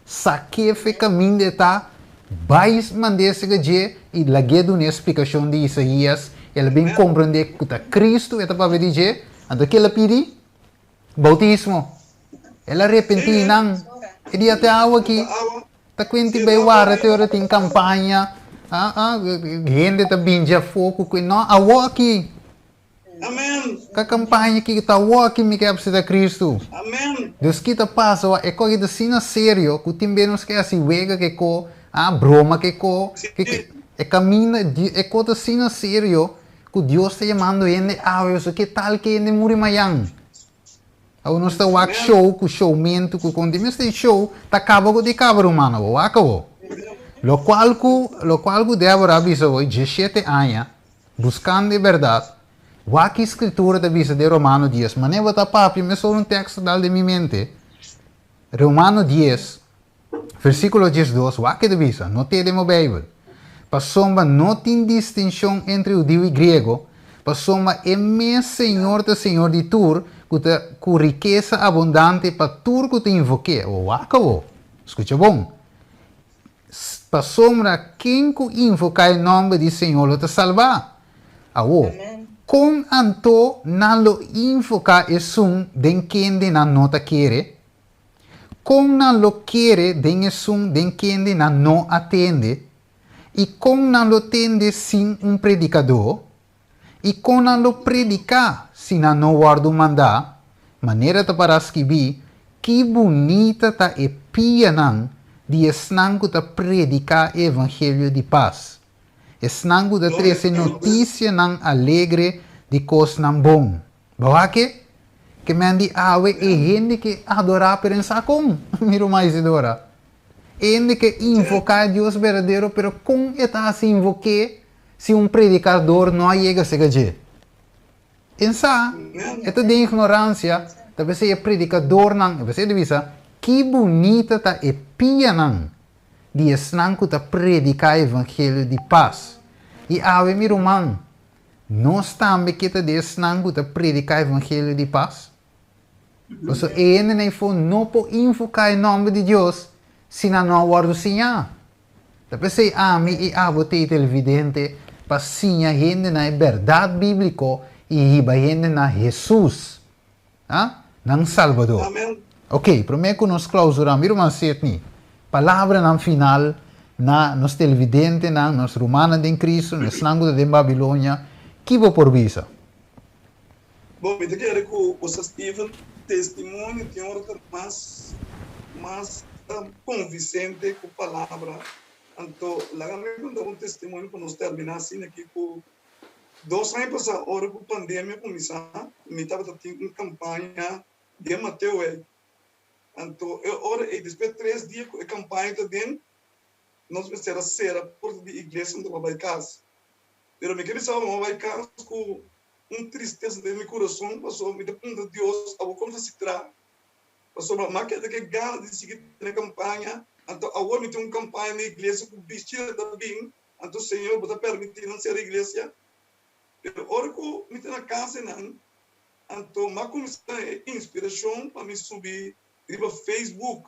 Sak'é fe kaminda e ta, bai mand'é sega dje i lag'é dun'é splikashon di Isaías. El a bin komprendé ku ta Kristu e ta papia di dje. Anto ke el a pidi? Boutismo. El a repentí nan. E dia te awa aki ta kuenti bai warda te ora tin kampaña. Hende ta bin dje afó ku kue. No, awoki. Amen. Ka kampaña ki ta awoki mi ke apseta Kristu. Amen. Dus ki ta pasa wa e ko ki ta asina serio ku tin be nos ke hasi wega ke ko, broma ke ko, ke e kaminda e ko ta asina serio ku Dios ta yamando hende awe so ke tal ke hende muri mayan. Awo nos ta wak show ku showmentu ku kon di mester show ta kaba ku di kaba ruman awo wak awo. Lokual ku lokual ku Deborah a bisa hoy diesshete aña buskando e bèrdat wak ki skritura ta bisa den Romano dies manera bo ta papia mesora un teksto dal den mi mente Romano dies Versíkulo 12, wak ke ta bisa, no te den bo Beibel. Pasobra no tin distinshon entre hudiu i griego, pasobra e mes Señor ta Señor di tur, ku ta ku rikesa abundante pa tur ku ta invok'é. O wak awor, skucha bon. Pasobra ken ku invoká e nòmber di Señor lo ta salbá. Awor, kon anto nan lo invoká esun den kende nan no ta kere? Kon nan lo kere den esun den kende nan no a tende? I kon nan lo tende sin un predikadó? I kon nan lo prediká si nan no wòrdu mandá? Manera ta pará skibí, Ki bunita ta e pianan di esnan ku ta prediká e evangelio di pas, esnan ku ta trese notisianan alegre di kosnan bon. Bo wak ke? Ke men di awe e hende ke adorá pero en sa kon, mi ruman Isidora. E hende ke invoká e Dios berdadero pero kon e ta hasi invok'é si un predikador no a yega serka dje? En sa, e ta den ignoransia, ta p'esei e predikadornan, e p'esei ta bisa, ki bunita ta e pianan di esnan ku ta prediká e evangelio di pas. I awe mi ruman, Nos tambe ke ta di esnan ku ta prediká evangelio di pas? Pasobra e hendenan ei no por invoká e nòmber di Dios si nan no a wòrdu siñá. Ta p'esei ami i abo ta e televidente pa siña hendenan e bèrdat bíbliko i hiba hende na Hesus, a nan Salbador. Ok, promé ku nos klausurá, mi ruman Sidney, palabranan final na nos televidentenan, nos rumannan den Kristu, na esnan ku ta den Babilonia, ki bo por bisa? Bon, mi ta kere ku bo sa Steven, testimonio tin ora ta mas mas konvisente ku palabra. Anto laga mi konta un testimonio pa nos terminá asina aki ku Dos aña pasá ora ku pandemia kuminsá mi tabata tin un kampaña den Mateo ei. Anto e ora ei despues tres dia ku e kampaña ta den nos mester a sera porta di iglesia anto pa bai kas. Pero mi ke bisa bo mi a bai kas ku un tristesa den mi kurason pasobra mi ta puntra Dios awor kon ta hasi tra pasobra mi a keda ke gana di sigui tene kampaña anto awor mi tin un kampaña na iglesia ku bishita ta bin Anto Señor, bo ta permití nan sera iglesia? Pero ora ku mi ta na kas einan, anto m'a kuminsá e inspirashon pa mi subi riba Facebook.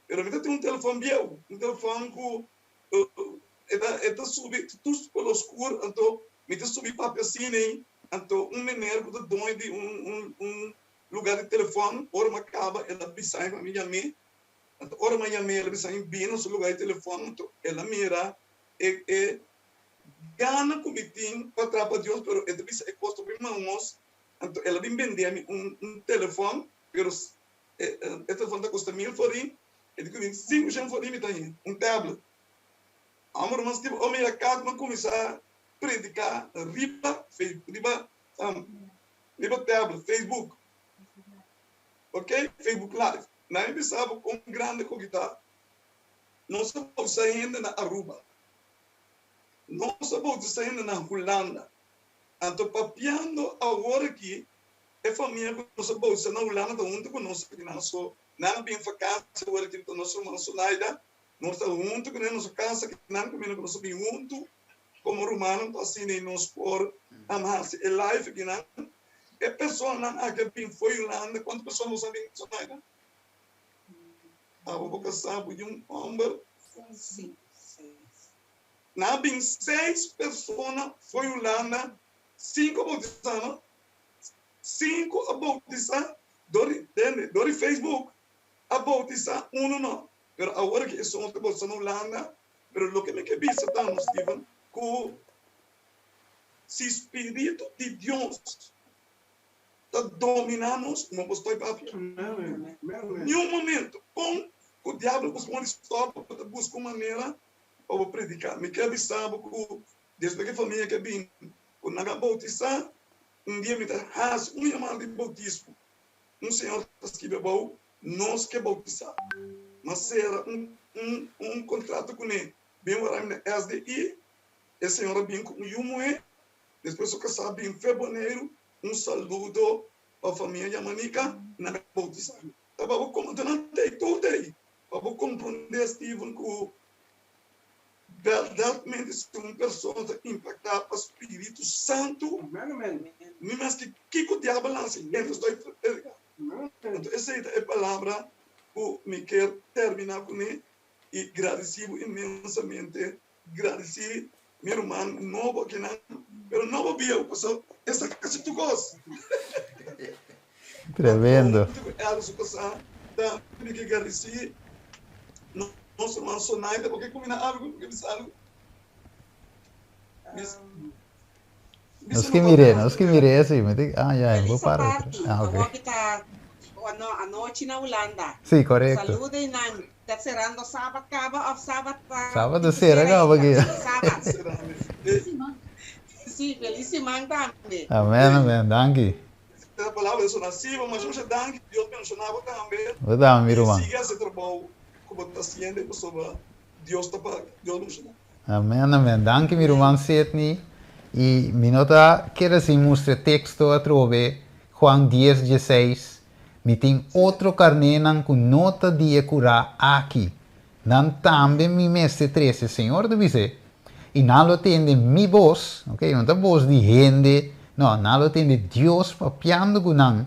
Pero mi ta tin un telefòn bieu, un telefòn ku e ta e ta subi tur koló skur, anto mi ta subi papia asina ei, anto un meneer ku ta doño di un un un lugá di telefòn, ora m'a kaba el a bisa mi pa mi yam'é, Anto ora mi a yam'é, el a bisa mi bini na su lugá di telefòn, anto el a mira e e gana ku mi tin pa traha pa Dios, pero e ta bisa e kos ta bin mahos, anto el a bin bende mi un un telefòn, pero e e telefòn ta kosta mil forin, e di ku mi sinku shen forin mi ta haña, un tablet. Amo ruman Steve, ora mi yega kas mi a kuminsá prediká riba riba riba tablet, Facebook, ok, Facebook live. Nan a bisa bo kon grandi ku ta. Nos a bautisa hende na Aruba. Nos a bautisa hende na Hulanda. Anto papiando awor aki, e famia ku nos a bautisa na Hulanda ta huntu ku nos aki nan. So nan a bin vakansi awor aki, nos ruman Sonaida, nos ta huntu ku nan, nos a kasa aki nan kaminda ku nos a bin huntu komo rumannan pa asina nos por hasi e live aki nan. E personanan aki a bin fo'i Hulanda, kuantu persona nos a bin, Sonaida? Abo bo kasá bo di un hòmber? Nan a bin seis persona fo'i Hulanda, sinku a boutisá, no? Sinku a boutisá dor di, tende, dor di Facebook a boutisá, unu no. Pero awor aki esun ta boutisá na Hulanda. Pero loke mi ke bisa ta no, Steven, ku si Spiritu di Dios ta dominá nos, no por stòi papia. Niun momento. Kon ku diablo buska un stòp, bo ta buska un manera pa bo prediká. Mi ke avisá bo ku despues ku e famia ke bini ku nan a boutisá, un dia mi ta hasi un yamada di boutismo. Un señor ta skibi abou, Nos ke boutisá. M'a sera un un un kontrato kuné. Bin wara mi na SDI, e señor a bin ku un yu muhé. Despues su kasá bin fe Boneiru. Un saludo pa famia Yamanika, nan a boutisá. Ta pa bo komo nan ta ei tur ta ei. Pa bo komprondé Steven ku bèrdatmente si un persona ta impaktá pa Spiritu Santu, ni maske kiko diabel hasi, e no sta prediká. Anto esei ta e palabra ku mi kier terminá kuné i gradisí bo inmensamente, gradisí mi ruman nobo akinan, pero nobo bieu, pasobra e sa kasi tur kos. Tremendo. Ku Elder su kasá ta mi ke gradisí nos ruman Sonaida, bo ke kuminá algu? Bo ke bisa algu? Nos ke mir'é, nos ke mir'é si. Mi tin, ah ya, bo Feliz para. party. Ah, ok. Awor ki ta ano, anochi na Hulanda. Sí, korekto. Saludo y nan ta cerrando Sabat caba of Sabat ta Sabat ta tin cu cera cera caba ainda? ki. Feliz Sabat. Sí, feliz siman tambe. Amen, amen. Danki. E palabra di sona si bo masha masha danki Dios bendiciona bo tambe Bo tambe mi y ruman. sigui haci trabou cu bo ta haciendo pasobra Dios ta paga. Dios bendiciona. Amen amen danki mi ruman Sidney y mi no ta kere sin mustra texto atrobe Juan dies dieseis mi tin otro carnenan cu no ta di e cura aki nan tambe mi mester trece Señor ta bise y nan lo tende mi bos ok no ta bos di hende no nan lo tende Dios papiando cu nan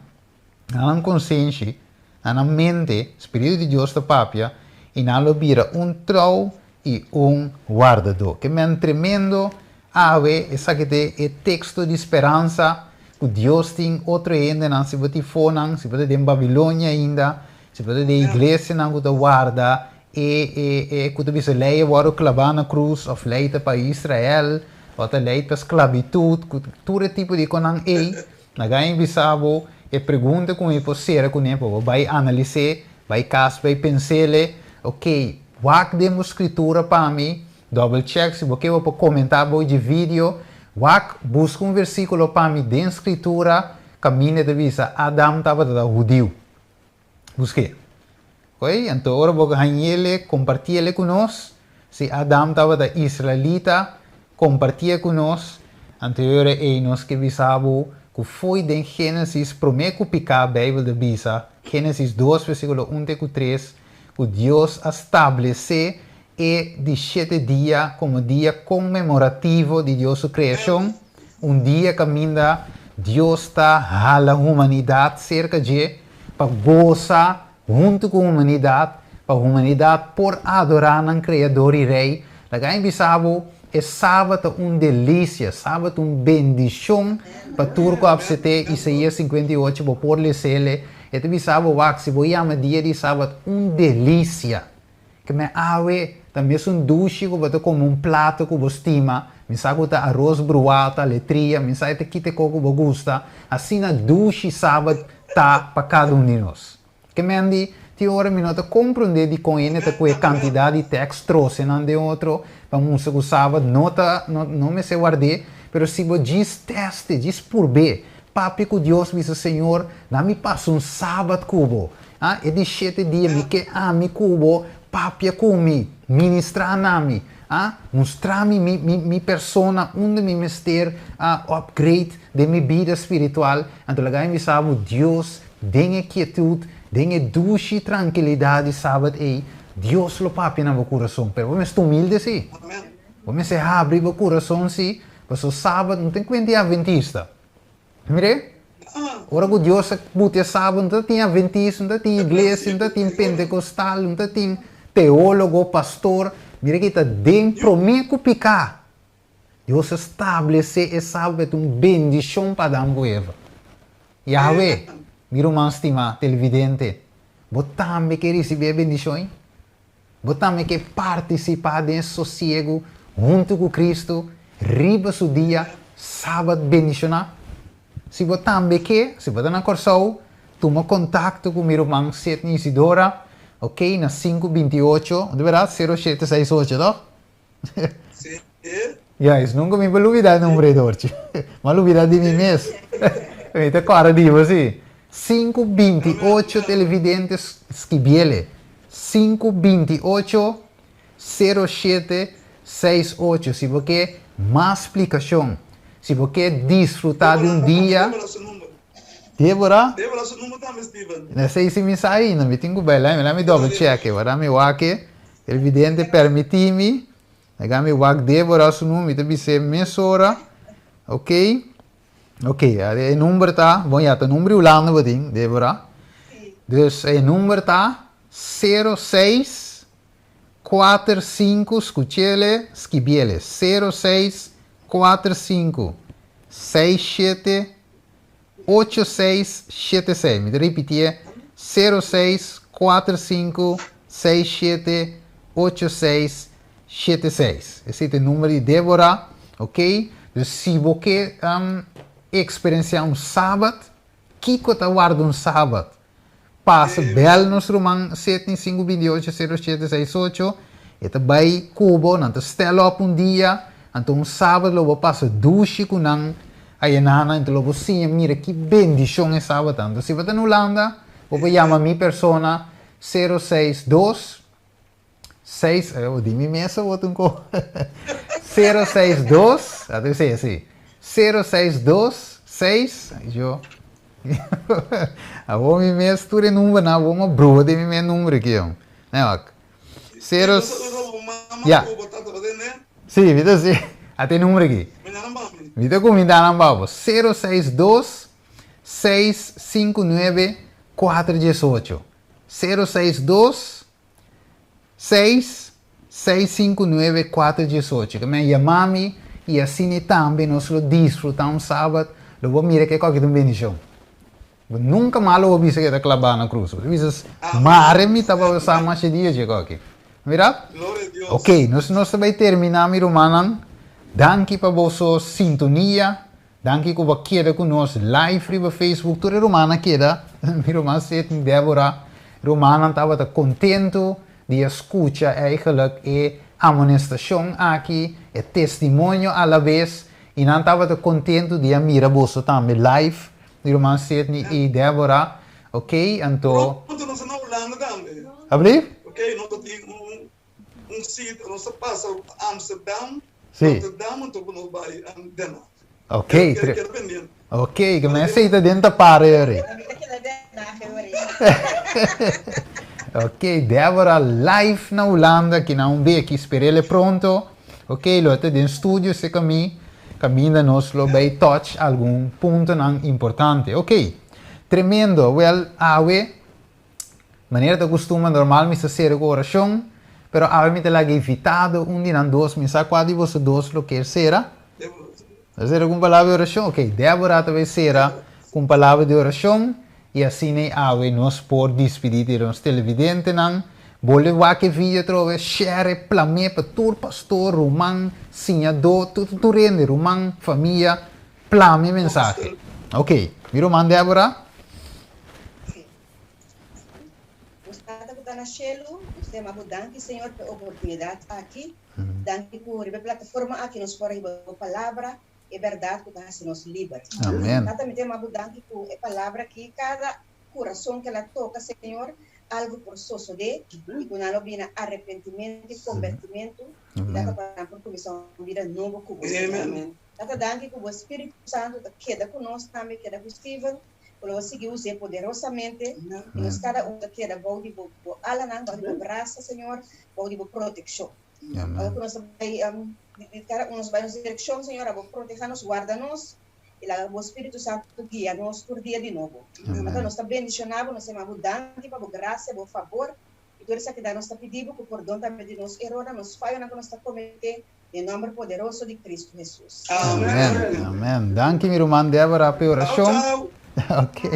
na nan konsenshi, na nan mente, Spiritu di Dios ta papia i nan lo bira un trou i un wardadó. Ke men tremendo awe esaki ta e teksto di speransa ku Dios tin otro hendenan, si bo tin fonan, si bo ta den Babilonia ainda, si bo ta den iglesianan ku ta warda e e e ku ta bisa lei a wòrdu klabá na krus òf lei ta pa Israel òf ta lei pa sklabitut, ku tur e tipo di konan ei. Laga mi bisa bo e pregunta ku mi por sera kuné pa bo bai analis'é, bai kas bai pens'ele, ok, wak den bo skritura pa mi, double check, si bo ke bo por komentá bou dje video, wak, buska un versíkulo pa mi den skritura kaminda ta bisa Adam tabata ta hudiu. Busk'é. Oké, anto ora bo hañ'ele, komparti'ele ku nos. Si Adam tabata israelita, kompartié ku nos. Anto e ora ei nos ke bisa bo ku fo'i den Génesis, promé ku piká, Beibel ta bisa, Génesis dos versíkulo un te ku tres, ku Dios a stablesé e di shete dia komo dia konmemorativo di Dios su kreashon, un dia kaminda Dios ta hala humanidat serka dje pa gosa huntu ku humanidat, pa humanidat por adorá nan Kreador i Rei. Laga mi bisa bo, e Sabat ta un delisia, Sabat ta un bendishon pa tur ku a apsept'é. Isaías 58, bo por les'é. E ta bisa bo, Wak, si bo yama dia di Sabat un delisia, Ke men awe ta mesun dushi ku bo ta kome un plato ku bo stima. Mi sa ku ta aros bruá, ta letria, mi sa e ta kita e kos ku bo gusta. Asina dushi Sabat ta pa kada un di nos. Ke men di, tin ora mi no ta komprondé dikon hende ta kue kantidat di tèks trose nan den otro pa mustra ku Sabat no ta no no mester ward'é, pero si bo djis tèst'e, djis purb'é, papia ku Dios bisa, Señor, na mi pasa un Sabat ku bo. Ah, e di shete dia mi ke ami ku bo, papia ku mi, ministrá na mi, ah, mustra mi mi mi mi persona unda mi mester a upgrade den mi bida spiritual. Anto laga mi bisa bo, Dios Den e kietut, den e dushi trankilidat di Sabat ei, Dios lo papia na bo kurason. Pero bo mester humilde sí. Bo mester habri bo kurason sí, pasobra Sabat no ta kuenta di adventista. Mir'é? Ora ku Dios a buti e Sabat, no ta tin adventista, no ta tin iglesia, no ta tin pentekostal, no ta tin teólogo, pastor. Mira ki ta den promé ku piká. Dios a stablesé e Sabat un bendishon pa Adam ku Eva. Yahweh, mi ruman stimá televidente, bo tambe ke risibí e bendishon ei? Bo tambe ke partisipá den e sosiegu huntu ku Kristu riba su dia Sabat bendishoná? Si bo tambe ke, si bo ta na Kòrsou, tuma kontakto ku mi ruman Sidney Isidora, ok, na sinku 28, di bèrdat? Sero shete seis ocho, tòg? Sí. Juist, nunca mi por lubida e nombre Dortje. M'a lubida di mi mes. Mi ta kòrda di bo si. Sinku binti ocho televidente skibiele. Sinku binti ocho sero shete seis ocho si bo ke mas splikashon. Si bo ke disfruta di un dia. Debora? Debora su number tambe Steven. Esei si mi sa ainda. Mi tin ku bai la mi double check e. Wara mi wak e. El vidente permití mi, laga mi wak Débora su number, mi ta bis'é mesora, ok, ok, e number ta, bon ya ta number di Hulanda bo tin, Débora, dus e number ta sero seis kuater sinku, skuch'ele, skibi'ele, sero seis kuater sinku seis shete Ocho seis shete seis. Mi ta ripitié, sero seis kuater sinku seis shete ocho seis shete seis. Esei ta e number di Débora, ok? Dus si bo ke eksperensiá un Sabat, kiko ta warda un Sabat? Pasa bèl nos ruman Sidney sinku binti ocho sero shete seis ocho, e ta bai ku bo, nan ta stèl òp un dia, anto un sabat lo bo pasa dushi ku nan ayenanan, anto lo bo siña mira ki bendishon e sabat ta. Anto si bo ta na Hulanda, bo por yama mi persona sero seis dos seis, oh di mi mes awor ta un ko, sero seis dos, a ta bisei asi, sero seis dos seis, yo. Awor mi mes tur e numbernan awor mi a bruha den mi mes number aki jong. Ne wak. Sero Ya. Si, mi ta si. Ata e number aki. Mi ta kuminda nan babo. Sero seis dos seis sinku nuebe kuater diesocho. Sero seis dos Seis, seis sinku nuebe kuater diesocho. Ke men yama mi i asina tambe nos lo disfruta un Sabat. Lo bo mira ke koki ta un bendishon. Bo nunka mas lo bo bisa ke ta klabá na krus. Bo ta bisa, Mare mi tabata sa masha dia dje koki. Mira? Ok, nos nos ta bai terminá mi rumannan. Danki pa boso sintonia. Danki ku bo a keda ku nos live riba Facebook. Tur e rumannan a keda. Mi ruman Sidney, Deborah, rumannan tabata kontentu di a skucha eigenlijk e amonestashon aki, e testimonio alabes, i nan tabata kontentu di a mira boso tambe live, mi ruman Sidney i Deborah. Ok, anto. Pronto nos ta na Hulanda tambe. Ablief? Ok, nos ta tin un Un sita, nos ta pasa Amsterdam, Sí. Rotterdam, anto ku nos bai Den Haag. Ok, Keda, tre- keda pendiente. Ok, ke men esei ta den tapar eri. Ok, Deborah live na Hulanda, ki na un beki, sperele pronto. Ok, lo ta den studio serka mi, kaminda nos lo bai touch algun puntonan importante. Ok, tremendo. Wel, awe Manera ta kustuma normal mi sa sera ku orashon, pero awe mi ta laga invitado un di nan dos, mi sa kua di boso dos lo kier sera. Lo sera ku un palabra di orashon? Ok, Deborah ta bai sera ku un palabra di orashon i asina awe nos por dispidi di nos televidentenan. Bolbe wak e video atrobe, share e, plam'é pa tur pastor, ruman, siñadó, tur tur hende, ruman, famia, plama e mensahe. Ok, mi ruman Deborah. Nos Tata ku ta na shelu, nos ta yama bo danki Señor pa e oportunidat aki. Danki ku riba e plataforma aki nos por a hiba bo palabra, e bèrdat ku ta hasi nos liber. Amen. Tata mi ta yama bo danki ku e palabra aki kada kurason ku el a toka Señor, algu por sosodé i ku nan lo bini na arepentimentu i kombertimentu i tata pa nan por kuminsá un bida nobo ku bo Señor. Tata danki ku bo Spiritu Santu ta keda ku nos tambe, keda ku Steven. Ku lo bo sigui us'é poderosamente, i nos kada un ta keda bou di bo alanan, bou di bo brasa, Señor, bou di bo protekshon. Ora ku nos ta bai, di kada un nos bai nos direkshon, Señor, abo proteha nos, warda nos, i laga bo Spiritu Santu guia nos tur dia di nobo. Tata, nos ta bendishoná bo, nos ta yama bo danki pa bo grasia, bo fabor, i tur esaki nos ta pidi bo ku pordon tambe di nos erornan, nos fayonan ku nos ta kometé, Den nomber poderoso di Cristo Jesus. Amen. Amen. Danki mi ruman Deborah pa e orashon. Ok.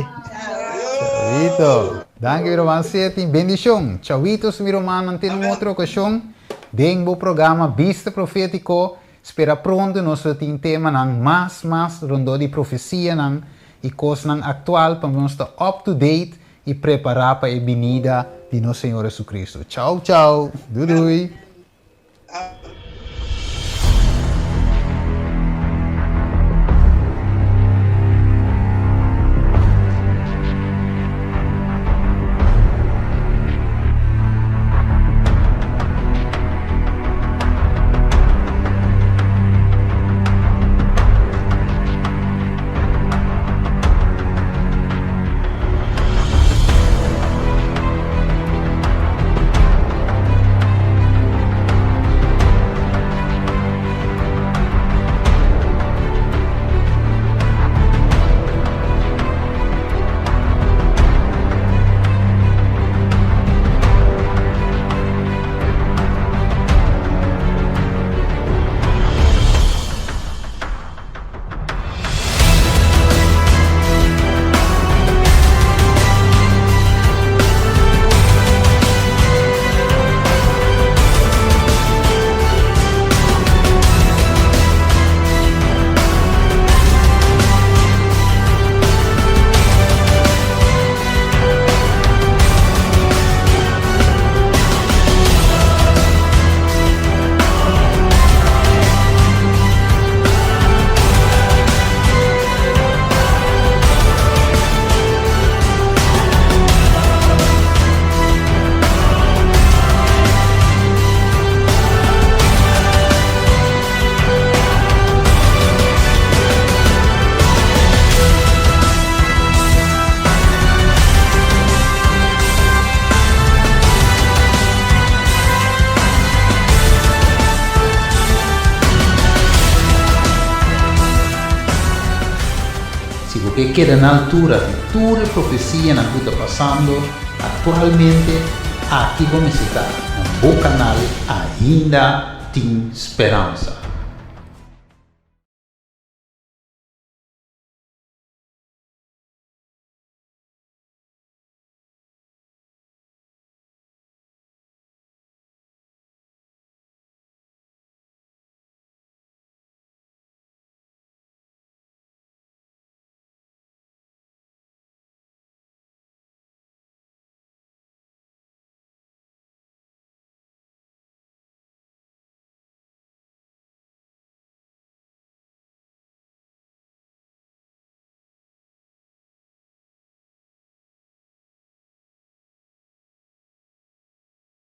Chawito. Danki mi ruman Seti. Bendishon. Chawitos mi rumannan te un otro okashon den bo programa Bista Profetiko. Spera pronto nos lo tin temanan mas mas rondó di profesianan i kosnan aktual pa nos ta up to date i prepará pa e binida di nos Señor Jesucristo. Chau chau. Dudui. Si bo ke keda na altura di tur e profesianan ku ta pasando aktualmente, aki bo mester ta na bo kanal Ainda Tin Speransa.